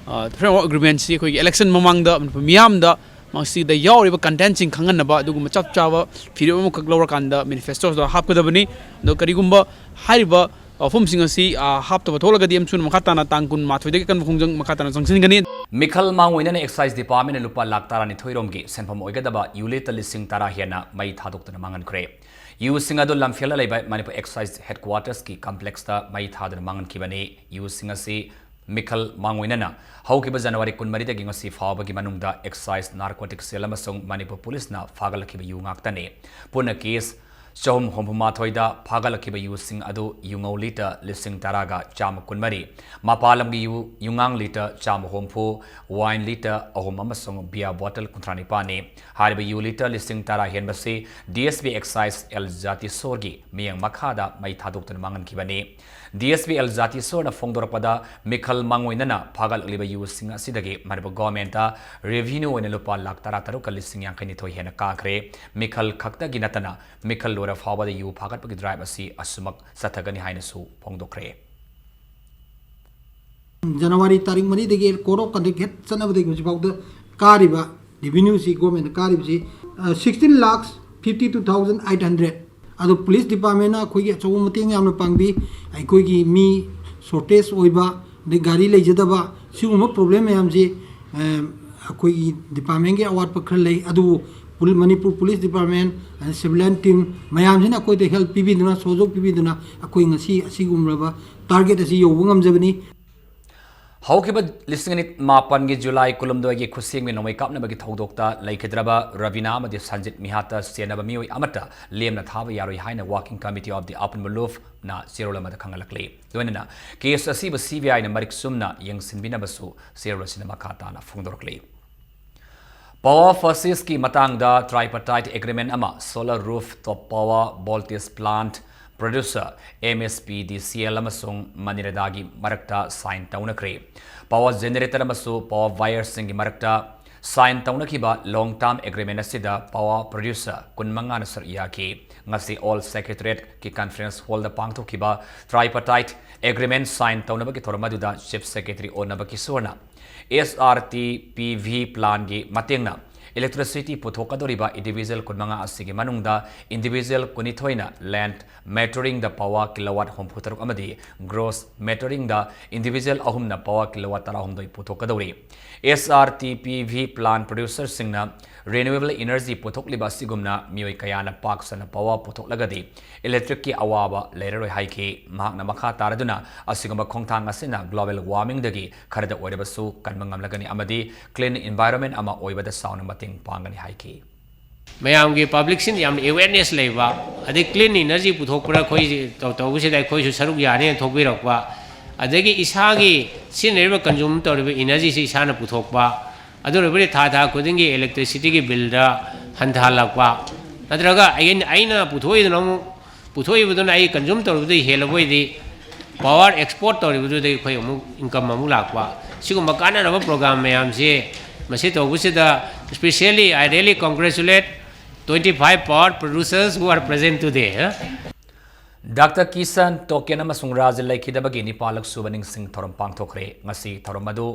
ꯐ꯭ꯔꯦꯝꯋꯥꯔꯛ ꯑꯦꯒ꯭ꯔꯤꯃꯦꯟꯁꯤ ꯑꯩꯈꯣꯏꯒꯤ ꯏꯂꯦꯛꯁꯟ ꯃꯃꯥꯡꯗ ꯃꯅꯤꯄꯨꯔ ꯃꯤꯌꯥꯝꯗ ꯃꯁꯤꯗ ꯌꯥꯎꯔꯤꯕ ꯀꯟꯇꯦꯟꯁꯤꯡ ꯈꯪꯍꯟꯅꯕ ꯑꯗꯨꯒꯨꯝꯕ ꯆꯞ ꯆꯥꯕ ꯐꯤꯔꯦꯞ ꯑꯃꯈꯛ ꯂꯧꯔꯀꯥꯟꯗ ꯃꯦꯅꯤꯐꯦꯁꯇꯣꯗ ꯍꯥꯞꯀꯗꯕꯅꯤ꯫ ꯑꯗꯣ ꯀꯔꯤꯒꯨꯝꯕ ꯍꯥꯏꯔꯤꯕ ꯋꯥꯐꯝꯁꯤꯡ ꯑꯁꯤ ꯑ, ꯍꯥꯞꯇꯕ ꯊꯣꯛꯂꯒꯗꯤ ꯑꯃꯁꯨꯡ ꯃꯈꯥ ꯇꯥꯅ ꯇꯥꯡ ꯀꯨꯟ ꯃꯥꯊꯣꯏꯗꯒꯤ ꯑꯀꯟꯕ ꯈꯣꯡꯖꯪ ꯃꯈꯥ ꯇꯥꯅ ꯆꯪꯁꯤꯟꯒꯅꯤ꯫ ꯃꯤꯈꯜ ꯃꯥꯡꯑꯣꯏꯅꯅ ꯑꯦꯛꯁꯥꯏꯖ ꯗꯤꯄꯥꯔꯠꯃꯦꯟꯅ ꯂꯨꯄꯥ ꯂꯥꯈ ꯇꯔꯥꯅꯤꯊꯣꯏ ꯔꯣꯝꯒꯤ ꯁꯦꯟꯐꯝ ꯑꯣꯏꯒꯗꯕ ꯌꯨ ꯂꯤꯇꯔ ꯂꯤꯁꯤꯡ ꯇꯔꯥ ꯍꯦꯟꯅ ꯃꯩ ꯊꯥꯗꯣꯛꯇꯨꯅ ꯃꯥꯡꯍꯟꯈ꯭ꯔꯦ꯫ ꯌꯨꯁꯤꯡ ꯑꯗꯨ ꯂꯝꯐꯦꯜꯗ ꯂꯩꯕ ꯃꯅꯤꯄꯨꯔ ꯑꯦꯛꯁꯥꯏꯖ ꯍꯦꯗꯀ꯭ꯋꯥꯇꯔꯁꯀꯤ ꯀꯝꯄ꯭ꯂꯦꯛꯁꯇ ꯃꯩ ꯊꯥꯗꯨꯅ ꯃꯥꯡꯍꯟꯈꯤꯕꯅꯤ꯫ ꯌꯨꯁꯤꯡ ꯑꯁꯤ ꯃꯤꯈꯜ ꯃꯥꯡꯑꯣꯏꯅꯅ ꯍꯧꯈꯤꯕ ꯖꯅꯋꯥꯔꯤ ꯀꯨꯟꯃꯔꯤꯗꯒꯤ ꯉꯁꯤ ꯐꯥꯎꯕꯒꯤ ꯃꯅꯨꯡꯗ ꯑꯦꯛꯁꯥꯏꯖ, ꯅꯥꯔꯀꯣꯇꯤꯛ ꯁꯦꯜ ꯑꯃꯁꯨꯡ ꯃꯅꯤꯄꯨꯔ ꯄꯨꯂꯤꯁꯅ ꯐꯥꯒꯠꯂꯛꯈꯤꯕ ꯌꯨ ꯉꯥꯛꯇꯅꯤ꯫ ꯄꯨꯟꯅ ꯀꯦꯁ ꯆꯍꯨꯝ ꯍꯨꯝꯐꯨ ꯃꯥꯊꯣꯏꯗ ꯐꯥꯒꯠꯂꯛꯈꯤꯕ ꯌꯨꯁꯤꯡ ꯑꯗꯨ ꯌꯨꯉꯧ ꯂꯤꯇꯔ ꯂꯤꯁꯤꯡ ꯇꯔꯥꯒ ꯆꯥꯝꯃ ꯀꯨꯟꯃꯔꯤ, ꯃꯄꯥꯟ ꯂꯝꯒꯤ ꯌꯨ, ꯌꯨꯉꯥꯡ ꯂꯤꯇꯔ ꯆꯥꯝꯃ ꯍꯨꯝꯐꯨ, ꯋꯥꯏꯟ ꯂꯤꯇꯔ ꯑꯍꯨꯝ ꯑꯃꯁꯨꯡ ꯕꯤꯌꯥ ꯕꯣꯇꯜ ꯀꯨꯟꯊ꯭ꯔꯥ ꯅꯤꯄꯥꯟꯅꯤ꯫ ꯍꯥꯏꯔꯤꯕ ꯌꯨ ꯂꯤꯇꯔ ꯂꯤꯁꯤꯡ ꯇꯔꯥ ꯍꯦꯟꯕꯁꯤ D S P exercise L ꯖꯥꯇꯤꯁꯣꯔꯒꯤ ꯃꯤꯠꯌꯦꯡ ꯃꯈꯥꯗ ꯃꯩ ꯊꯥꯗꯣꯛꯇꯨꯅ ꯃꯥꯡꯍꯟꯈꯤꯕꯅꯤ꯫ ꯗꯤ ꯑꯦꯁ ꯄꯤ ꯑꯦꯜ ꯖꯥꯇꯤꯁꯣꯔꯅ ꯐꯣꯡꯗꯣꯔꯛꯄꯗ, ꯃꯤꯈꯜ ꯃꯥꯡꯑꯣꯏꯅꯅ ꯐꯥꯒꯠꯂꯛꯂꯤꯕ ꯌꯨꯁꯤꯡ ꯑꯁꯤꯗꯒꯤ ꯃꯅꯤꯄꯨꯔ ꯒꯣꯔꯃꯦꯟꯇ ꯔꯦꯚꯤꯅ꯭ꯌꯨ ꯑꯣꯏꯅ ꯂꯨꯄꯥ ꯂꯥꯈ ꯇꯔꯥ ꯇꯔꯨꯛꯀ ꯂꯤꯁꯤꯡ ꯌꯥꯡꯈꯩ ꯅꯤꯊꯣꯏ ꯍꯦꯟꯅ ꯀꯥꯈ꯭ꯔꯦ꯫ ꯃꯤꯈꯜ ꯈꯛꯇꯒꯤ ꯅꯠꯇꯅ ꯃꯤꯈꯜ ꯂꯣꯏꯔ ꯐꯥꯎꯕꯗ ꯌꯨ ꯐꯥꯒꯠꯄꯒꯤ ꯗ꯭ꯔꯥꯏꯚ ꯑꯁꯤ ꯑꯁꯨꯃꯛ ꯆꯠꯊꯒꯅꯤ ꯍꯥꯏꯅꯁꯨ ꯐꯣꯡꯗꯣꯛꯈ꯭ꯔꯦ꯫ ꯖꯅꯋꯥꯔꯤ ꯇꯥꯔꯤꯛ ꯃꯔꯤꯗꯒꯤ ꯀꯣꯗ ꯑꯣꯐ ꯀꯟꯗꯛ ꯍꯦꯛ ꯆꯠꯅꯕꯗꯒꯤ ꯍꯧꯖꯤꯛꯐꯥꯎꯗ ꯀꯥꯔꯤꯕ ꯔꯦꯚꯤꯅ꯭ꯌꯨꯁꯤ, ꯒꯣꯔꯃꯦꯟꯅ ꯀꯥꯔꯤꯕꯁꯤ sixteen lakhs fifty two thousand eight hundred. ꯑꯗꯣ ꯄꯨꯂꯤꯁ ꯗꯤꯄꯥꯔꯠꯃꯦꯟꯅ ꯑꯩꯈꯣꯏꯒꯤ ꯑꯆꯧꯕ ꯃꯇꯦꯡ ꯌꯥꯝꯅ ꯄꯥꯡꯕꯤ꯫ ꯑꯩꯈꯣꯏꯒꯤ ꯃꯤ ꯁꯣꯔꯇꯦꯖ ꯑꯣꯏꯕ, ꯑꯗꯩ ꯒꯥꯔꯤ ꯂꯩꯖꯗꯕ, ꯁꯤꯒꯨꯝꯕ ꯄ꯭ꯔꯣꯕ꯭ꯂꯦꯝ ꯃꯌꯥꯝꯁꯤ ꯑꯩꯈꯣꯏꯒꯤ ꯗꯤꯄꯥꯔꯠꯃꯦꯟꯒꯤ ꯑꯋꯥꯠꯄ ꯈꯔ ꯂꯩ꯫ ꯑꯗꯨꯕꯨ ꯄꯨꯂꯤ-, Manipur police department, civilian team ꯃꯌꯥꯝꯁꯤꯅ ꯑꯩꯈꯣꯏꯗ ꯍꯦꯜꯞ ꯄꯤꯕꯤꯗꯨꯅ, ꯁꯍꯌꯣꯒ ꯄꯤꯕꯤꯗꯨꯅ ꯑꯩꯈꯣꯏ ꯉꯁꯤ ꯑꯁꯤꯒꯨꯝꯂꯕ ꯇꯥꯔꯒꯦꯠ ꯑꯁꯤ ꯌꯧꯕ ꯉꯝꯖꯕꯅꯤ꯫ ꯍꯧꯈꯤꯕ ꯂꯤꯁꯤꯡ ꯑꯅꯤ ꯃꯥꯄꯟꯒꯤ ꯖꯨꯂꯥꯏ ꯀꯨꯟꯍꯨꯝꯗꯣꯏꯒꯤ ꯈꯨꯠꯁꯦꯝꯒꯤ ꯅꯣꯡꯃꯩ ꯀꯥꯞꯅꯕꯒꯤ ꯊꯧꯗꯣꯛꯇ ꯂꯩꯈꯤꯗ꯭ꯔꯕ ꯔꯕꯤꯅꯥ ꯑꯃꯗꯤ ꯁꯟꯖꯤꯠ ꯃꯤꯍꯥꯠꯇ ꯆꯦꯟꯅꯕ ꯃꯤꯑꯣꯏ ꯑꯃꯠꯇ ꯂꯦꯝꯅ ꯊꯥꯕ ꯌꯥꯔꯣꯏ ꯍꯥꯏꯅ Working Committee of the Upper Maluf ꯅ ꯆꯦꯔꯣꯜ ꯑꯃꯗ ꯈꯪꯍꯜꯂꯛꯂꯤ꯫ ꯂꯣꯏꯅꯅ ꯀꯦꯁ ꯑꯁꯤꯕꯨ ꯁꯤ ꯕꯤ ꯑꯥꯏꯅ ꯃꯔꯤꯛ ꯆꯨꯝꯅ ꯌꯦꯡꯁꯤꯟꯕꯤꯅꯕꯁꯨ ꯆꯦꯔꯣꯜ ꯑꯁꯤꯅ ꯃꯈꯥ ꯇꯥꯅ ꯐꯣꯡꯗꯣꯔꯛꯂꯤ꯫ ꯄꯋꯥꯔ ꯄꯔꯆꯦꯁꯀꯤ ꯃꯇꯥꯡꯗ tripartite agreement ꯑꯃ solar roof top power voltage plant producer, M S P D C L ꯑꯃꯁꯨꯡ ꯃꯅꯤꯔꯗꯥꯒꯤ ꯃꯔꯛꯇ sign ꯇꯧꯅꯈ꯭ꯔꯦ꯫ Power generator ꯑꯃꯁꯨꯡ power buyerꯁꯤꯡꯒꯤ ꯃꯔꯛꯇ sign ꯇꯧꯅꯈꯤꯕ long term agreement ꯑꯁꯤꯗ power producer ꯀꯨꯟꯃꯉꯥꯅ ꯁꯔꯨꯛ ꯌꯥꯈꯤ꯫ ꯉꯁꯤ Old Secretariatꯀꯤ conference hallꯗ ꯄꯥꯡꯊꯣꯛꯈꯤꯕ tripartite agreement sign ꯇꯧꯅꯕꯒꯤ ꯊꯧꯔꯝ ꯑꯗꯨꯗ Chief Secretary ꯑꯣꯅꯕ ꯀꯤꯁꯣꯔꯅ S R T P V plantꯒꯤ ꯃꯇꯦꯡꯅ electricity ꯄꯨꯊꯣꯛꯀꯗꯧꯔꯤꯕ individual ꯀꯨꯟꯃꯉꯥ ꯑꯁꯤꯒꯤ ꯃꯅꯨꯡꯗ individual ꯀꯨꯟꯅꯤꯊꯣꯏꯅ land maturingꯗ power kilowatt ꯍꯨꯝꯐꯨ ꯇꯔꯨꯛ ꯑꯃꯗꯤ gross maturingꯗ individual ꯑꯍꯨꯝꯅ power kilowatt ꯇꯔꯥꯍꯨꯝꯗꯣꯏ ꯄꯨꯊꯣꯛꯀꯗꯧꯔꯤ꯫ S R T P V plant producerꯁꯤꯡꯅ renewable energy ꯄꯨꯊꯣꯛꯂꯤꯕ ꯑꯁꯤꯒꯨꯝꯅ ꯃꯤꯑꯣꯏ ꯀꯌꯥꯅ ꯄꯥꯛ ꯁꯟꯅ power ꯄꯨꯊꯣꯛꯂꯒꯗꯤ electricꯀꯤ ꯑꯋꯥꯕ ꯂꯩꯔꯔꯣꯏ ꯍꯥꯏꯈꯤ꯫ ꯃꯍꯥꯛꯅ ꯃꯈꯥ ꯇꯥꯔꯗꯨꯅ ꯑꯁꯤꯒꯨꯝꯕ ꯈꯣꯡꯊꯥꯡ ꯑꯁꯤꯅ global warmingꯗꯒꯤ ꯈꯔꯗ ꯑꯣꯏꯔꯕꯁꯨ ꯀꯟꯕ ꯉꯝꯂꯒꯅꯤ ꯑꯃꯗꯤ clean environment ꯑꯃ ꯑꯣꯏꯕꯗ ꯆꯥꯎꯅ ꯃꯇꯦꯡ ꯄꯥꯡꯒꯅꯤ ꯍꯥꯏꯈꯤ꯫ ꯃꯌꯥꯝꯒꯤ, publicꯁꯤꯡꯗ ꯌꯥꯝꯅ awareness ꯂꯩꯕ, ꯑꯗꯩ clean energy ꯄꯨꯊꯣꯛꯄꯗ ꯑꯩꯈꯣꯏ ꯇꯧ-, ꯇꯧꯕꯁꯤꯗ ꯑꯩꯈꯣꯏꯁꯨ ꯁꯔꯨꯛ ꯌꯥꯅꯦꯅ ꯊꯣꯛꯄꯤꯔꯛꯄ, ꯑꯗꯒꯤ ꯏꯁꯥꯒꯤ ꯁꯤꯖꯤꯟꯅꯔꯤꯕ consume ꯇꯧꯔꯤꯕ energyꯁꯤ ꯏꯁꯥꯅ ꯄꯨꯊꯣꯛꯄ, ꯑꯗꯨ ꯑꯣꯏꯔꯕꯗꯤ ꯊꯥ ꯊꯥ ꯈꯨꯗꯤꯡꯒꯤ electricityꯒꯤ billꯗ ꯍꯟꯊꯍꯜꯂꯛꯄ, ꯅꯠꯇ꯭ꯔꯒ ꯑꯩ-, ꯑꯩꯅ ꯄꯨꯊꯣꯛꯏꯗꯨꯅ ꯑꯃꯨꯛ, ꯄꯨꯊꯣꯛꯏꯕꯗꯨꯅ ꯑꯩ consume ꯇꯧꯔꯤꯕꯗꯒꯤ ꯍꯦꯜꯂꯕ ꯑꯣꯏꯗꯤ power export ꯇꯧꯔꯤꯕꯗꯨꯗꯒꯤ ꯑꯩꯈꯣꯏ ꯑꯃꯨꯛ income ꯑꯃꯨꯛ ꯂꯥꯛꯄ꯫ ꯁꯤꯒꯨꯝꯕ ꯀꯥꯟꯅꯔꯕ program ꯃꯌꯥꯝꯁꯤ ꯃꯁꯤ ꯇꯧꯕꯁꯤꯗ, specially I really congratulate twenty-five power producers who are present today, huh? Doctor Kishan, Token ꯑꯃꯁꯨꯡ ꯔꯥꯖ ꯂꯩꯈꯤꯗꯕꯒꯤ ꯅꯤꯄꯥꯜꯂꯛ ꯁꯨꯕ ꯅꯤꯡꯁꯤꯡ ꯊꯧꯔꯝ ꯄꯥꯡꯊꯣꯛꯈ꯭ꯔꯦ꯫ ꯉꯁꯤ ꯊꯧꯔꯝ ꯑꯗꯨ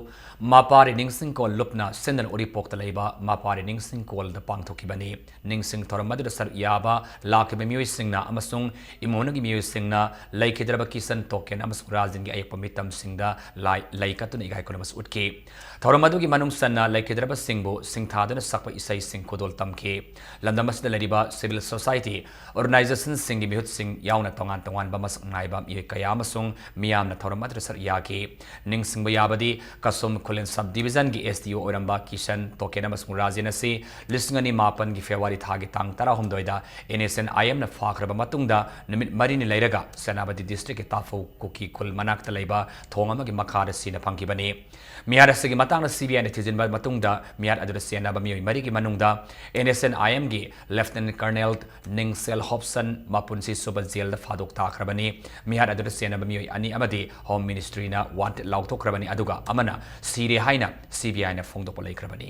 ꯃꯄꯥꯔꯤ ꯅꯤꯡꯁꯤꯡ ꯀꯣꯜ ꯂꯨꯞꯅ ꯁꯤꯟꯗꯨꯅ ꯎꯔꯤꯄꯣꯛꯇ ꯂꯩꯕ ꯃꯄꯥꯔꯤ ꯅꯤꯡꯁꯤꯡ ꯀꯣꯜꯗ ꯄꯥꯡꯊꯣꯛꯈꯤꯕꯅꯤ꯫ ꯅꯤꯡꯁꯤꯡ ꯊꯧꯔꯝ ꯑꯗꯨꯗ ꯁꯔꯨꯛ ꯌꯥꯕ ꯂꯥꯛꯈꯤꯕ ꯃꯤꯑꯣꯏꯁꯤꯡꯅ ꯑꯃꯁꯨꯡ ꯏꯃꯨꯡ ꯃꯅꯨꯡꯒꯤ ꯃꯤꯑꯣꯏꯁꯤꯡꯅ ꯂꯩꯈꯤꯗ꯭ꯔꯕ ꯀꯤꯁꯟ, ꯇꯣꯀꯦꯟ ꯑꯃꯁꯨꯡ ꯔꯥꯖꯟꯒꯤ ꯑꯌꯦꯛꯄ ꯃꯤꯇꯝꯁꯤꯡꯗ ꯂꯥꯏ, ꯂꯩ ꯀꯠꯇꯨꯅ ꯏꯀꯥꯏ ꯈꯨꯝꯅꯕꯁꯨ ꯎꯠꯈꯤ꯫ ꯊꯧꯔꯝ ꯑꯗꯨꯒꯤ ꯃꯅꯨꯡ ꯆꯟꯅ ꯂꯩꯈꯤꯗ꯭ꯔꯕꯁꯤꯡꯕꯨ ꯁꯤꯡꯊꯥꯗꯨꯅ ꯁꯛꯄ ꯏꯁꯩꯁꯤꯡ ꯈꯨꯗꯣꯜ ꯇꯝꯈꯤ꯫ ꯂꯝꯗꯝ ꯑꯁꯤꯗ ꯂꯩꯔꯤꯕ civil society organizationꯁꯤꯡꯒꯤ ꯃꯤꯍꯨꯠꯁꯤꯡ ꯌꯥꯎꯅ ꯇꯣꯉꯥꯟ ꯇꯣꯉꯥꯟꯕ ꯃꯁꯛ ꯅꯥꯏꯕ ꯃꯤꯑꯣꯏ ꯀꯌꯥ ꯑꯃꯁꯨꯡ ꯃꯤꯌꯥꯝꯅ ꯊꯧꯔꯝ ꯑꯗꯨꯗ ꯁꯔꯨꯛ ꯌꯥꯈꯤ꯫ ꯅꯤꯡꯁꯤꯡꯕ ꯌꯥꯕꯗꯤ, ꯀꯁꯨꯝ ꯈꯨꯂꯦꯟ sub divisionꯒꯤ S D O ꯑꯣꯏꯔꯝꯕ ꯀꯤꯁꯟ, ꯇꯣꯀꯦꯟ ꯑꯃꯁꯨꯡ ꯔꯥꯖꯦꯟ ꯑꯁꯤ ꯂꯤꯁꯤꯡ ꯑꯅꯤ ꯃꯥꯄꯟꯒꯤ February ꯊꯥꯒꯤ ꯇꯥꯡ ꯇꯔꯥꯍꯨꯝꯗꯣꯏꯗ N S N I Mꯅ ꯐꯥꯈ꯭ꯔꯕ ꯃꯇꯨꯡꯗ ꯅꯨꯃꯤꯠ ꯃꯔꯤꯅꯤ ꯂꯩꯔꯒ ꯁꯦꯅꯥꯄꯇꯤ districtꯀꯤ ꯇꯥꯐꯧ ꯀꯨꯀꯤ ꯈꯨꯜ ꯃꯅꯥꯛꯇ ꯂꯩꯕ ꯊꯣꯡ ꯑꯃꯒꯤ ꯃꯈꯥꯗ ꯁꯤꯅ ꯐꯪꯈꯤꯕꯅꯤ꯫ ꯃꯤꯍꯥꯠ ꯑꯁꯤꯒꯤ ꯃꯇꯥꯡꯗ C B Iꯅ ꯊꯤꯖꯤꯟꯕ ꯃꯇꯨꯡꯗ ꯃꯤꯍꯥꯠ ꯑꯗꯨꯗ ꯆꯦꯟꯅꯕ ꯃꯤꯑꯣꯏ ꯃꯔꯤꯒꯤ ꯃꯅꯨꯡꯗ N S N I Mꯒꯤ Lieutenant Colonel ꯅꯤꯡꯁꯦꯜ ꯍꯣꯞꯁꯟ ꯃꯄꯨꯟꯁꯤ ꯁꯨꯕ ꯖꯦꯜꯗ ꯐꯥꯗꯣꯛ ꯊꯥꯈ꯭ꯔꯕꯅꯤ꯫ ꯃꯤꯍꯥꯠ ꯑꯗꯨꯗ ꯆꯦꯟꯅꯕ ꯃꯤꯑꯣꯏ ꯑꯅꯤ ꯑꯃꯗꯤ Home Ministry ꯅ wanted ꯂꯥꯎꯊꯣꯛꯈ꯭ꯔꯕꯅꯤ, ꯑꯗꯨꯒ ꯑꯃꯅ ꯁꯤꯔꯦ ꯍꯥꯏꯅ C B I ꯅ ꯐꯣꯡꯗꯣꯛꯄ ꯂꯩꯈ꯭ꯔꯕꯅꯤ꯫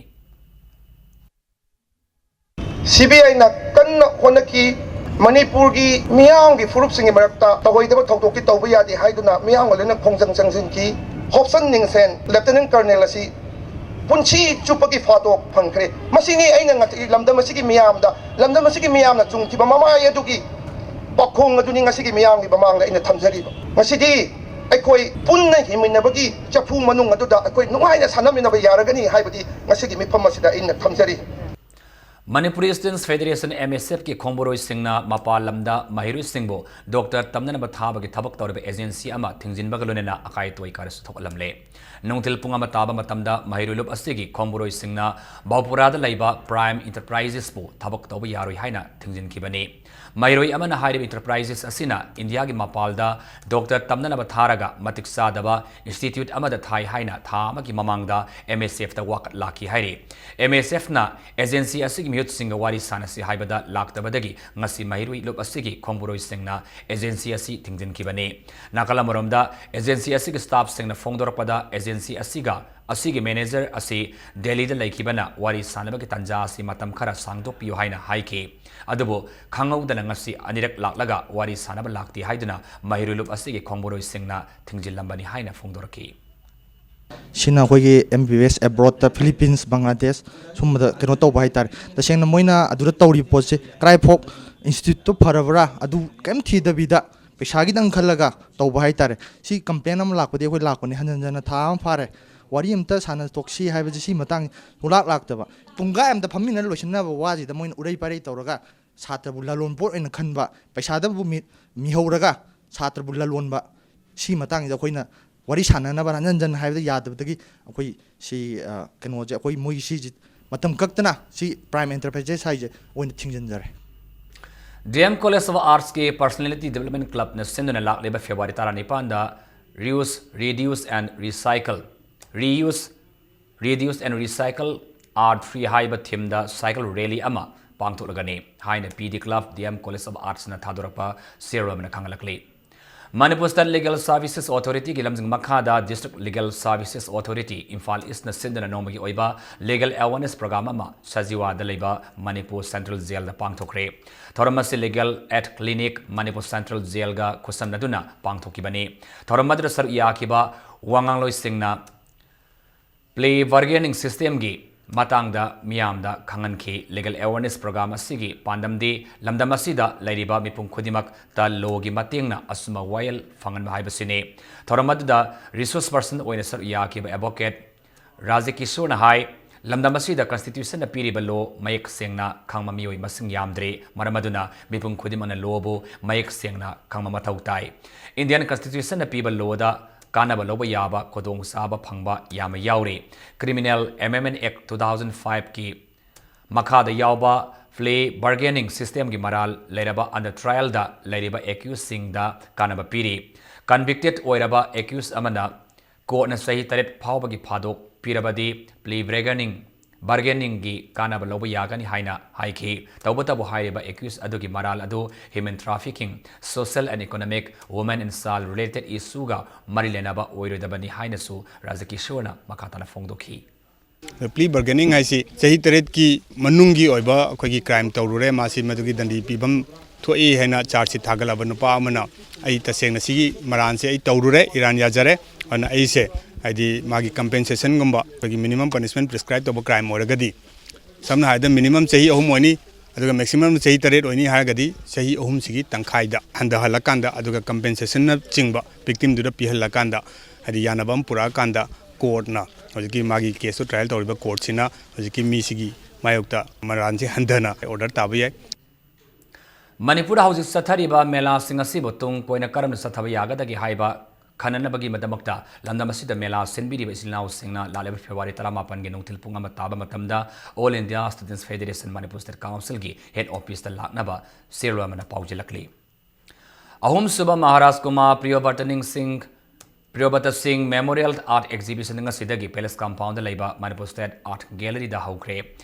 C B I ꯅ ꯀꯟꯅ ꯍꯣꯠꯅꯈꯤ꯫ ꯃꯅꯤꯄꯨꯔꯒꯤ ꯃꯤꯌꯥꯝꯒꯤ ꯐꯨꯔꯨꯞꯁꯤꯡꯒꯤ ꯃꯔꯛꯇ ꯇꯧꯍꯩꯗꯕ ꯊꯧꯗꯣꯛꯇꯤ ꯇꯧꯕ ꯌꯥꯗꯦ ꯍꯥꯏꯗꯨꯅ ꯃꯤꯌꯥꯝꯒ ꯂꯣꯏꯅ ꯈꯣꯡꯖꯪ ꯆꯪꯁꯤꯟꯈꯤ꯫ ꯍꯣꯞꯁꯟ ꯅꯤꯡꯁꯦꯟ, Lieutenant Colonel ꯑꯁꯤ ꯄꯨꯟꯁꯤ ꯆꯨꯞꯄꯒꯤ ꯐꯥꯗꯣꯛ ꯐꯪꯈ꯭ꯔꯦ꯫ ꯃꯁꯤꯅꯤ ꯑꯩꯅ ꯉꯁꯤ ꯂꯝꯗꯝ ꯑꯁꯤꯒꯤ ꯃꯤꯌꯥꯝꯗ, ꯂꯝꯗꯝ ꯑꯁꯤꯒꯤ ꯃꯤꯌꯥꯝꯅ ꯆꯨꯝꯈꯤꯕ ꯃꯃꯥꯏ ꯑꯗꯨꯒꯤ ꯄꯥꯎꯈꯣꯡ ꯑꯗꯨꯅꯤ ꯉꯁꯤꯒꯤ ꯃꯤꯌꯥꯝꯒꯤ ꯃꯃꯥꯡꯗ ꯑꯩꯅ ꯊꯝꯖꯔꯤꯕ꯫ ꯉꯁꯤꯗꯤ ꯑꯩꯈꯣꯏ ꯄꯨꯟꯅ ꯍꯤꯡꯃꯤꯟꯅꯕꯒꯤ ꯆꯐꯨ ꯃꯅꯨꯡ ꯑꯗꯨꯗ ꯑꯩꯈꯣꯏ ꯅꯨꯡꯉꯥꯏꯅ ꯁꯥꯟꯅꯃꯤꯟꯅꯕ ꯌꯥꯔꯒꯅꯤ ꯍꯥꯏꯕꯗꯤ ꯉꯁꯤꯒꯤ ꯃꯤꯐꯝ ꯑꯁꯤꯗ ꯑꯩꯅ ꯊꯝꯖꯔꯤ꯫ Manipuri Students Federation, M S F ꯀꯤ ꯈꯣꯡꯕꯣꯔꯣꯏꯁꯤꯡꯅ ꯃꯄꯥꯟ ꯂꯝꯗ ꯃꯍꯩꯔꯣꯏꯁꯤꯡꯕꯨ ꯗꯣꯛꯇꯔ ꯇꯝꯅꯅꯕ ꯊꯥꯕꯒꯤ ꯊꯕꯛ ꯇꯧꯔꯤꯕ agency ꯑꯃ ꯊꯤꯡꯖꯤꯟꯕꯒ ꯂꯣꯏꯅꯅ ꯑꯀꯥꯏ ꯑꯇꯣꯏ ꯈꯔꯁꯨ ꯊꯣꯛꯍꯜꯂꯝꯂꯦ꯫ ꯅꯨꯡꯊꯤꯜ ꯄꯨꯡ ꯑꯃ ꯇꯥꯕ ꯃꯇꯝꯗ ꯃꯍꯩꯔꯣꯏ ꯂꯨꯞ ꯑꯁꯤꯒꯤ ꯈꯣꯡꯕꯣꯔꯣꯏꯁꯤꯡꯅ ꯕꯥꯎꯄꯨꯔꯥꯗ ꯂꯩꯕ Prime Enterprises ꯄꯨ ꯊꯕꯛ ꯇꯧꯕ ꯌꯥꯔꯣꯏ ꯍꯥꯏꯅ ꯊꯤꯡꯖꯤꯟꯈꯤꯕꯅꯤ꯫ ꯃꯍꯩꯔꯣꯏ ꯑꯃꯅ ꯍꯥꯏꯔꯤꯕ enterprises ꯑꯁꯤꯅ ꯏꯟꯗꯤꯌꯥꯒꯤ ꯃꯄꯥꯜꯗ ꯗꯣꯛꯇꯔ ꯇꯝꯅꯅꯕ ꯊꯥꯔꯒ ꯃꯇꯤꯛ ꯆꯥꯗꯕ institute ꯑꯃꯗ ꯊꯥꯏ ꯍꯥꯏꯅ ꯊꯥ ꯑꯃꯒꯤ ꯃꯃꯥꯡꯗ M S F ꯇ ꯋꯥꯀꯠ ꯂꯥꯛꯈꯤ ꯍꯥꯏꯔꯤ꯫ M S F ꯅ agency ꯑꯁꯤꯒꯤ ꯃꯤꯍꯨꯠꯁꯤꯡꯒ ꯋꯥꯔꯤ ꯁꯥꯟꯅꯁꯤ ꯍꯥꯏꯕꯗ ꯂꯥꯛꯇꯕꯗꯒꯤ ꯉꯁꯤ ꯃꯍꯩꯔꯣꯏ ꯂꯨꯞ ꯑꯁꯤꯒꯤ ꯈꯣꯡꯕꯣꯔꯣꯏꯁꯤꯡꯅ agency ꯑꯁꯤ ꯊꯤꯡꯖꯤꯟꯈꯤꯕꯅꯤ꯫ ꯅꯥꯀꯜ ꯑꯃꯔꯣꯝꯗ, agency ꯑꯁꯤꯒꯤ staff ꯁꯤꯡꯅ ꯐꯣꯡꯗꯣꯔꯛꯄꯗ, agency ꯑꯁꯤꯒ ꯑꯁꯤꯒꯤ manager ꯑꯁꯤ ꯗꯦꯜꯂꯤꯗ ꯂꯩꯈꯤꯕꯅ ꯋꯥꯔꯤ ꯁꯥꯟꯅꯕꯒꯤ ꯇꯥꯟꯖꯥ ꯑꯁꯤ ꯃꯇꯝ ꯈꯔ ꯁꯥꯡꯗꯣꯛꯄꯤꯌꯨ ꯍꯥꯏꯅ ꯍꯥꯏꯈꯤ꯫ ꯑꯗꯨꯕꯨ ꯈꯪꯍꯧꯗꯅ ꯉꯁꯤ ꯑꯅꯤꯔꯛ ꯂꯥꯛꯂꯒ ꯋꯥꯔꯤ ꯁꯥꯟꯅꯕ ꯂꯥꯛꯇꯦ ꯍꯥꯏꯗꯨꯅ ꯃꯍꯩꯔꯣꯏ ꯂꯨꯞ ꯑꯁꯤꯒꯤ ꯈꯣꯡꯕꯣꯔꯣꯏꯁꯤꯡꯅ ꯊꯤꯡꯖꯤꯜꯂꯝꯕꯅꯤ ꯍꯥꯏꯅ ꯐꯣꯡꯗꯣꯔꯛꯈꯤ꯫ ꯁꯤꯅ ꯑꯩꯈꯣꯏꯒꯤ M B B S abroad ꯇ, Philippines, Bangladesh ꯁꯨꯝꯕꯗ ꯀꯩꯅꯣ ꯇꯧꯕ ꯍꯥꯏꯇꯥꯔꯦ꯫ ꯇꯁꯦꯡꯅ ꯃꯣꯏꯅ ꯑꯗꯨꯗ ꯇꯧꯔꯤꯕ ꯄꯣꯠꯁꯦ ꯀꯔꯥꯏꯐꯥꯎ institute ꯇꯣ ꯐꯔꯕ꯭ꯔꯥ, ꯑꯗꯨ ꯀꯔꯤꯝ ꯊꯤꯗꯕꯤꯗ ꯄꯩꯁꯥꯒꯤꯗꯪ ꯈꯜꯂꯒ ꯇꯧꯕ ꯍꯥꯏꯇꯥꯔꯦ꯫ ꯁꯤ complain ꯑꯃ ꯂꯥꯛꯄꯗꯤ ꯑꯩꯈꯣꯏ ꯂꯥꯛꯄꯅꯤ, ꯍꯟꯖꯟ ꯍꯟꯖꯟꯅ ꯊꯥ ꯑꯃ ꯐꯥꯔꯦ꯫ ꯋꯥꯔꯤ ꯑꯝꯇ ꯁꯥꯟꯅ ꯊꯣꯛꯁꯤ ꯍꯥꯏꯕꯁꯦ ꯁꯤ ꯃꯇꯥꯡ ꯁꯨꯡꯂꯥꯛ ꯂꯥꯛꯇꯕ꯫ ꯄꯨꯡꯈꯥꯏ ꯑꯝꯇ ꯐꯝꯃꯤꯟꯅ ꯂꯣꯏꯁꯤꯟꯅꯕ ꯋꯥꯁꯤꯗ ꯃꯣꯏꯅ ꯎꯔꯩ ꯄꯥꯔꯩ ꯇꯧꯔꯒ ꯁꯥꯇ꯭ꯔꯕꯨ ꯂꯂꯣꯟ ꯄꯣꯠ ꯑꯣꯏꯅ ꯈꯟꯕ, ꯄꯩꯁꯥꯗꯕꯨ ꯃꯤ-, ꯃꯤꯍꯧꯔꯒ ꯁꯥꯇ꯭ꯔꯕꯨ ꯂꯂꯣꯟꯕ, ꯁꯤ ꯃꯇꯥꯡꯁꯤꯗ ꯑꯩꯈꯣꯏꯅ ꯋꯥꯔꯤ ꯁꯥꯟꯅꯅꯕ ꯍꯟꯖꯟ ꯍꯟꯖꯟ ꯍꯥꯏꯕꯗ ꯌꯥꯗꯕꯗꯒꯤ ꯑꯩꯈꯣꯏ ꯁꯤ, ꯑ, ꯀꯩꯅꯣꯁꯦ, ꯑꯩꯈꯣꯏ ꯃꯣꯏꯒꯤ ꯁꯤꯁꯤ ꯃꯇꯝ ꯀꯛꯇꯅ ꯁꯤ Prime Enterprises ꯍꯥꯏꯁꯦ ꯑꯣꯏꯅ ꯊꯤꯡꯖꯤꯟꯖꯔꯦ꯫ D M College of Arts ꯀꯤ Personality Development Club ꯅ ꯁꯤꯟꯗꯨꯅ ꯂꯥꯛꯂꯤꯕ February ꯇꯔꯥꯅꯤꯄꯥꯟꯗ Reuse, Reduce and Recycle, Reuse, Reduce and Recycle, Art Free ꯍꯥꯏꯕ theme ꯗ cycle rally ꯑꯃ ꯄꯥꯡꯊꯣꯛꯂꯒꯅꯤ ꯍꯥꯏꯅ P D Club, D M College of Artsꯅ ꯊꯥꯗꯣꯔꯛꯄ ꯆꯦꯔꯣꯜ ꯑꯃꯅ ꯈꯪꯍꯜꯂꯛꯂꯤ꯫ ꯃꯅꯤꯄꯨꯔ State Legal Services Authorityꯒꯤ ꯂꯝꯖꯤꯡ ꯃꯈꯥꯗ District Legal Services Authority Imphal ꯏꯁꯅ ꯁꯤꯟꯗꯨꯅ ꯅꯣꯡꯃꯒꯤ ꯑꯣꯏꯕ Legal Awareness Program ꯑꯃ ꯁꯖꯤꯋꯥꯗ ꯂꯩꯕ ꯃꯅꯤꯄꯨꯔ Central Jailꯗ ꯄꯥꯡꯊꯣꯛꯈ꯭ꯔꯦ꯫ ꯊꯧꯔꯝ ꯑꯁꯤ Legal Aid Clinic Manipur Central Jailꯒ ꯈꯨꯠꯁꯝꯅꯗꯨꯅ ꯄꯥꯡꯊꯣꯛꯈꯤꯕꯅꯤ꯫ ꯊꯧꯔꯝ ꯑꯗꯨꯗ ꯁꯔꯨꯛ ꯌꯥꯈꯤꯕ ꯋꯥꯉꯥꯡꯂꯣꯏꯁꯤꯡꯅ plea bargaining systemꯒꯤ ꯃꯇꯥꯡꯗ ꯃꯤꯌꯥꯝꯗ ꯈꯪꯍꯟꯈꯤ꯫ Legal Awareness Program ꯑꯁꯤꯒꯤ ꯄꯥꯟꯗꯝꯗꯤ ꯂꯝꯗꯝ ꯑꯁꯤꯗ ꯂꯩꯔꯤꯕ ꯃꯤꯄꯨꯝ ꯈꯨꯗꯤꯡꯃꯛꯇ lawꯒꯤ ꯃꯇꯦꯡꯅ ꯑꯆꯨꯝꯕ ꯋꯥꯌꯦꯜ ꯐꯪꯍꯟꯕ ꯍꯥꯏꯕꯁꯤꯅꯤ꯫ ꯊꯧꯔꯝ ꯑꯗꯨꯗ resource person ꯑꯣꯏꯅ ꯁꯔꯨꯛ ꯌꯥꯈꯤꯕ Advocate ꯔꯥꯖꯀꯤꯁꯣꯔꯅ ꯍꯥꯏ, ꯂꯝꯗꯝ ꯑꯁꯤꯗ Constitutionꯅ ꯄꯤꯔꯤꯕ law ꯃꯌꯦꯛ ꯁꯦꯡꯅ ꯈꯪꯕ ꯃꯤꯑꯣꯏ ꯃꯁꯤꯡ ꯌꯥꯝꯗ꯭ꯔꯤ꯫ ꯃꯔꯝ ꯑꯗꯨꯅ ꯃꯤꯄꯨꯝ ꯈꯨꯗꯤꯡꯃꯛꯅ lawꯕꯨ ꯃꯌꯦꯛ ꯁꯦꯡꯅ ꯈꯪꯕ ꯃꯊꯧ ꯇꯥꯏ꯫ Indian Constitutionꯅ ꯄꯤꯕ lawꯗ ꯀꯥꯟꯅꯕ ꯂꯧꯕ ꯌꯥꯕ ꯈꯨꯗꯣꯡꯆꯥꯕ ꯐꯪꯕ ꯌꯥꯝꯅ ꯌꯥꯎꯔꯤ꯫ Criminal Amendment Act two thousand fiveꯀꯤ ꯃꯈꯥꯗ ꯌꯥꯎꯕ plea bargaining systemꯒꯤ ꯃꯔꯥꯜ ꯂꯩꯔꯕ under trialꯗ ꯂꯩꯔꯤꯕ accusedꯁꯤꯡꯗ ꯀꯥꯟꯅꯕ ꯄꯤꯔꯤ꯫ Convicted ꯑꯣꯏꯔꯕ accused ꯑꯃꯅ courtꯅ ꯆꯍꯤ ꯇꯔꯦꯠ ꯐꯥꯎꯕꯒꯤ ꯐꯥꯗꯣꯛ ꯄꯤꯔꯕꯗꯤ plea bargaining, bargainingꯒꯤ ꯀꯥꯟꯅꯕ ꯂꯧꯕ ꯌꯥꯒꯅꯤ ꯍꯥꯏꯅ ꯍꯥꯏꯈꯤ꯫ ꯇꯧꯕꯇꯕꯨ ꯍꯥꯏꯔꯤꯕ accused ꯑꯗꯨꯒꯤ ꯃꯔꯥꯜ ꯑꯗꯨ human trafficking, social and economic, women and child related issueꯒ ꯃꯔꯤ ꯂꯩꯅꯕ ꯑꯣꯏꯔꯣꯏꯗꯕꯅꯤ ꯍꯥꯏꯅꯁꯨ ꯔꯥꯖꯀꯤꯁꯣꯔꯅ ꯃꯈꯥ ꯇꯥꯅ ꯐꯣꯡꯗꯣꯛꯈꯤ꯫ Plea bargaining ꯍꯥꯏꯁꯤ ꯆꯍꯤ ꯇꯔꯦꯠꯀꯤ ꯃꯅꯨꯡꯒꯤ ꯑꯣꯏꯕ ꯑꯩꯈꯣꯏꯒꯤ crime ꯇꯧꯔꯨꯔꯦ, ꯃꯥꯁꯤ ꯃꯗꯨꯒꯤ ꯗꯟꯗꯤ ꯄꯤꯐꯝ ꯊꯣꯛꯏ ꯍꯥꯏꯅ charge sheet ꯊꯥꯒꯠꯂꯕ ꯅꯨꯄꯥ ꯑꯃꯅ, "ꯑꯩ ꯇꯁꯦꯡꯅ ꯁꯤꯒꯤ ꯃꯔꯥꯟꯁꯦ ꯑꯩ ꯇꯧꯔꯨꯔꯦ, ꯏꯔꯥꯟ ꯌꯥꯖꯔꯦ, ꯑꯗꯨꯅ ꯑꯩꯁꯦ ꯍꯥꯏꯗꯤ ꯃꯥꯒꯤ compensationꯒꯨꯝꯕ ꯑꯩꯈꯣꯏꯒꯤ minimum punishment prescribe ꯇꯧꯕ crime ꯑꯣꯏꯔꯒꯗꯤ, ꯁꯝꯅ ꯍꯥꯏꯔꯕꯗ minimum ꯆꯍꯤ ꯑꯍꯨꯝ ꯑꯣꯏꯅꯤ, ꯑꯗꯨꯒ maximum ꯆꯍꯤ ꯇꯔꯦꯠ ꯑꯣꯏꯅꯤ ꯍꯥꯏꯔꯒꯗꯤ ꯆꯍꯤ ꯑꯍꯨꯝꯁꯤꯒꯤ ꯇꯪꯈꯥꯏꯗ ꯍꯟꯊꯍꯜꯂꯀꯥꯟꯗ, ꯑꯗꯨꯒ compensationꯅꯆꯤꯡꯕ victimꯗꯨꯗ ꯄꯤꯍꯜꯂꯀꯥꯟꯗ, ꯍꯥꯏꯗꯤ ꯌꯥꯅꯕ ꯑꯃ ꯄꯨꯔꯛꯑꯀꯥꯟꯗ courtꯅ ꯍꯧꯖꯤꯛꯀꯤ ꯃꯥꯒꯤ caseꯇꯨ trial ꯇꯧꯔꯤꯕ courtꯁꯤꯅ ꯍꯧꯖꯤꯛꯀꯤ ꯃꯤꯁꯤꯒꯤ ꯃꯥꯌꯣꯛꯇ ꯃꯔꯥꯟꯁꯤ ꯍꯟꯊꯅ order ꯇꯥꯕ ꯌꯥꯏ꯫ ꯃꯅꯤꯄꯨꯔꯗ ꯍꯧꯖꯤꯛ ꯆꯠꯊꯔꯤꯕ ꯃꯦꯂꯥꯁꯤꯡ ꯑꯁꯤꯕꯨ ꯇꯨꯡ ꯀꯣꯏꯅ ꯀꯔꯝꯅ ꯆꯠꯊꯕ ꯌꯥꯒꯗꯒꯦ ꯍꯥꯏꯕ ꯈꯟꯅꯅꯕꯒꯤ ꯃꯗꯃꯛꯇ ꯂꯝꯗꯝ ꯑꯁꯤꯗ ꯃꯦꯂꯥ ꯁꯤꯟꯕꯤꯔꯤꯕ ꯏꯆꯤꯜ ꯏꯅꯥꯎꯁꯤꯡꯅ ꯂꯥꯛꯂꯤꯕ February ꯇꯔꯥꯃꯥꯄꯟꯒꯤ ꯅꯨꯡꯊꯤꯜ ꯄꯨꯡ ꯑꯃ ꯇꯥꯕ ꯃꯇꯝꯗ All India Students Federation Manipur State Councilꯒꯤ head officeꯇ ꯂꯥꯛꯅꯕ ꯆꯦꯔꯣꯜ ꯑꯃꯅ ꯄꯥꯎꯖꯦꯜꯂꯛꯂꯤ꯫ ꯑꯍꯨꯝꯁꯨꯕ ꯃꯍꯥꯔꯥꯖ ꯀꯨꯃꯥꯔ ꯄ꯭ꯔꯤꯌꯣꯕꯔꯇꯅꯤꯡ ꯁꯤꯡ ꯄ꯭ꯔꯤꯌꯣꯕ꯭ꯔꯇ ꯁꯤꯡ Memorial Art Exhibition ꯉꯁꯤꯗꯒꯤ Palace Compound ꯗ ꯂꯩꯕ Manipur State Art Gallery ꯗ ꯍꯧꯈ꯭ꯔꯦ꯫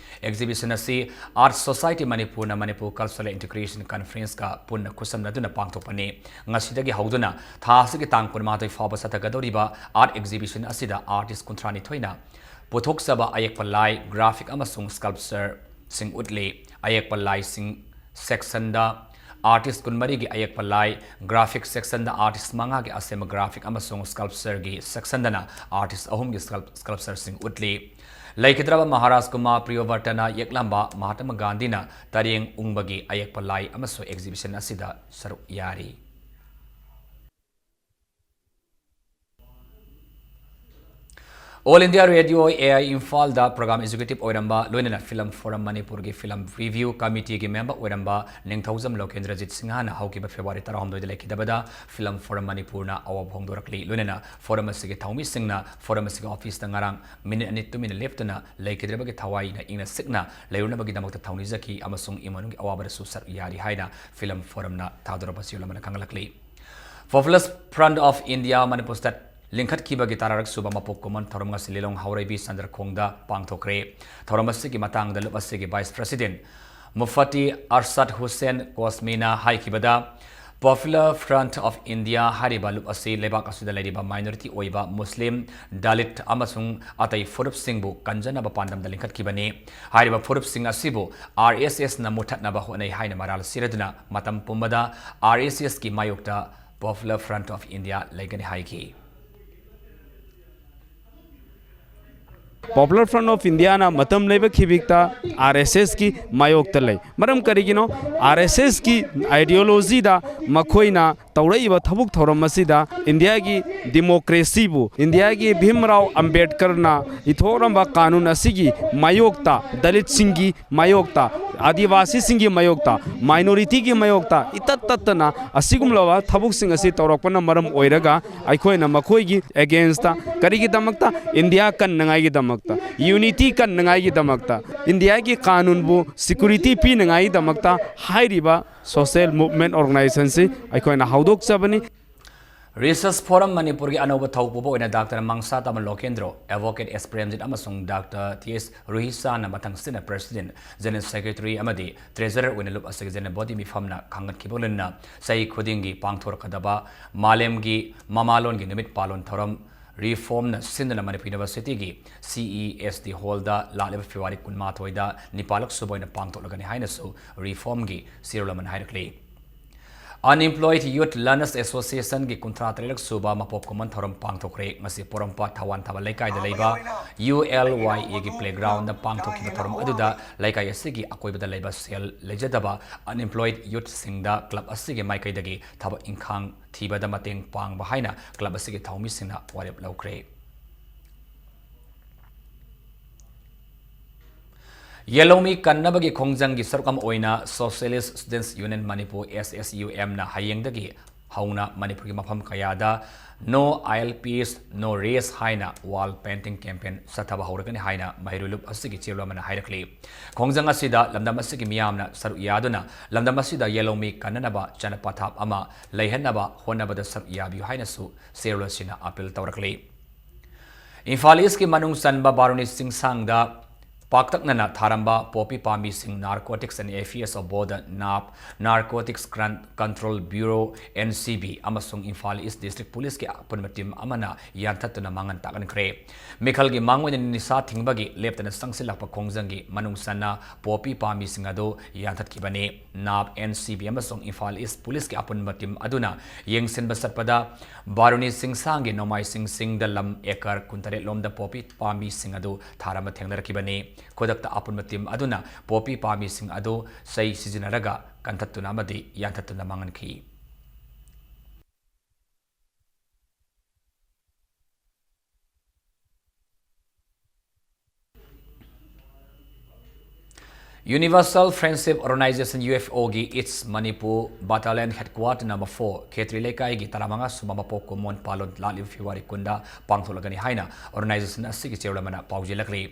Exhibition ꯑꯁꯤ Art Society ꯃꯅꯤꯄꯨꯔꯅ Manipur Cultural Integration Conference ꯀ ꯄꯨꯟꯅ ꯈꯨꯠꯁꯝꯅꯗꯨꯅ ꯄꯥꯡꯊꯣꯛꯄꯅꯤ꯫ ꯉꯁꯤꯗꯒꯤ ꯍꯧꯗꯨꯅ ꯊꯥ ꯑꯁꯤꯒꯤ ꯇꯥꯡ ꯀꯨꯟꯃꯥꯊꯣꯏ ꯐꯥꯎꯕ ꯆꯠꯊꯒꯗꯧꯔꯤꯕ Art Exhibition ꯑꯁꯤꯗ artist ꯀꯨꯟꯊ꯭ꯔꯥꯅꯤꯊꯣꯏꯅ ꯄꯨꯊꯣꯛꯆꯕ ꯑꯌꯦꯛꯄ ꯂꯥꯏ, graphic ꯑꯃꯁꯨꯡ sculpture ꯁꯤꯡ ꯎꯠꯂꯤ꯫ ꯑꯌꯦꯛꯄ ꯂꯥꯏꯁꯤꯡ section ꯗ artist ꯀꯨꯟꯃꯔꯤꯒꯤ ꯑꯌꯦꯛꯄ ꯂꯥꯏ, graphic section ꯗ artist ꯃꯉꯥꯒꯤ ꯑꯁꯦꯝꯕ graphic ꯑꯃꯁꯨꯡ sculpture ꯒꯤ section ꯗꯅ artist ꯑꯍꯨꯝꯒꯤ sculp-, sculpture ꯁꯤꯡ ꯎꯠꯂꯤ꯫ ꯂꯩꯈꯤꯗ꯭ꯔꯕ ꯃꯍꯥꯔꯥꯖ ꯀꯨꯃꯥꯔ ꯄ꯭ꯔꯤꯌꯣꯕ꯭ꯔꯇꯅ ꯌꯦꯛꯂꯝꯕ ꯃꯍꯥꯇꯃꯥ ꯒꯥꯟꯙꯤꯅ ꯇꯔꯦꯡ ꯎꯪꯕꯒꯤ ꯑꯌꯦꯛꯄ ꯂꯥꯏ ꯑꯃꯁꯨ exhibition ꯑꯁꯤꯗ ꯁꯔꯨꯛ ꯌꯥꯔꯤ꯫ All India Radio, A I, ꯏꯝꯐꯥꯜꯗ program executive ꯑꯣꯏꯔꯝꯕ, ꯂꯣꯏꯅꯅ Film Forum ꯃꯅꯤꯄꯨꯔꯒꯤ film review committee ꯒꯤ member ꯑꯣꯏꯔꯝꯕ ꯅꯤꯡꯊꯧꯖꯝ ꯂꯣꯀꯦꯟꯗ꯭ꯔꯖꯤꯠ ꯁꯤꯡꯍꯅ ꯍꯧꯈꯤꯕ February ꯇꯔꯥꯍꯨꯝꯗꯣꯏꯗ ꯂꯩꯈꯤꯗꯕꯗ Film Forum ꯃꯅꯤꯄꯨꯔꯅ ꯑꯋꯥꯕ ꯐꯣꯡꯗꯣꯔꯛꯂꯤ꯫ ꯂꯣꯏꯅꯅ forum ꯑꯁꯤꯒꯤ ꯊꯧꯃꯤꯁꯤꯡꯅ forum ꯑꯁꯤꯒꯤ office ꯇ ꯉꯔꯥꯡ minute ꯑꯅꯤ ꯇꯨꯃꯤꯟꯅ ꯂꯦꯞꯇꯨꯅ ꯂꯩꯈꯤꯗ꯭ꯔꯕꯒꯤ ꯊꯋꯥꯏꯅ ꯏꯪꯅ ꯆꯤꯛꯅ ꯂꯩꯔꯨꯅꯕꯒꯤꯗꯃꯛꯇ ꯊꯧꯅꯤꯖꯈꯤ ꯑꯃꯁꯨꯡ ꯏꯃꯨꯡꯒꯤ ꯑꯋꯥꯕꯗꯁꯨ ꯁꯔꯨꯛ ꯌꯥꯔꯤ ꯍꯥꯏꯅ Film Forum ꯅ ꯊꯥꯗꯣꯔꯛꯄ ꯆꯦꯔꯣꯜ ꯑꯃꯅ ꯈꯪꯍꯜꯂꯛꯂꯤ꯫ Popular Front of India Manipur State ꯂꯤꯡꯈꯠꯈꯤꯕꯒꯤ ꯇꯔꯥꯔꯛ ꯁꯨꯕ ꯃꯄꯣꯛ ꯀꯨꯝꯑꯣꯟ ꯊꯧꯔꯝ ꯉꯁꯤ ꯂꯤꯂꯣꯡ ꯍꯥꯎꯔꯩꯕꯤ ꯆꯟꯗ꯭ꯔꯈꯣꯡꯗ ꯄꯥꯡꯊꯣꯛꯈ꯭ꯔꯦ꯫ ꯊꯧꯔꯝ ꯑꯁꯤꯒꯤ ꯃꯇꯥꯡꯗ ꯂꯨꯞ ꯑꯁꯤꯒꯤ vice president Mufti ꯑꯔꯁꯗ Hussain ꯀꯣꯁꯃꯤꯅ ꯍꯥꯏꯈꯤꯕꯗ, Popular Front of India ꯍꯥꯏꯔꯤꯕ ꯂꯨꯞ ꯑꯁꯤ ꯂꯩꯕꯥꯛ ꯑꯁꯤꯗ ꯂꯩꯔꯤꯕ minority ꯑꯣꯏꯕ ꯃꯨꯁꯂꯤꯝ, ꯗꯂꯤꯠ ꯑꯃꯁꯨꯡ ꯑꯇꯩ ꯐꯨꯔꯨꯞꯁꯤꯡꯕꯨ ꯀꯟꯖꯅꯕ ꯄꯥꯟꯗꯝꯗ ꯂꯤꯡꯈꯠꯈꯤꯕꯅꯤ꯫ ꯍꯥꯏꯔꯤꯕ ꯐꯨꯔꯨꯞꯁꯤꯡ ꯑꯁꯤꯕꯨ R S S ꯅ ꯃꯨꯊꯠꯅꯕ ꯍꯣꯠꯅꯩ ꯍꯥꯏꯅ ꯃꯔꯥꯜ ꯁꯤꯔꯗꯨꯅ ꯃꯇꯝ ꯄꯨꯝꯕꯗ R S S ꯀꯤ ꯃꯥꯌꯣꯛꯇ Popular Front of India ꯂꯩꯒꯅꯤ ꯍꯥꯏꯈꯤ꯫ Popular Front of India ꯅ ꯃꯇꯝ ꯂꯩꯕ ꯈꯤꯕꯤꯛꯇ R S S ꯀꯤ ꯃꯥꯌꯣꯛꯇ ꯂꯩ꯫ ꯃꯔꯝ ꯀꯔꯤꯒꯤꯅꯣ? R S S ꯀꯤ ideology ꯗ ꯃꯈꯣꯏꯅ ꯇꯧꯔꯛꯏꯕ ꯊꯕꯛ ꯊꯧꯔꯝ ꯑꯁꯤꯗ ꯏꯟꯗꯤꯌꯥꯒꯤ democracy ꯕꯨ, ꯏꯟꯗꯤꯌꯥꯒꯤ ꯚꯤꯝꯔꯥꯎ ꯑꯝꯕꯦꯗꯀꯔꯅ ꯏꯊꯣꯛꯂꯝꯕ ꯀꯥꯅꯨꯟ ꯑꯁꯤꯒꯤ ꯃꯥꯌꯣꯛꯇ, ꯗꯂꯤꯠꯁꯤꯡꯒꯤ ꯃꯥꯌꯣꯛꯇ, ꯑꯥꯗꯤꯋꯥꯁꯤꯁꯤꯡꯒꯤ ꯃꯥꯌꯣꯛꯇ, minority ꯒꯤ ꯃꯥꯌꯣꯛꯇ ꯏꯇꯠ ꯇꯠꯇꯅ ꯑꯁꯤꯒꯨꯝꯂꯕ ꯊꯕꯛꯁꯤꯡ ꯑꯁꯤ ꯇꯧꯔꯛꯄꯅ ꯃꯔꯝ ꯑꯣꯏꯔꯒ ꯑꯩꯈꯣꯏꯅ ꯃꯈꯣꯏꯒꯤ against ꯇ, ꯀꯔꯤꯒꯤꯗꯃꯛꯇ? ꯏꯟꯗꯤꯌꯥ ꯀꯟꯅꯉꯥꯏꯒꯤꯗꯃꯛꯇ, unity ꯀꯟꯅꯉꯥꯏꯒꯤꯗꯃꯛꯇ, ꯏꯟꯗꯤꯌꯥꯒꯤ ꯀꯥꯅꯨꯟꯕꯨ security ꯄꯤꯅꯉꯥꯏꯒꯤꯗꯃꯛꯇ ꯍꯥꯏꯔꯤꯕ social movement organization ꯁꯤ ꯑꯩꯈꯣꯏꯅ ꯍꯧꯗꯣꯛꯆꯕꯅꯤ꯫ Research Forum ꯃꯅꯤꯄꯨꯔꯒꯤ ꯑꯅꯧꯕ ꯊꯧꯄꯨꯕ ꯑꯣꯏꯅ ꯗꯥꯛꯇꯔ ꯃꯪꯁꯥꯇꯥꯕ ꯂꯣꯀꯦꯟꯗ꯭ꯔꯣ, ꯑꯦꯗꯚꯣꯀꯦꯠ ꯑꯦꯁ ꯄ꯭ꯔꯦꯝꯖꯤꯠ ꯑꯃꯁꯨꯡ ꯗꯥꯛꯇꯔ ꯇꯤ ꯑꯦꯁ ꯔꯨꯍꯤꯁꯥꯅ ꯃꯊꯪꯁꯤꯠꯅ ꯄ꯭ꯔꯦꯁꯤꯗꯦꯟꯠ, ꯖꯦꯅꯔꯦꯜ ꯁꯦꯀ꯭ꯔꯦꯇꯔꯤ ꯑꯃꯗꯤ ꯇ꯭ꯔꯦꯖꯔꯔ ꯑꯣꯏꯅ ꯂꯨꯞ ꯑꯁꯤꯒꯤ ꯖꯦꯅꯔꯦꯜ ꯕꯣꯗꯤ ꯃꯤꯐꯝꯅ ꯈꯪꯒꯠꯈꯤꯕꯒ ꯂꯣꯏꯅꯅ ꯆꯍꯤ ꯈꯨꯗꯤꯡꯒꯤ ꯄꯥꯡꯊꯣꯔꯛꯀꯗꯕ ꯃꯥꯂꯦꯝꯒꯤ ꯃꯃꯥꯂꯣꯟꯒꯤ ꯅꯨꯃꯤꯠ ꯄꯥꯂꯣꯟ ꯊꯧꯔꯝ ꯔꯤꯐꯣꯔꯝꯅ ꯁꯤꯟꯗꯨꯅ ꯃꯅꯤꯄꯨꯔ ꯌꯨꯅꯤꯚꯔꯁꯤꯇꯤꯒꯤ ꯁꯤ ꯏ ꯑꯦꯁ ꯇꯤ ꯍꯣꯜꯗ ꯂꯥꯛꯂꯤꯕ ꯐꯦꯕ꯭ꯔꯨꯋꯥꯔꯤ ꯀꯨꯟꯃꯥꯊꯣꯏꯗ ꯅꯤꯄꯥꯜꯂꯛ ꯁꯨꯕ ꯑꯣꯏꯅ ꯄꯥꯡꯊꯣꯛꯂꯒꯅꯤ ꯍꯥꯏꯅꯁꯨ ꯔꯤꯐꯣꯔꯝꯒꯤ ꯆꯦꯔꯣꯜ ꯑꯃꯅ ꯍꯥꯏꯔꯛꯂꯤ꯫ Unemployed Youth Learners Associationꯒꯤ ꯀꯨꯟꯊ꯭ꯔꯥ ꯇꯔꯦꯠꯂꯛ ꯁꯨꯕ ꯃꯄꯣꯛ ꯀꯨꯝꯑꯣꯟ ꯊꯧꯔꯝ ꯄꯥꯡꯊꯣꯛꯈ꯭ꯔꯦ꯫ ꯉꯁꯤ ꯄꯣꯔꯣꯝꯄꯥꯠ ꯊꯋꯥꯟ ꯊꯥꯕ ꯂꯩꯀꯥꯏꯗ ꯂꯩꯕ ꯌꯨ ꯑꯦꯜ ꯋꯥꯏ ꯑꯦꯒꯤ ꯄ꯭ꯂꯦꯒ꯭ꯔꯥꯎꯟꯗ ꯄꯥꯡꯊꯣꯛꯈꯤꯕ ꯊꯧꯔꯝ ꯑꯗꯨꯗ ꯂꯩꯀꯥꯏ ꯑꯁꯤꯒꯤ ꯑꯀꯣꯏꯕꯗ ꯂꯩꯕ ꯁꯦꯜ ꯂꯩꯖꯗꯕ unemployed youthꯁꯤꯡꯗ ꯀ꯭ꯂꯕ ꯑꯁꯤꯒꯤ ꯃꯥꯏꯀꯩꯗꯒꯤ ꯊꯕꯛ ꯏꯪꯈꯥꯡ ꯊꯤꯕꯗ ꯃꯇꯦꯡ ꯄꯥꯡꯕ ꯍꯥꯏꯅ ꯀ꯭ꯂꯕ ꯑꯁꯤꯒꯤ ꯊꯧꯃꯤꯁꯤꯡꯅ ꯋꯥꯔꯦꯞ ꯂꯧꯈ꯭ꯔꯦ꯫ ꯌꯦꯜꯍꯧꯃꯤ ꯀꯟꯅꯕꯒꯤ ꯈꯣꯡꯖꯪꯒꯤ ꯁꯔꯨꯛ ꯑꯃ ꯑꯣꯏꯅ Socialist Students Union Manipur, S S U M ꯅ ꯍꯌꯦꯡꯗꯒꯤ ꯍꯧꯅ ꯃꯅꯤꯄꯨꯔꯒꯤ ꯃꯐꯝ ꯀꯌꯥꯗ No Aisle Peace, No Rest ꯍꯥꯏꯅ wall painting campaign ꯆꯠꯊꯕ ꯍꯧꯔꯒꯅꯤ ꯍꯥꯏꯅ ꯃꯍꯩꯔꯣꯏ ꯂꯨꯞ ꯑꯁꯤꯒꯤ ꯆꯦꯔꯣꯜ ꯑꯃꯅ ꯍꯥꯏꯔꯛꯂꯤ꯫ ꯈꯣꯡꯖꯪ ꯑꯁꯤꯗ ꯂꯝꯗꯝ ꯑꯁꯤꯒꯤ ꯃꯤꯌꯥꯝꯅ ꯁꯔꯨꯛ ꯌꯥꯗꯨꯅ ꯂꯝꯗꯝ ꯑꯁꯤꯗ ꯌꯦꯜꯍꯧꯃꯤ ꯀꯟꯅꯅꯕ ꯆꯠꯅ ꯄꯊꯥꯞ ꯑꯃ ꯂꯩꯍꯟꯅꯕ ꯍꯣꯠꯅꯕꯗ ꯁꯔꯨꯛ ꯌꯥꯕꯤꯌꯨ ꯍꯥꯏꯅꯁꯨ ꯆꯦꯔꯣꯜ ꯑꯁꯤꯅ appeal ꯇꯧꯔꯛꯂꯤ꯫ ꯏꯝꯐꯥꯜ ꯏꯁꯀꯤ ꯃꯅꯨꯡ ꯆꯟꯕ ꯕꯥꯔꯨꯅꯤ ꯆꯤꯡꯁꯥꯡꯗ ꯄꯥꯛꯇꯛꯅꯅ ꯊꯥꯔꯝꯕ ꯄꯣꯄꯤ ꯄꯥꯝꯕꯤꯁꯤꯡ Narcotics and Affairs of Border, NAP, Narcotics Con-, Control Bureau, N C B, ꯑꯃꯁꯨꯡ ꯏꯝꯐꯥꯜ ꯏꯁ ꯗꯤꯁꯇ꯭ꯔꯤꯛ ꯄꯨꯂꯤꯁꯀꯤ ꯑꯄꯨꯟꯕ ꯇꯤꯝ ꯑꯃꯅ ꯌꯥꯟꯊꯠꯇꯨꯅ ꯃꯥꯡꯍꯟ ꯇꯥꯛꯍꯟꯈ꯭ꯔꯦ꯫ ꯃꯤꯈꯜꯒꯤ ꯃꯥꯡꯑꯣꯏꯅ ꯅꯤꯁꯥ ꯊꯤꯡꯕꯒꯤ ꯂꯦꯞꯇꯅ ꯆꯪꯁꯤꯜꯂꯛꯄ ꯈꯣꯡꯖꯪꯒꯤ ꯃꯅꯨꯡ ꯆꯟꯅ ꯄꯣꯄꯤ ꯄꯥꯝꯕꯤꯁꯤꯡ ꯑꯗꯨ ꯌꯥꯟꯊꯠꯈꯤꯕꯅꯤ꯫ NAP, N C B ꯑꯃꯁꯨꯡ ꯏꯝꯐꯥꯜ ꯏꯁ ꯄꯨꯂꯤꯁꯀꯤ ꯑꯄꯨꯟꯕ ꯇꯤꯝ ꯑꯗꯨꯅ ꯌꯦꯡꯁꯤꯟꯕ ꯆꯠꯄꯗ ꯕꯥꯔꯨꯅꯤ ꯆꯤꯡꯁꯥꯡꯒꯤ ꯅꯣꯡꯃꯥꯏ ꯆꯤꯡꯁꯤꯡꯗ ꯂꯝ ꯑꯦꯀꯔ ꯀꯨꯟꯇꯔꯦꯠ ꯂꯣꯝꯗ ꯄꯣꯄꯤ ꯄꯥꯝꯕꯤꯁꯤꯡ ꯑꯗꯨ ꯊꯥꯔꯝꯕ ꯊꯦꯡꯅꯔꯛꯈꯤꯕꯅꯤ꯫ ꯈꯨꯗꯛꯇ ꯑꯄꯨꯟꯕ ꯇꯤꯝ ꯑꯗꯨꯅ ꯄꯣꯄꯤ ꯄꯥꯝꯕꯤꯁꯤꯡ ꯑꯗꯨ ꯆꯩ ꯁꯤꯖꯤꯟꯅꯔꯒ ꯀꯟꯊꯠꯇꯨꯅ ꯑꯃꯗꯤ ꯌꯥꯟꯊꯠꯇꯨꯅ ꯃꯥꯡꯍꯟꯈꯤ꯫ Universal Friendship Organization, UFOꯒꯤ East Manipur Battalion Headquarter number four, ꯈꯦꯇ꯭ꯔꯤ ꯂꯩꯀꯥꯏꯒꯤ ꯇꯔꯥꯃꯉꯥ ꯁꯨꯕ ꯃꯄꯣꯛ ꯀꯨꯝꯑꯣꯟ ꯄꯥꯂꯣꯟ ꯂꯥꯛꯂꯤꯕ February ꯀꯨꯟꯗ ꯄꯥꯡꯊꯣꯛꯂꯒꯅꯤ ꯍꯥꯏꯅ organization ꯑꯁꯤꯒꯤ ꯆꯦꯔꯣꯜ ꯑꯃꯅ ꯄꯥꯎꯖꯦꯜꯂꯛꯂꯤ꯫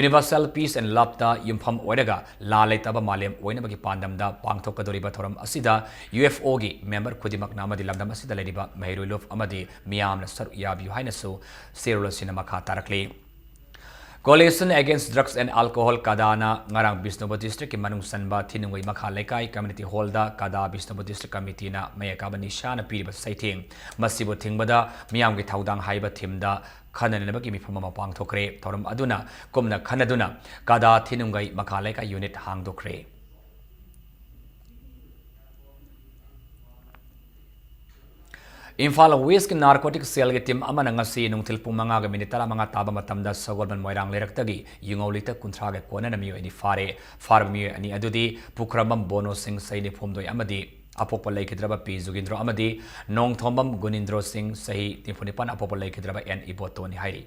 Universal Peace and Loveꯇ ꯌꯨꯝꯐꯝ ꯑꯣꯏꯔꯒ ꯂꯥꯜ ꯂꯩꯇꯕ ꯃꯥꯂꯦꯝ ꯑꯣꯏꯅꯕꯒꯤ ꯄꯥꯟꯗꯝꯗ ꯄꯥꯡꯊꯣꯛꯀꯗꯧꯔꯤꯕ ꯊꯧꯔꯝ ꯑꯁꯤꯗ UFOꯒꯤ member ꯈꯨꯗꯤꯡꯃꯛꯅ ꯑꯃꯗꯤ ꯂꯝꯗꯝ ꯑꯁꯤꯗ ꯂꯩꯔꯤꯕ ꯃꯍꯩꯔꯣꯏ ꯂꯨꯞ ꯑꯃꯗꯤ ꯃꯤꯌꯥꯝꯅ ꯁꯔꯨꯛ ꯌꯥꯕꯤꯌꯨ ꯍꯥꯏꯅꯁꯨ ꯆꯦꯔꯣꯜ ꯑꯁꯤꯅ ꯃꯈꯥ ꯇꯥꯔꯛꯂꯤ꯫ Coalition Against Drugs and Alcohol, ꯀꯗꯥꯅ ꯉꯔꯥꯡ ꯕꯤꯁꯅꯨꯄꯨꯔ districtꯀꯤ ꯃꯅꯨꯡ ꯆꯟꯕ ꯊꯤꯅꯨꯡꯒꯩ ꯃꯈꯥ ꯂꯩꯀꯥꯏ community hallꯗ ꯀꯗꯥ ꯕꯤꯁꯅꯨꯄꯨꯔ district committeeꯅ ꯃꯌꯦꯛ ꯀꯥꯕ ꯅꯤꯁꯥꯅ ꯄꯤꯔꯤꯕ ꯆꯩꯊꯦꯡ, ꯃꯁꯤꯕꯨ ꯊꯤꯡꯕꯗ ꯃꯤꯌꯥꯝꯒꯤ ꯊꯧꯗꯥꯡ ꯍꯥꯏꯕ themeꯗ ꯈꯟꯅꯅꯕꯒꯤ ꯃꯤꯐꯝ ꯑꯃ ꯄꯥꯡꯊꯣꯛꯈ꯭ꯔꯦ꯫ ꯊꯧꯔꯝ ꯑꯗꯨꯅ ꯀꯨꯞꯅ ꯈꯟꯅꯗꯨꯅ ꯀꯗꯥ ꯊꯤꯅꯨꯡꯒꯩ ꯃꯈꯥ ꯂꯩꯀꯥꯏ unit ꯍꯥꯡꯗꯣꯛꯈ꯭ꯔꯦ꯫ ꯏꯝꯐꯥꯜ Westꯀꯤ narcotic cellꯒꯤ team ꯑꯃꯅ ꯉꯁꯤ ꯅꯨꯡꯊꯤꯜ ꯄꯨꯡ ꯃꯉꯥꯒ minute ꯇꯔꯥꯃꯉꯥ ꯇꯥꯕ ꯃꯇꯝꯗ ꯁꯒꯣꯜꯕꯟ ꯃꯣꯏꯔꯥꯡ ꯂꯩꯔꯛꯇꯒꯤ ꯌꯨꯉꯧ ꯂꯤꯇꯔ ꯀꯨꯟꯊ꯭ꯔꯥꯒ ꯀꯣꯟꯅꯅ ꯃꯤꯑꯣꯏ ꯑꯅꯤ ꯐꯥꯔꯦ꯫ ꯐꯥꯔꯕ ꯃꯤꯑꯣꯏ ꯑꯅꯤ ꯑꯗꯨꯗꯤ ꯄꯨꯈ꯭ꯔꯝꯕꯝ ꯕꯣꯅꯣ ꯁꯤꯡ, ꯆꯍꯤ ꯅꯤꯐꯨꯍꯨꯝꯗꯣꯏ, ꯑꯃꯗꯤ ꯑꯄꯣꯛꯄ ꯂꯩꯈꯤꯗ꯭ꯔꯕ ꯄꯤ ꯖꯨꯒꯤꯟꯗ꯭ꯔꯣ ꯑꯃꯗꯤ ꯅꯣꯡꯊꯣꯝꯕꯝ ꯒꯨꯅꯤꯟꯗ꯭ꯔꯣ ꯁꯤꯡ, ꯆꯍꯤ ꯅꯤꯐꯨꯅꯤꯄꯥꯟ, ꯑꯄꯣꯛꯄ ꯂꯩꯈꯤꯗ꯭ꯔꯕ ꯑꯦꯟ ꯏꯕꯣꯇꯣꯅꯤ ꯍꯥꯏꯔꯤ꯫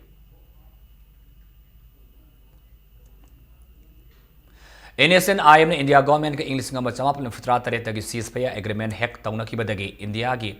NSCN-IMꯅ India governmentꯀ ꯏꯪ ꯂꯤꯁꯤꯡ ꯑꯃ ꯆꯃꯥꯄꯟ ꯃꯔꯤꯐꯨꯇꯔꯥ ꯇꯔꯦꯠꯇꯒꯤ ceasefire agreement ꯍꯦꯛ ꯇꯧꯅꯈꯤꯕꯗꯒꯤ ꯏꯟꯗꯤꯌꯥꯒꯤ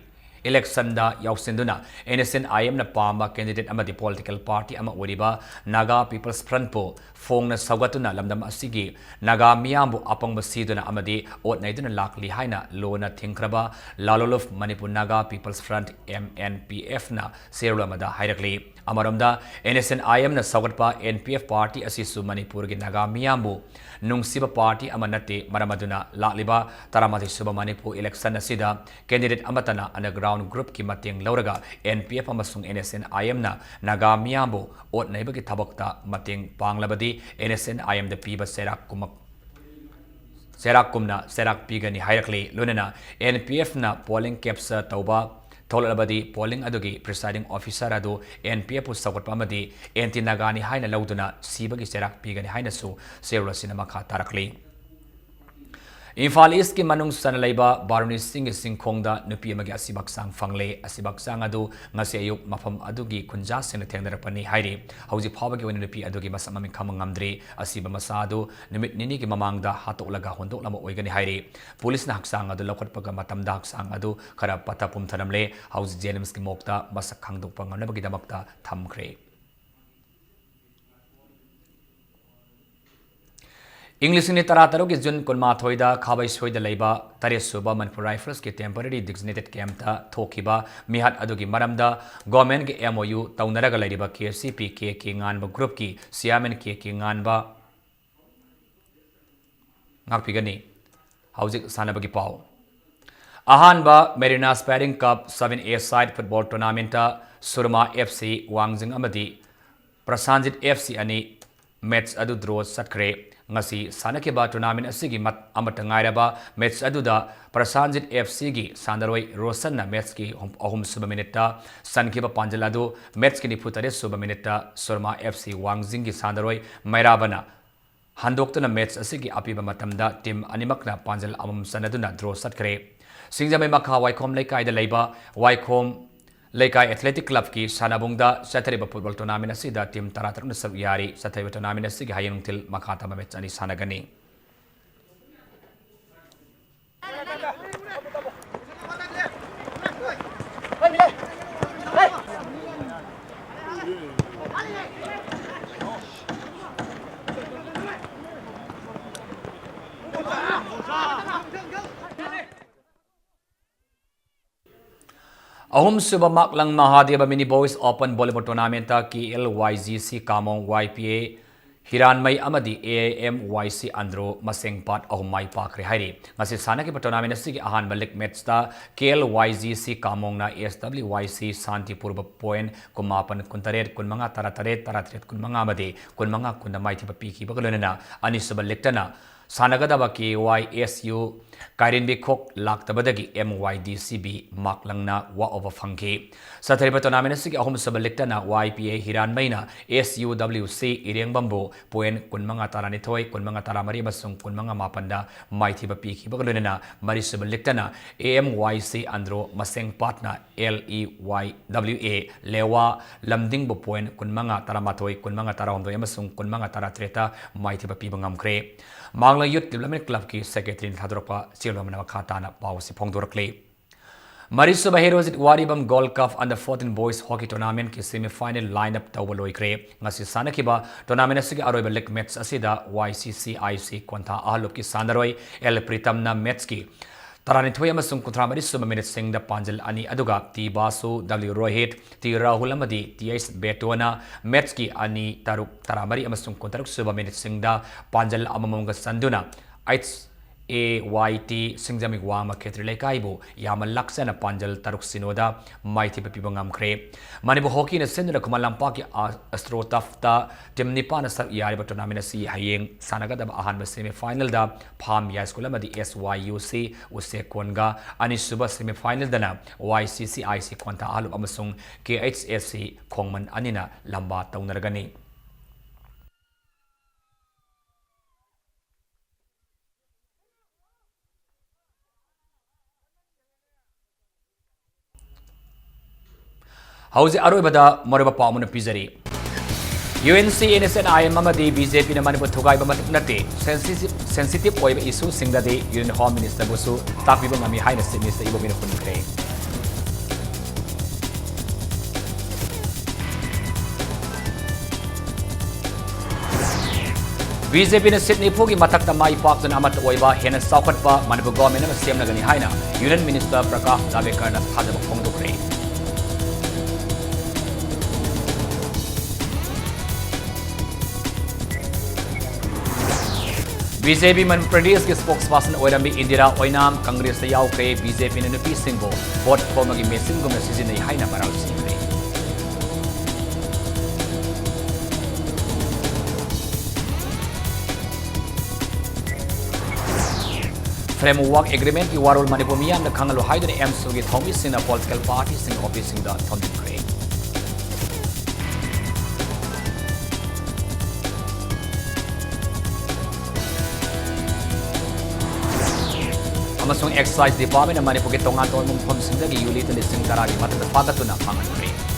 electionꯗ ꯌꯥꯎꯁꯤꯟꯗꯨꯅ NSCN-IMꯅ ꯄꯥꯝꯕ candidate ꯑꯃꯗꯤ political party ꯑꯃ ꯑꯣꯏꯔꯤꯕ Naga People's Frontꯄꯨ ꯐꯣꯡꯅ ꯁꯧꯒꯠꯇꯨꯅ ꯂꯝꯗꯝ ꯑꯁꯤꯒꯤ ꯅꯥꯒꯥ ꯃꯤꯌꯥꯝꯕꯨ ꯑꯄꯪꯕ ꯁꯤꯗꯨꯅ ꯑꯃꯗꯤ ꯑꯣꯠ ꯅꯩꯗꯨꯅ ꯂꯥꯛꯂꯤ ꯍꯥꯏꯅ ꯂꯣꯟꯅ ꯊꯤꯡꯈ꯭ꯔꯕ ꯂꯥꯂꯣꯂꯨꯞ ꯃꯅꯤꯄꯨꯔ ꯅꯥꯒꯥ People's Front, MNPFꯅ ꯆꯦꯔꯣꯜ ꯑꯃꯗ ꯍꯥꯏꯔꯛꯂꯤ꯫ ꯑꯃꯔꯣꯝꯗ, NSCN-IMꯅ ꯁꯧꯒꯠꯄ NPF party ꯑꯁꯤꯁꯨ ꯃꯅꯤꯄꯨꯔꯒꯤ ꯅꯥꯒꯥ ꯃꯤꯌꯥꯝꯕꯨ ꯅꯨꯡꯁꯤꯕ party ꯑꯃ ꯅꯠꯇꯦ꯫ ꯃꯔꯝ ꯑꯗꯨꯅ ꯂꯥꯛꯂꯤꯕ ꯇꯔꯥꯃꯥꯊꯣꯏ ꯁꯨꯕ ꯃꯅꯤꯄꯨꯔ election ꯑꯁꯤꯗ candidate ꯑꯃꯠꯇꯅ underground groupꯀꯤ ꯃꯇꯦꯡ ꯂꯧꯔꯒ NPF ꯑꯃꯁꯨꯡ NSCN-IMꯅ ꯅꯥꯒꯥ ꯃꯤꯌꯥꯝꯕꯨ ꯑꯣꯠ ꯅꯩꯕꯒꯤ ꯊꯕꯛꯇ ꯃꯇꯦꯡ ꯄꯥꯡꯂꯕꯗꯤ NSCN-IMꯗ ꯄꯤꯕ ꯆꯩꯔꯥꯛ ꯀꯨꯝꯃꯛ-, ꯆꯩꯔꯥꯛ ꯀꯨꯝꯅ ꯆꯩꯔꯥꯛ ꯄꯤꯒꯅꯤ ꯍꯥꯏꯔꯛꯂꯤ꯫ ꯂꯣꯏꯅꯅ NPFꯅ polling capture ꯇꯧꯕ ꯊꯣꯛꯂꯛꯂꯕꯗꯤ polling ꯑꯗꯨꯒꯤ presiding officer ꯑꯗꯨ NPFꯄꯨ ꯁꯧꯒꯠꯄ ꯑꯃꯗꯤ anti Nagaꯅꯤ ꯍꯥꯏꯅ ꯂꯧꯗꯨꯅ ꯁꯤꯕꯒꯤ ꯆꯩꯔꯥꯛ ꯄꯤꯒꯅꯤ ꯍꯥꯏꯅꯁꯨ ꯆꯦꯔꯣꯜ ꯑꯁꯤꯅ ꯃꯈꯥ ꯇꯥꯔꯛꯂꯤ꯫ ꯏꯝꯐꯥꯜ ꯏꯁꯀꯤ ꯃꯅꯨꯡ ꯆꯟꯅ ꯂꯩꯕ ꯕꯥꯔꯨꯅꯤ ꯆꯤꯡꯒꯤ ꯆꯤꯡꯈꯣꯡꯗ ꯅꯨꯄꯤ ꯑꯃꯒꯤ ꯑꯁꯤꯕ ꯍꯛꯆꯥꯡ ꯐꯪꯂꯦ꯫ ꯑꯁꯤꯕ ꯍꯛꯆꯥꯡ ꯑꯗꯨ ꯉꯁꯤ ꯑꯌꯨꯛ ꯃꯐꯝ ꯑꯗꯨꯒꯤ ꯈꯨꯟꯖꯥꯁꯤꯡꯅ ꯊꯦꯡꯅꯔꯛꯄꯅꯤ ꯍꯥꯏꯔꯤ꯫ ꯍꯧꯖꯤꯛ ꯐꯥꯎꯕꯒꯤ ꯑꯣꯏꯅ ꯅꯨꯄꯤ ꯑꯗꯨꯒꯤ ꯃꯁꯛ ꯃꯃꯤꯡ ꯈꯪꯕ ꯉꯝꯗ꯭ꯔꯤ꯫ ꯑꯁꯤꯕ ꯃꯆꯥ ꯑꯗꯨ ꯅꯨꯃꯤꯠ ꯅꯤꯅꯤꯒꯤ ꯃꯃꯥꯡꯗ ꯍꯥꯠꯇꯣꯛꯂꯒ ꯍꯨꯟꯗꯣꯛꯂꯝꯕ ꯑꯣꯏꯒꯅꯤ ꯍꯥꯏꯔꯤ꯫ ꯄꯨꯂꯤꯁꯅ ꯍꯛꯆꯥꯡ ꯑꯗꯨ ꯂꯧꯈꯠꯄꯒ ꯃꯇꯝꯗ ꯍꯛꯆꯥꯡ ꯑꯗꯨ ꯈꯔ ꯄꯠꯊ ꯄꯨꯝꯊꯔꯝꯂꯦ꯫ ꯍꯧꯖꯤꯛ ꯖꯦꯅꯤꯝꯁꯀꯤ ꯃꯣꯔꯒꯇ ꯃꯁꯛ ꯈꯪꯗꯣꯛꯄ ꯉꯝꯅꯕꯒꯤꯗꯃꯛꯇ ꯊꯝꯈ꯭ꯔꯦ꯫ ꯏꯪ ꯂꯤꯁꯤꯡ ꯑꯅꯤ ꯇꯔꯥꯇꯔꯨꯛꯀꯤ ꯖꯨꯟ ꯀꯨꯟꯃꯥꯊꯣꯏꯗ ꯈꯥꯕꯩꯁꯣꯏꯗ ꯂꯩꯕ ꯇꯔꯦꯠ ꯁꯨꯕ ꯃꯅꯤꯄꯨꯔ ꯔꯥꯏꯐꯜꯁꯀꯤ temporary designated campꯇ ꯊꯣꯛꯈꯤꯕ ꯃꯤꯍꯥꯠ ꯑꯗꯨꯒꯤ ꯃꯔꯝꯗ governmentꯀꯤ MOU ꯇꯧꯅꯔꯒ ꯂꯩꯔꯤꯕ KCP ꯀꯦ ꯀꯦ ꯉꯥꯟꯕ groupꯀꯤ chairman ꯀꯦ ꯀꯦ ꯉꯥꯟꯕ ꯉꯥꯛꯄꯤꯒꯅꯤ꯫ ꯍꯧꯖꯤꯛ ꯁꯥꯟꯅꯕꯒꯤ ꯄꯥꯎ꯫ ꯑꯍꯥꯟꯕ Marina Sparring Cup seven A side football tournamentꯇ Surma F C ꯋꯥꯡꯖꯤꯡ ꯑꯃꯗꯤ ꯄ꯭ꯔꯁꯥꯟꯖꯤꯠ F C ꯑꯅꯤ match ꯑꯗꯨ draw ꯆꯠꯈ꯭ꯔꯦ꯫ ꯉꯁꯤ ꯁꯥꯟꯅꯈꯤꯕ tournament ꯑꯁꯤꯒꯤ ꯃꯠ-, ꯑꯃꯠꯇ ꯉꯥꯏꯔꯕ match ꯑꯗꯨꯗ ꯄ꯭ꯔꯁꯥꯟꯖꯤꯠ F Cꯒꯤ ꯁꯥꯟꯅꯔꯣꯏ ꯔꯣꯁꯟꯅ matchꯀꯤ ꯍꯨꯝ-, ꯑꯍꯨꯝꯁꯨꯕ minuteꯇ ꯆꯟꯈꯤꯕ ꯄꯥꯟꯖꯜ ꯑꯗꯨ matchꯀꯤ ꯅꯤꯐꯨꯇꯔꯦꯠ ꯁꯨꯕ minuteꯇ ꯁꯨꯔꯃꯥ F C ꯋꯥꯡꯖꯤꯡꯒꯤ ꯁꯥꯟꯅꯔꯣꯏ ꯃꯩꯔꯥꯕꯅ ꯍꯟꯗꯣꯛꯇꯨꯅ match ꯑꯁꯤꯒꯤ ꯑꯄꯤꯕ ꯃꯇꯝꯗ team ꯑꯅꯤꯃꯛꯅ ꯄꯥꯟꯖꯜ ꯑꯃꯃꯝ ꯆꯟꯅꯗꯨꯅ draw ꯆꯠꯈ꯭ꯔꯦ꯫ ꯁꯤꯡꯖꯃꯩ ꯃꯈꯥ ꯋꯥꯏꯈꯣꯝ ꯂꯩꯀꯥꯏꯗ ꯂꯩꯕ ꯋꯥꯏꯈꯣꯝ ꯂꯩꯀꯥꯏ athletic clubꯀꯤ ꯁꯥꯟꯅꯕꯨꯡꯗ ꯆꯠꯊꯔꯤꯕ football tournament ꯑꯁꯤꯗ team ꯇꯔꯥꯇꯔꯨꯛꯅ ꯁꯔꯨꯛ ꯌꯥꯔꯤ꯫ ꯆꯠꯊꯔꯤꯕ tournament ꯑꯁꯤꯒꯤ ꯍꯌꯦꯡ ꯅꯨꯡꯊꯤꯜ ꯃꯈꯥ ꯇꯥꯕ match ꯑꯅꯤ ꯁꯥꯟꯅꯒꯅꯤ꯫ ꯑꯍꯨꯝꯁꯨꯕ ꯃꯥꯛꯂꯪ ꯃꯍꯥꯗꯦꯕ Mini Boys Open Volleyball Tournamentꯇ K L Y G C ꯀꯥꯃꯣꯡ, Y P A ꯍꯤꯔꯥꯟꯃꯩ ꯑꯃꯗꯤ A M Y C Andro ꯃꯁꯦꯡ ꯄꯥꯠ ꯑꯍꯨꯝ ꯃꯥꯏ ꯄꯥꯛꯈ꯭ꯔꯦ ꯍꯥꯏꯔꯤ꯫ ꯉꯁꯤ ꯁꯥꯟꯅꯈꯤꯕ tournament ꯑꯁꯤꯒꯤ ꯑꯍꯥꯟꯕ league matchꯇ K L Y G C ꯀꯥꯃꯣꯡꯅ S W Y C ꯁꯥꯟꯇꯤꯄꯨꯔꯕꯨ point ꯀꯨꯟꯃꯥꯄꯟ ꯀꯨꯟꯇꯔꯦꯠ, ꯀꯨꯟꯃꯉꯥ ꯇꯔꯥꯇꯔꯦꯠ, ꯇꯔꯥꯇꯔꯦꯠ ꯀꯨꯟꯃꯉꯥ ꯑꯃꯗꯤ ꯀꯨꯟꯃꯉꯥ ꯀꯨꯟꯗ ꯃꯥꯏꯊꯤꯕ ꯄꯤꯈꯤꯕꯒ ꯂꯣꯏꯅꯅ ꯑꯅꯤꯁꯨꯕ leagueꯇꯅ ꯁꯥꯟꯅꯒꯗꯕ K Y S U ꯀꯥꯏꯔꯦꯟꯕꯤꯈꯣꯛ ꯂꯥꯛꯇꯕꯗꯒꯤ M ꯋꯥꯏ ꯗꯤ ꯁꯤ ꯕꯤ ꯃꯥꯛ ꯂꯪꯅ walk over ꯐꯪꯈꯤ꯫ ꯆꯠꯊꯔꯤꯕ tournament ꯑꯁꯤꯒꯤ ꯑꯍꯨꯝꯁꯨꯕ league ꯇꯅ ꯋꯥꯏ ꯄꯤ ꯑꯦ ꯍꯤꯔꯥꯟꯃꯩꯅ ꯑꯦꯁ ꯌꯨ ꯗꯕ꯭ꯂꯤꯎ ꯁꯤ ꯏꯔꯦꯡꯕꯝꯕꯨ point ꯀꯨꯟꯃꯉꯥ ꯇꯔꯥꯅꯤꯊꯣꯏ, ꯀꯨꯟꯃꯉꯥ ꯇꯔꯥꯃꯔꯤ ꯑꯃꯁꯨꯡ ꯀꯨꯟꯃꯉꯥ ꯃꯥꯄꯟꯗ ꯃꯥꯏꯊꯤꯕ ꯄꯤꯈꯤꯕꯒ ꯂꯣꯏꯅꯅ ꯃꯔꯤꯁꯨꯕ league ꯇꯅ ꯑꯦ ꯑꯦꯝ ꯋꯥꯏ ꯁꯤ ꯑꯟꯗ꯭ꯔꯣ ꯃꯁꯦꯡꯄꯥꯠꯅ ꯑꯦꯜ ꯏ ꯋꯥꯏ ꯗꯕ꯭ꯂꯤꯎ ꯑꯦ ꯂꯦꯋꯥ ꯂꯝꯗꯤꯡꯕꯨ point ꯀꯨꯟꯃꯉꯥ ꯇꯔꯥꯃꯥꯊꯣꯏ, ꯀꯨꯟꯃꯉꯥ ꯇꯔꯥꯍꯨꯝꯗꯣꯏ ꯑꯃꯁꯨꯡ ꯀꯨꯟꯃꯉꯥ ꯇꯔꯥꯇꯔꯦꯠꯇ ꯃꯥꯏꯊꯤꯕ ꯄꯤꯕ ꯉꯝꯈ꯭ꯔꯦ꯫ ꯃꯥꯡꯂꯪ Youth Development Club ꯀꯤ secretary ꯅ ꯊꯥꯗꯣꯔꯛꯄ ꯆꯦꯔꯣꯜ ꯑꯃꯅ ꯃꯈꯥ ꯇꯥꯅ ꯄꯥꯎ ꯑꯁꯤ ꯐꯣꯡꯗꯣꯔꯛꯂꯤ꯫ ꯃꯔꯤꯁꯨꯕ Herojit ꯋꯥꯔꯤꯕꯝ Gold Cup under fourteen boys hockey tournament ꯀꯤ semi final line up ꯇꯧꯕ ꯂꯣꯏꯈ꯭ꯔꯦ꯫ ꯉꯁꯤ ꯁꯥꯟꯅꯈꯤꯕ tournament ꯑꯁꯤꯒꯤ ꯑꯔꯣꯏꯕ league match ꯑꯁꯤꯗ ꯋꯥꯏ ꯁꯤ ꯁꯤ ꯑꯥꯏ ꯁꯤ ꯈꯣꯟꯊꯥ ꯑꯍꯜꯂꯨꯞꯀꯤ ꯁꯥꯟꯅꯔꯣꯏ ꯑꯦꯜ ꯄ꯭ꯔꯤꯇꯝꯅ match ꯀꯤ ꯇꯔꯥꯅꯤꯊꯣꯏ ꯑꯃꯁꯨꯡ ꯀꯨꯟꯊ꯭ꯔꯥ ꯃꯔꯤ ꯁꯨꯕ minute ꯁꯤꯡꯗ ꯄꯥꯟꯖꯜ ꯑꯅꯤ, ꯑꯗꯨꯒ T Basu, W Rohit, T Rahul ꯑꯃꯗꯤ ꯇꯤ ꯑꯩꯆ ꯕꯦꯇꯣꯅ match ꯀꯤ ꯑꯅꯤ, ꯇꯔꯨꯛ, ꯇꯔꯥꯃꯔꯤ ꯑꯃꯁꯨꯡ ꯀꯨꯟꯇꯔꯨꯛ ꯁꯨꯕ minute ꯁꯤꯡꯗ ꯄꯥꯟꯖꯜ ꯑꯃꯃꯝꯒ ꯆꯟꯗꯨꯅ ꯑꯩꯆ ꯑꯦ ꯋꯥꯏ ꯇꯤ ꯁꯤꯡꯖꯃꯩ ꯋꯥꯡꯃ ꯈꯦꯇ꯭ꯔꯤ ꯂꯩꯀꯥꯏꯕꯨ ꯌꯥꯝꯅ ꯂꯥꯛꯆꯅ ꯄꯥꯟꯖꯜ ꯇꯔꯨꯛ ꯁꯤꯅꯣꯗ ꯃꯥꯏꯊꯤꯕ ꯄꯤꯕ ꯉꯝꯈ꯭ꯔꯦ꯫ ꯃꯅꯤꯄꯨꯔ ꯍꯣꯀꯤꯅ ꯁꯤꯟꯗꯨꯅ ꯈꯨꯃꯟ ꯂꯝꯄꯥꯛꯀꯤ ꯑ-, ꯑꯦꯁꯇ꯭ꯔꯣ ꯇꯐꯇ team ꯅꯤꯄꯥꯟꯅ ꯁꯔꯨꯛ ꯌꯥꯔꯤꯕ tournament ꯑꯁꯤ ꯍꯌꯦꯡ ꯁꯥꯟꯅꯒꯗꯕ ꯑꯍꯥꯟꯕ semi final ꯗ ꯐꯥꯝ ꯌꯥꯏ ꯁ꯭ꯀꯨꯜ ꯑꯃꯗꯤ ꯑꯦꯁ ꯋꯥꯏ ꯌꯨ ꯁꯤ ꯎꯆꯦꯛꯀꯣꯟꯒ, ꯑꯅꯤꯁꯨꯕ semi final ꯗꯅ ꯋꯥꯏ ꯁꯤ ꯁꯤ ꯑꯥꯏ ꯁꯤ ꯈꯣꯟꯊꯥ ꯑꯍꯜꯂꯨꯞ ꯑꯃꯁꯨꯡ ꯀꯦ ꯑꯩꯆ ꯑꯦꯁ ꯁꯤ ꯈꯣꯡꯃꯟ ꯑꯅꯤꯅ ꯂꯝꯕꯥ ꯇꯧꯅꯔꯒꯅꯤ꯫ ꯍꯧꯖꯤꯛ ꯑꯔꯣꯏꯕꯗ ꯃꯔꯨꯑꯣꯏꯕ ꯄꯥꯎ ꯑꯃꯅ ꯄꯤꯖꯔꯤ꯫ U N C, N S C N I M B J ꯄꯤꯅ ꯃꯅꯤꯄꯨꯔ ꯊꯨꯒꯥꯏꯕ ꯃꯊꯛ ꯅꯠꯇꯦ, sensitive, sensitive ꯑꯣꯏꯕ issue ꯁꯤꯡꯗꯗꯤ Union Home Minister ꯕꯨꯁꯨ ꯇꯥꯛꯄꯤꯕ ꯉꯝꯃꯤ ꯍꯥꯏꯅ Chief Minister ꯏꯕꯣꯕꯤꯅ ꯍꯣꯟꯈ꯭ꯔꯦ꯫ ꯕꯤ ꯖꯦ ꯄꯤꯅ seat ꯅꯤꯐꯨꯒꯤ ꯃꯊꯛꯇ ꯃꯥꯏ ꯄꯥꯛꯇꯨꯅ ꯑꯃꯠꯇ ꯑꯣꯏꯕ ꯍꯦꯟꯅ ꯆꯥꯎꯈꯠꯄ ꯃꯅꯤꯄꯨꯔ government ꯑꯃ ꯁꯦꯝꯂꯒꯅꯤ ꯍꯥꯏꯅ Union Minister ꯄ꯭ꯔꯀꯥꯁ ꯖꯥꯕꯦꯗꯀꯔꯅ ꯊꯥꯖꯕ ꯐꯣꯡꯗꯣꯛꯈ꯭ꯔꯦ꯫ ꯕꯤ ꯖꯦ ꯄꯤ ꯃꯅꯤꯄꯨꯔ ꯄ꯭ꯔꯗꯦꯁꯀꯤ spokesperson ꯑꯣꯏꯔꯝꯕꯤ ꯏꯟꯗꯤꯔꯥ ꯑꯣꯏꯅꯥꯝ ꯀꯪꯒ꯭ꯔꯦꯁꯇ ꯌꯥꯎꯈ꯭ꯔꯦ꯫ ꯕꯤ ꯖꯦ ꯄꯤꯅ ꯅꯨꯄꯤꯁꯤꯡꯕꯨ vote ꯈꯣꯝꯕꯒꯤ machineꯒꯨꯝꯅ ꯁꯤꯖꯤꯟꯅꯩ ꯍꯥꯏꯅ ꯃꯔꯥꯜ ꯁꯤꯈ꯭ꯔꯦ꯫ Framework Agreement ꯀꯤ ꯋꯥꯔꯣꯜ ꯃꯅꯤꯄꯨꯔ ꯃꯤꯌꯥꯝꯅ ꯈꯪꯍꯜꯂꯨ ꯍꯥꯏꯗꯨꯅ ꯑꯦꯝꯁꯨꯒꯤ ꯊꯧꯃꯤꯁꯤꯡꯅ political party ꯁꯤꯡ office ꯁꯤꯡꯗ ꯊꯧꯅꯤꯈ꯭ꯔꯦ꯫ ꯑꯃꯁꯨꯡ Excise Department ꯅ ꯃꯅꯤꯄꯨꯔꯒꯤ ꯇꯣꯉꯥꯟ ꯇꯣꯉꯥꯟꯕ ꯃꯐꯝꯁꯤꯡꯗꯒꯤ ꯌꯨ ꯂꯤꯇꯔ ꯂꯤꯁꯤꯡ ꯇꯔꯥꯒꯤ ꯃꯊꯛꯇ ꯐꯥꯒꯠꯇꯨꯅ ꯐꯥꯒꯠꯈ꯭ꯔꯦ꯫